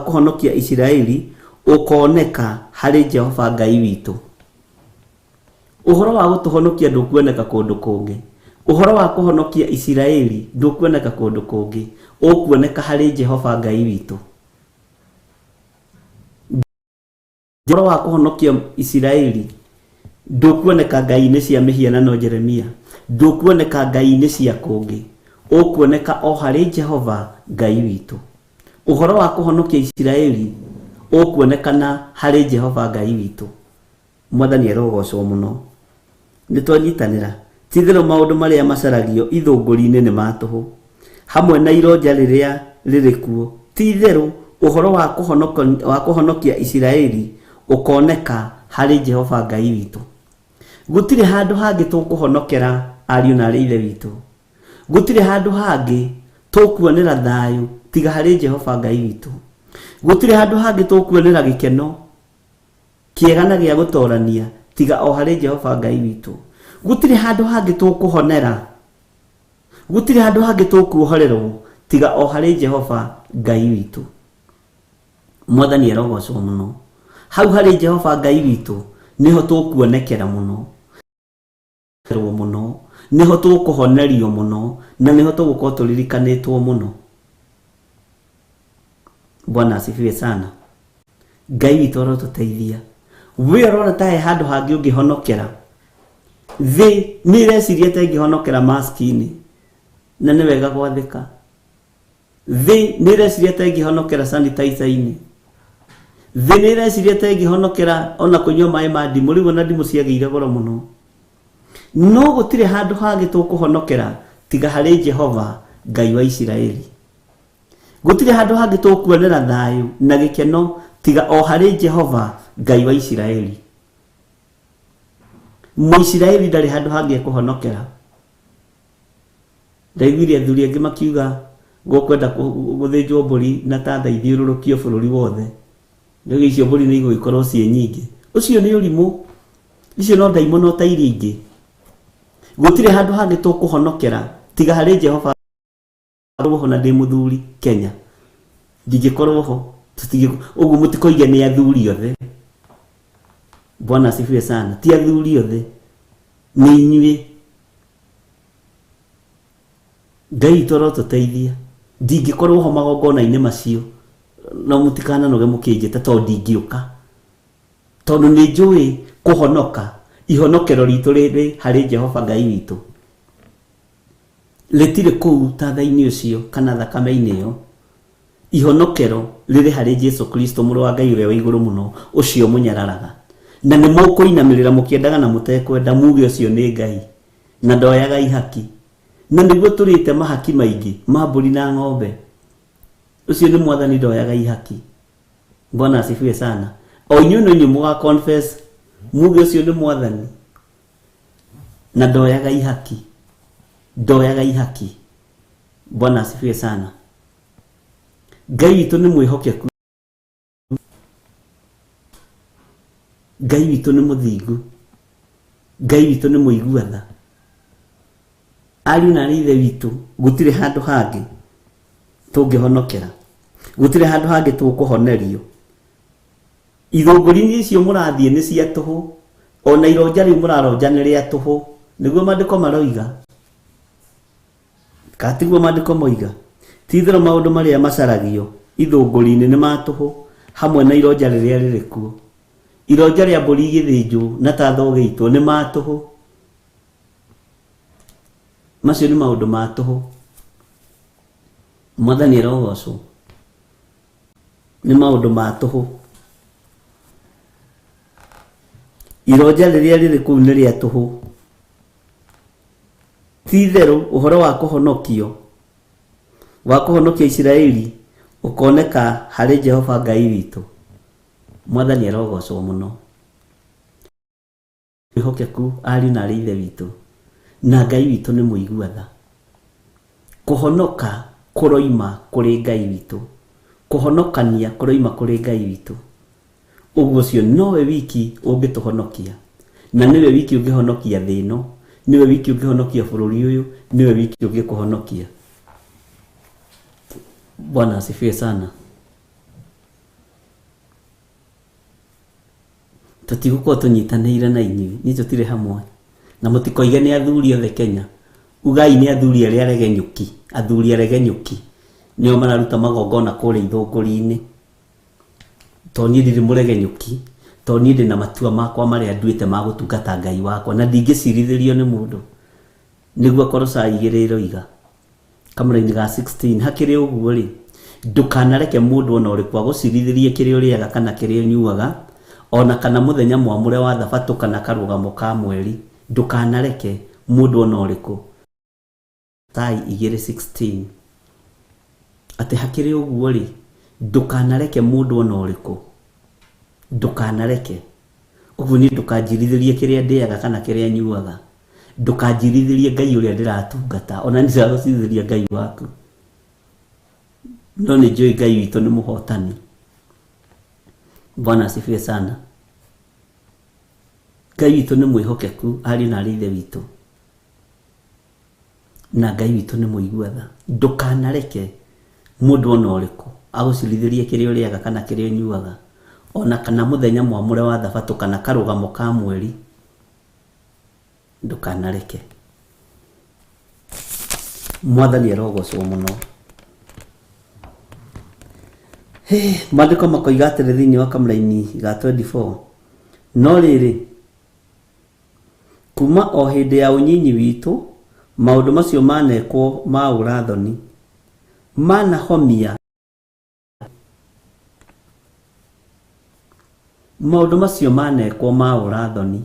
kũhonokia Isiraeli ũkooneka harĩ Jehova Ngai witũ. Ũhoro wa gũtũhonokia ndũkuoneka kũndũ kũngĩ. Ũhoro wa kũhonokia Isiraeli ndũkuoneka kũndũ kũngĩ. Ũkuoneka harĩ Jehova Ngai witũ. Ũhoro wa kũhonokia Isiraeli ndũkuoneka ngai-inĩ cia mĩhianano Jeremia. Ndũkuoneka ngai-inĩ cia kũngĩ. Ũkuoneka o harĩ Jehova Ngai witũ. Ũhoro wa kũhonokia Isiraeli ũkuonekana harĩ Jehova Ngai witũ. Mwathani arogocwo mũno. Nĩ twanyitanĩra. Ti itherũ maũndũ marĩa macaragio ithũngũri-inĩ nĩ ma tũhũ, hamwe na ironja rĩrĩa rĩrĩ kuo. Ti itherũ ũhoro wa kũhonokia Isiraeli ũkooneka harĩ Jehova Ngai witũ. Gũtirĩ handũ hangĩ tũkũhonokera ariũ na aarĩ a Ithe witũ. Gũtirĩ handũ hangĩ tũkuonera thayũ tiga harĩ Jehova Ngai witũ. Gũtirĩ handũ hangĩ tũkuonera gĩkeno kĩega na gĩa gũtorania tiga o harĩ Jehova Ngai witũ. Gũtirĩ handũ hangĩ tũkũhonera, gũtirĩ handũ hangĩ tũkuohorerwo tiga o harĩ Jehova Ngai witũ. Mwathani arogocwo mũno. Hau harĩ Jehova Ngai witũ nĩho tũkuonekera mũno. Mũno nĩho tũkũhonerio mũno na nĩho tũgũkorwo tũririkanĩtwo mũno. Bwana asifiwe sana. Ngai witũ arotũteithia. We ũrona ta he handũ hangĩ ũngĩhonokera. Thĩ nĩ ĩreciria ta ĩngĩhonokera maski-inĩ, na nĩ wega gwathĩka. Thĩ nĩ ĩreciria ta ĩngĩhonokera sanitizer-inĩ. Thĩ nĩ ĩreciria ta ĩngĩhonokera ona kũnyua maĩ ma ndimũ. Rĩu ona ndimũ ciagĩire goro mũno. No gũtirĩ handũ hangĩ tũkũhonokera tiga harĩ Jehova Ngai wa Isiraeli. Gũtirĩ handũ hangĩ tũkuonera thayũ na gĩkeno tiga o harĩ Jehova Ngai wa Isiraeli. Mũisiraeli ndarĩ handũ hangĩ ekũhonokera. Ndaiguire athuri angĩ makiuga gũkwenda gũthĩnjwo mbũri na tatha ithiũrũrũkio bũrũri wothe. Rĩu icio mbũri nĩ igũgĩkorwo ciĩ nyingĩ. Ũcio nĩ ũrimũ. Icio no ndaimono ta iria ingĩ. Gũtirĩ handũ hangĩ tũkũhonokera tiga harĩ Jehova. Ho na ndĩ mũthuri Kenya. Ndingĩkorwo ho. Ũguo mũtikoige nĩ athuri othe. Bwana asifiwe sana. Ti athuri othe. Nĩ inyuĩ. Ngai witũ arotũteithia. Ndingĩkorwo ho magongona-inĩ macio. No mũtikananoge mũkĩnjĩta tondũ ndingĩũka. Tondũ nĩ njũĩ kũhonoka. Ihonokero ritũ rĩrĩ harĩ Jehova Ngai witũ. Rĩtirĩ kũu tatha-inĩ ũcio kana thakame-inĩ ĩyo. Ihonokero rĩrĩ harĩ Jesu Kristo mũrũ wa Ngai ũrĩa wĩ igũrũ mũno, ũcio mũnyararaga. Na nĩ mũkũinamĩrĩra mũkĩendaga na mũtekwenda muge ũcio nĩ Ngai. Na ndoyaga ihaki. Na nĩguo tũrĩte mahaki maingĩ ma mbũri na ng'ombe. Ũcio nĩ Mwathani ndoyaga ihaki. Bwana asifiwe sana. O inyuĩ no inyuĩ mũga confess. Muge ũcio nĩ mwathani na ndoyaga ihaki, ndoyaga ihaki. Bwana asifiwe sana. Ngai witũ nĩ mwĩhokeku, Ngai witũ nĩ mũthingu, Ngai witũ nĩ mũigua tha. Ariũ na aarĩ a Ithe witũ, gũtirĩ handũ hangĩ tũngĩhonokera, gũtirĩ handũ hangĩ tũkũhonerio. Ithũngũri-inĩ icio mũrathiĩ nĩ cia tũhũ, ona ironja rĩu mũraronja nĩ rĩa tũhũ, nĩguo maandĩko maroiga. Kana tiguo maandĩko moiga? Ti-itherũ maũndũ marĩa macaragio ithũngũri-inĩ nĩ ma tũhũ, hamwe na ironja rĩrĩa rĩrĩ kuo. Ironja rĩa mbũri igĩthĩnjwo na tatha ũgĩitwo nĩ ma tũhũ. Macio nĩ maũndũ ma tũhũ. Mwathani arogocwo. Nĩ maũndũ ma tũhũ. Ironja rĩrĩa rĩrĩ kũu nĩ rĩa tũhũ. Ti-itherũ ũhoro wa kũhonokio, wa kũhonokia Isiraeli ũkooneka harĩ Jehova Ngai witũ. Mwathani arogocwo mũno. Mwĩhokeku ariũ na aarĩ a Ithe witũ, na Ngai witũ nĩ mũigua tha. Kũhonoka kũroima kũrĩ Ngai witũ. Kũhonokania kũroima kũrĩ Ngai witũ. Ũguo ũcio nowe wiki ũngĩtũhonokia. Na nĩwe wiki ũngĩhonokia thĩ ĩno, nĩwe wiki ũngĩhonokia bũrũri ũyũ, nĩwe wiki ũngĩkũhonokia. Bwana asifiwe sana. Tũtigũkorwo tũnyitanĩire na inyuĩ, niĩ tũtirĩ hamwe. Na mũtikoige nĩ athuri othe Kenya, ugai nĩ athuri arĩa aregenyũki, athuri aregenyũki nĩo mararuta magongona kũrĩa ithũngũri-inĩ. Tondũ niĩ ndirĩ mũregenyũki, tondũ niĩ ndĩna matua makwa marĩa nduĩte ma gũtungata Ngai wakwa na ndingĩcirithĩrio nĩ mũndũ. Nĩguo Akolosai igĩrĩ ĩroiga. Kamũraini ga 16, Hakĩrĩ ũguo-rĩ, ndũkanareke mũndũ o na ũrĩkũ agũcirithĩrie kĩrĩa ũrĩaga kana kĩrĩa ũnyuaga, o na kana mũthenya mwamũre wa thabatũ kana karũgamo ka mweri, ndũkanareke mũndũ o na ũrĩkũ. Thai 2:16, Atĩ hakĩrĩ ũguo-rĩ, ndũkanareke mũndũ o na ũrĩkũ, ndũkanareke, ũguo niĩ ndũkanjirithĩrie kĩrĩa ndĩaga kana kĩrĩa nyuaga, Ndũkanjirithĩrie Ngai ũrĩa ndĩratungata, ona niĩ ndiragũcirithĩria Ngai waku. No nĩ njũĩ Ngai witũ nĩ mũhotani. Bwana asifiwe sana. Ngai witũ nĩ mwĩhokeku ariũ na arĩ ithe witũ. Na Ngai witũ nĩ mũigua tha. Ndũkanareke mũndũ ona ũrĩkũ agũcirithĩrie kĩrĩa ũrĩaga kana kĩrĩa ũnyuaga, ona kana mũthenya mwamũre wa thabatũ kana karũgamo ka mweri. Ndũkanareke. Mwathani arogocwo mũno. Maandĩko makoiga atĩrĩ thĩinĩ wa kamũraini ga 24, no rĩrĩ, kuma o hĩndĩ ya ũnyinyi witũ, maũndũ macio manekwo ma ũra-thoni, manahomia Maũndũ macio manekwo ma ũra-thoni,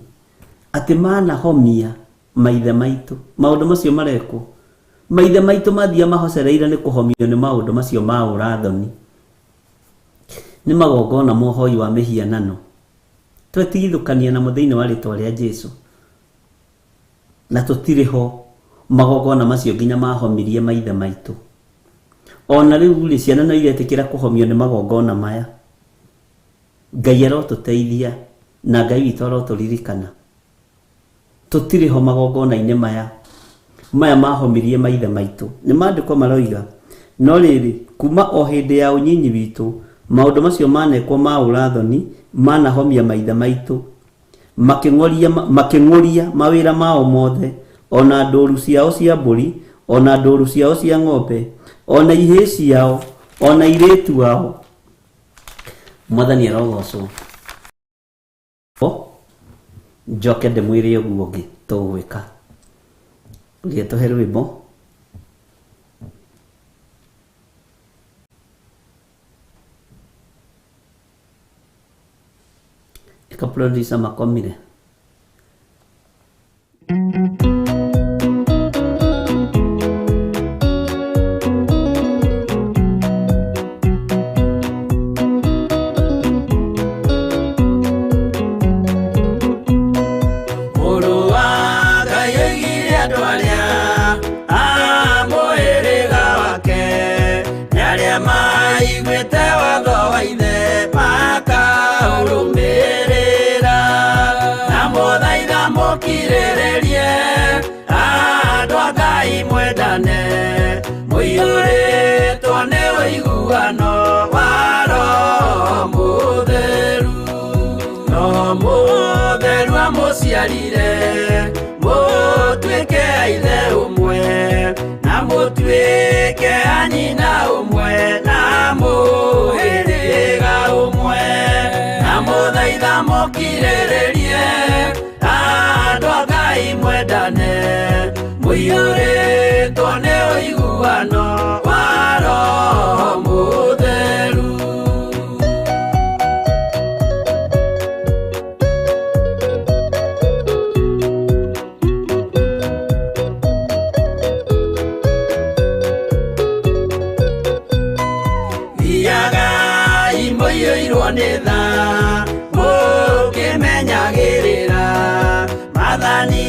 atĩ manahomia maithe maitũ. Maũndũ macio marekwo, maithe maitũ mathiaga mahocereire nĩ kũhomio nĩ maũndũ macio ma ũra-thoni. Nĩ magongona ma ũhoi wa mĩhianano. Twetigithũkania namo thĩinĩ wa rĩtwa rĩa Jesu. Na tũtirĩ ho magongona macio nginya mahomirie maithe maitũ. O na rĩu-rĩ, ciana no iretĩkĩra kũhomio nĩ magongona maya. Ngai arotũteithia na Ngai witũ arotũririkana. Tũtirĩ ho magongona-inĩ maya, maya mahomirie maithe maitũ. Nĩ maandĩko maroiga, no rĩrĩ, kuma o hĩndĩ ya ũnyinyi witũ, maũndũ macio manekwo ma ũra-thoni manahomia maithe maitũ. Makĩng'oria, makĩng'ũria mawĩra mao mothe, o na ndũũru ciao cia mbũri, o na ndũũru ciao cia ng'ombe, o na ihĩĩ ciao, o na airĩtu ao. Mwathani arogocwo. Njoke ndĩmwĩre ũguo ũngĩ tũgwĩka. Reke tũhe rwĩmbo. Eka producer makomire. Mũkirĩrĩrie, andũ a Ngai mwendane, mũiyũrĩtwo nĩ ũiguano wa Roho Mũtheru. Roho Mũtheru amũciarire, mũtuĩke a ithe ũmwe, na mũtuĩke a nyina ũmwe, na mũhĩrĩga ũmwe. Na mũthaitha mũkirĩrĩrie, andũ a Ngai mwendane, mũiyũrĩtwo nĩ ũiguano wa Roho Mũtheru. Thiagai mũiyũirwo nĩ tha, mũkĩmenyagĩrĩra maathani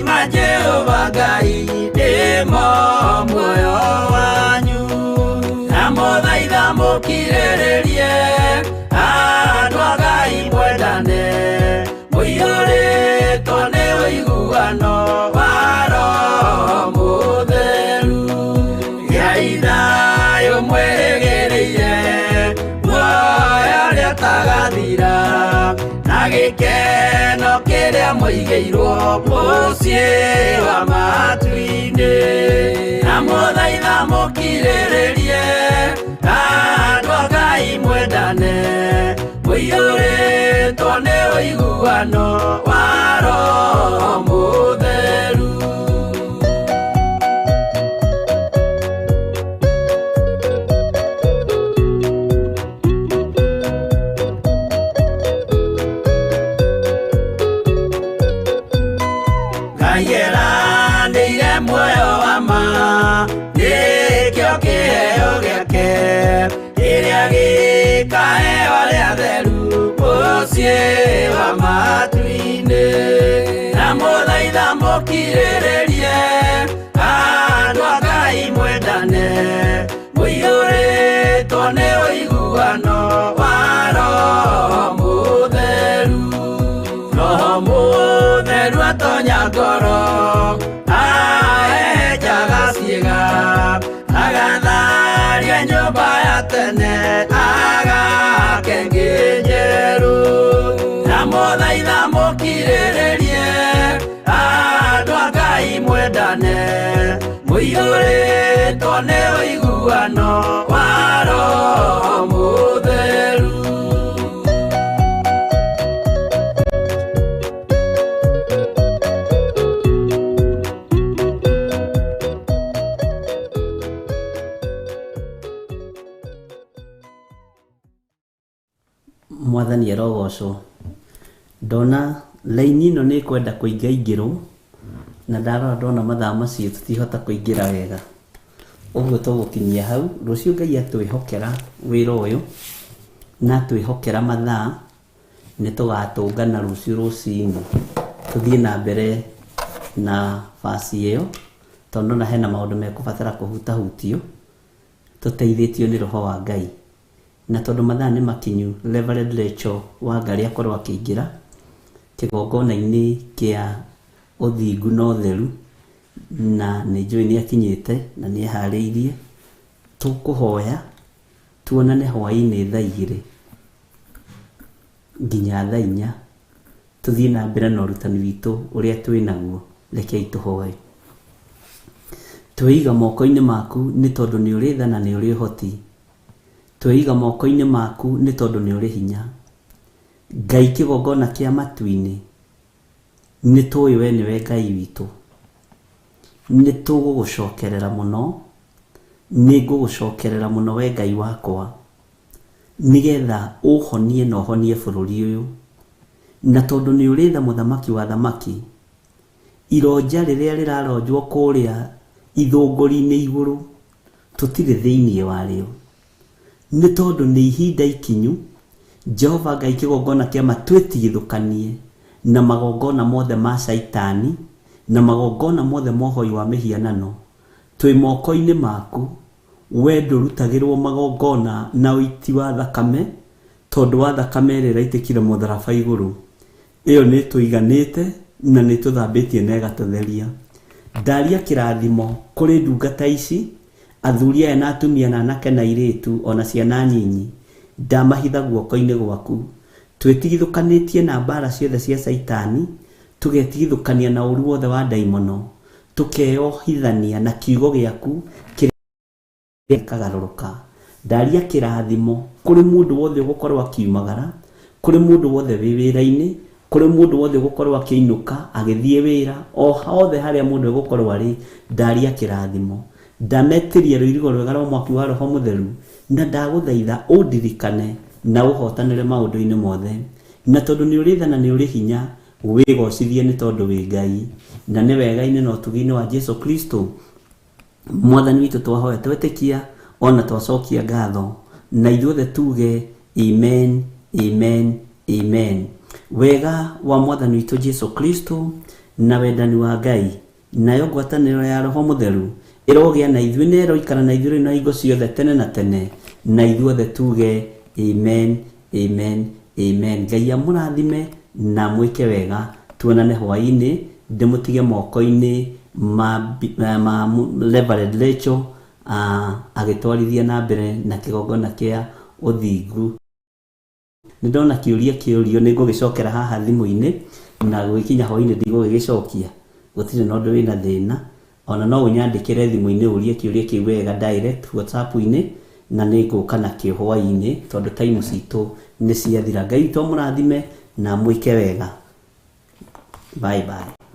ma Jehova Ngai, nĩmo muoyo wanyu. Na mũthaitha mũkirĩrĩrie, andũ a Ngai mwendane, mũiyũrĩtwo nĩ ũiguano wa Roho Mũtheru. Gĩai thayũ mwĩrĩgĩrĩire, muoyo ũrĩa ũtagathira, na gĩkeno kĩrĩa mũigĩirwo mũciĩ wa matu-inĩ. Na mũthaitha mũkirĩrĩrie, andũ a Ngai mwendane, mũiyũrĩtwo nĩ ũiguano wa Roho Mũtheru. Ngai eranĩire muoyo wa ma, nĩkĩo kĩheo gĩake, kĩrĩa gĩkaheo arĩa atheru mũciĩ wa matu-inĩ. Na mũthaitha mũkirĩrĩrie, andũ a Ngai mwendane, mũiyũrĩtwo nĩ ũiguano wa Roho Mũtheru. Roho Mũtheru atonya ngoro, ahehenjaga ciĩga, agatharia nyũmba ya tene, agake ĩngĩ njerũ. Na mũthaitha mũkirĩrĩrie, andũ a Ngai mwendane, mũiyũrĩtwo nĩ ũiguano wa Roho Mũtheru. Mwathani arogocwo. Ndona laini ĩno nĩ ĩkwenda kũingaingĩrwo, na ndarora ndona mathaa macio tũtihota kũingĩra wega. Ũguo tũgũkinyia hau, rũciũ Ngai atwĩhokera wĩra ũyũ, na atwĩhokera mathaa, nĩ tũgatũngana rũciũ rũcinĩ, tũthiĩ na mbere na baci ĩyo, tondũ ndona hena maũndũ mekũbatara kũhutahutio, tũteithĩtio nĩ Roho wa Ngai. Na tondũ mathaa nĩ makinyu, Reverend Rachel Wangari akorwo akĩingĩra kĩgongona-inĩ kĩa ũthingu na ũtheru, na nĩ njũĩ nĩ akinyĩte na nĩ eharĩirie. Tũkũhoya tuonane hwaĩ-inĩ thaa 2 nginya thaa 4, tũthiĩ na mbere na ũrutani witũ ũrĩa twĩ naguo. Rekei tũhoe. Twĩiga moko-inĩ maku nĩ tondũ nĩ ũrĩ tha na nĩ ũrĩ ũhoti. Twĩiga moko-inĩ maku nĩ tondũ nĩ ũrĩ hinya. Ngai kĩgongona kĩa matu-inĩ, nĩ tũĩ we nĩwe Ngai witũ. Nĩ tũgũgũcokerera mũno, nĩ ngũgũcokerera mũno we Ngai wakwa, nĩgetha ũhonie na ũhonie bũrũri ũyũ. Na tondũ nĩ ũrĩ tha mũthamaki wa thamaki, ironja rĩrĩa rĩraronjwo kũrĩa ithũngũri-inĩ igũrũ, tũtirĩ thĩinĩ warĩo. Nĩ tondũ nĩ ihinda ikinyu, Jehova Ngai kĩgongona kĩa ma twĩtigithũkanie na magongona mothe ma Shaitani, na magongona mothe ma ũhoi wa mĩhianano. Twĩ moko-inĩ maku, we ndũrutagĩrwo magongona na ũiti wa thakame, tondũ wa thakame ĩrĩa ĩraitĩkire mũtharaba igũrũ. Ĩyo nĩ ĩtũiganĩte, Na nĩ ĩtũthambĩtie na ĩgatũtheria. Ndaria kĩrathimo kũrĩ ndungata ici, athuri aya na atumia na anake na airĩtu o na ciana nyinyi, ndamahitha guoko-inĩ gwaku. Twĩtigithũkanĩtie na mbara ciothe cia Caitani, tũgetigithũkania na ũru wothe wa ndaimono, tũkeyohithania na kiugo gĩaku kĩrĩa gĩkagarũrũka. Ndaria kĩrathimo kũrĩ mũndũ wothe ũgũkorwo akiumagara, kũrĩ mũndũ wothe wĩ wĩra-inĩ, kũrĩ mũndũ wothe ũgũkorwo akĩinũka agĩthiĩ wĩra, o hothe harĩa mũndũ egũkorwo arĩ, ndaria kĩrathimo. Ndametĩria rũirigo rwega rwa mwaki wa Roho Mũtheru, na ndagũthaitha ũndirikane na ũhotanĩre maũndũ-inĩ mothe. Na tondũ nĩ ũrĩ tha na nĩ ũrĩ hinya, wĩgocithie nĩ tondũ wĩ Ngai. Na nĩ wega-inĩ na ũtugi-inĩ wa Jesu Kristo, Mwathani witũ twahoya twetĩkia ona twacokia ngatho, na ithuothe tuge amen, amen, amen. Wega wa Mwathani witũ Jesu Kristo na wendani wa Ngai nayo ngwatanĩro ya Roho Mũtheru ĩrogĩa na ithuĩ na ĩroikara na ithuĩ rĩu na hingo ciothe tene na tene, na ithuothe tuge amen, amen, amen. Ngai amũrathime na mwĩke wega, tuonane hwaĩ-inĩ, ndĩmũtige moko-inĩ ma, ma Reverend Rachel agĩtwarithia na mbere na kĩgongona kĩa ũthingu. Nĩ ndona kĩũria kĩũrio nĩ ngũgĩcokera haha thimũ-inĩ na gũgĩkinya hwaĩ-inĩ ndigũgĩgĩcokia, gũtirĩ na ũndũ wĩna thĩna. Ona no ũnyandĩkĩre thimũ-inĩ ũrie kĩũria kĩu wega direct WhatsApp-inĩ na nĩ ngũka nakĩo hwaĩ-inĩ tondũ time citũ nĩ ciathira. Ngai witũ amũrathime na amwĩke wega. Bye bye.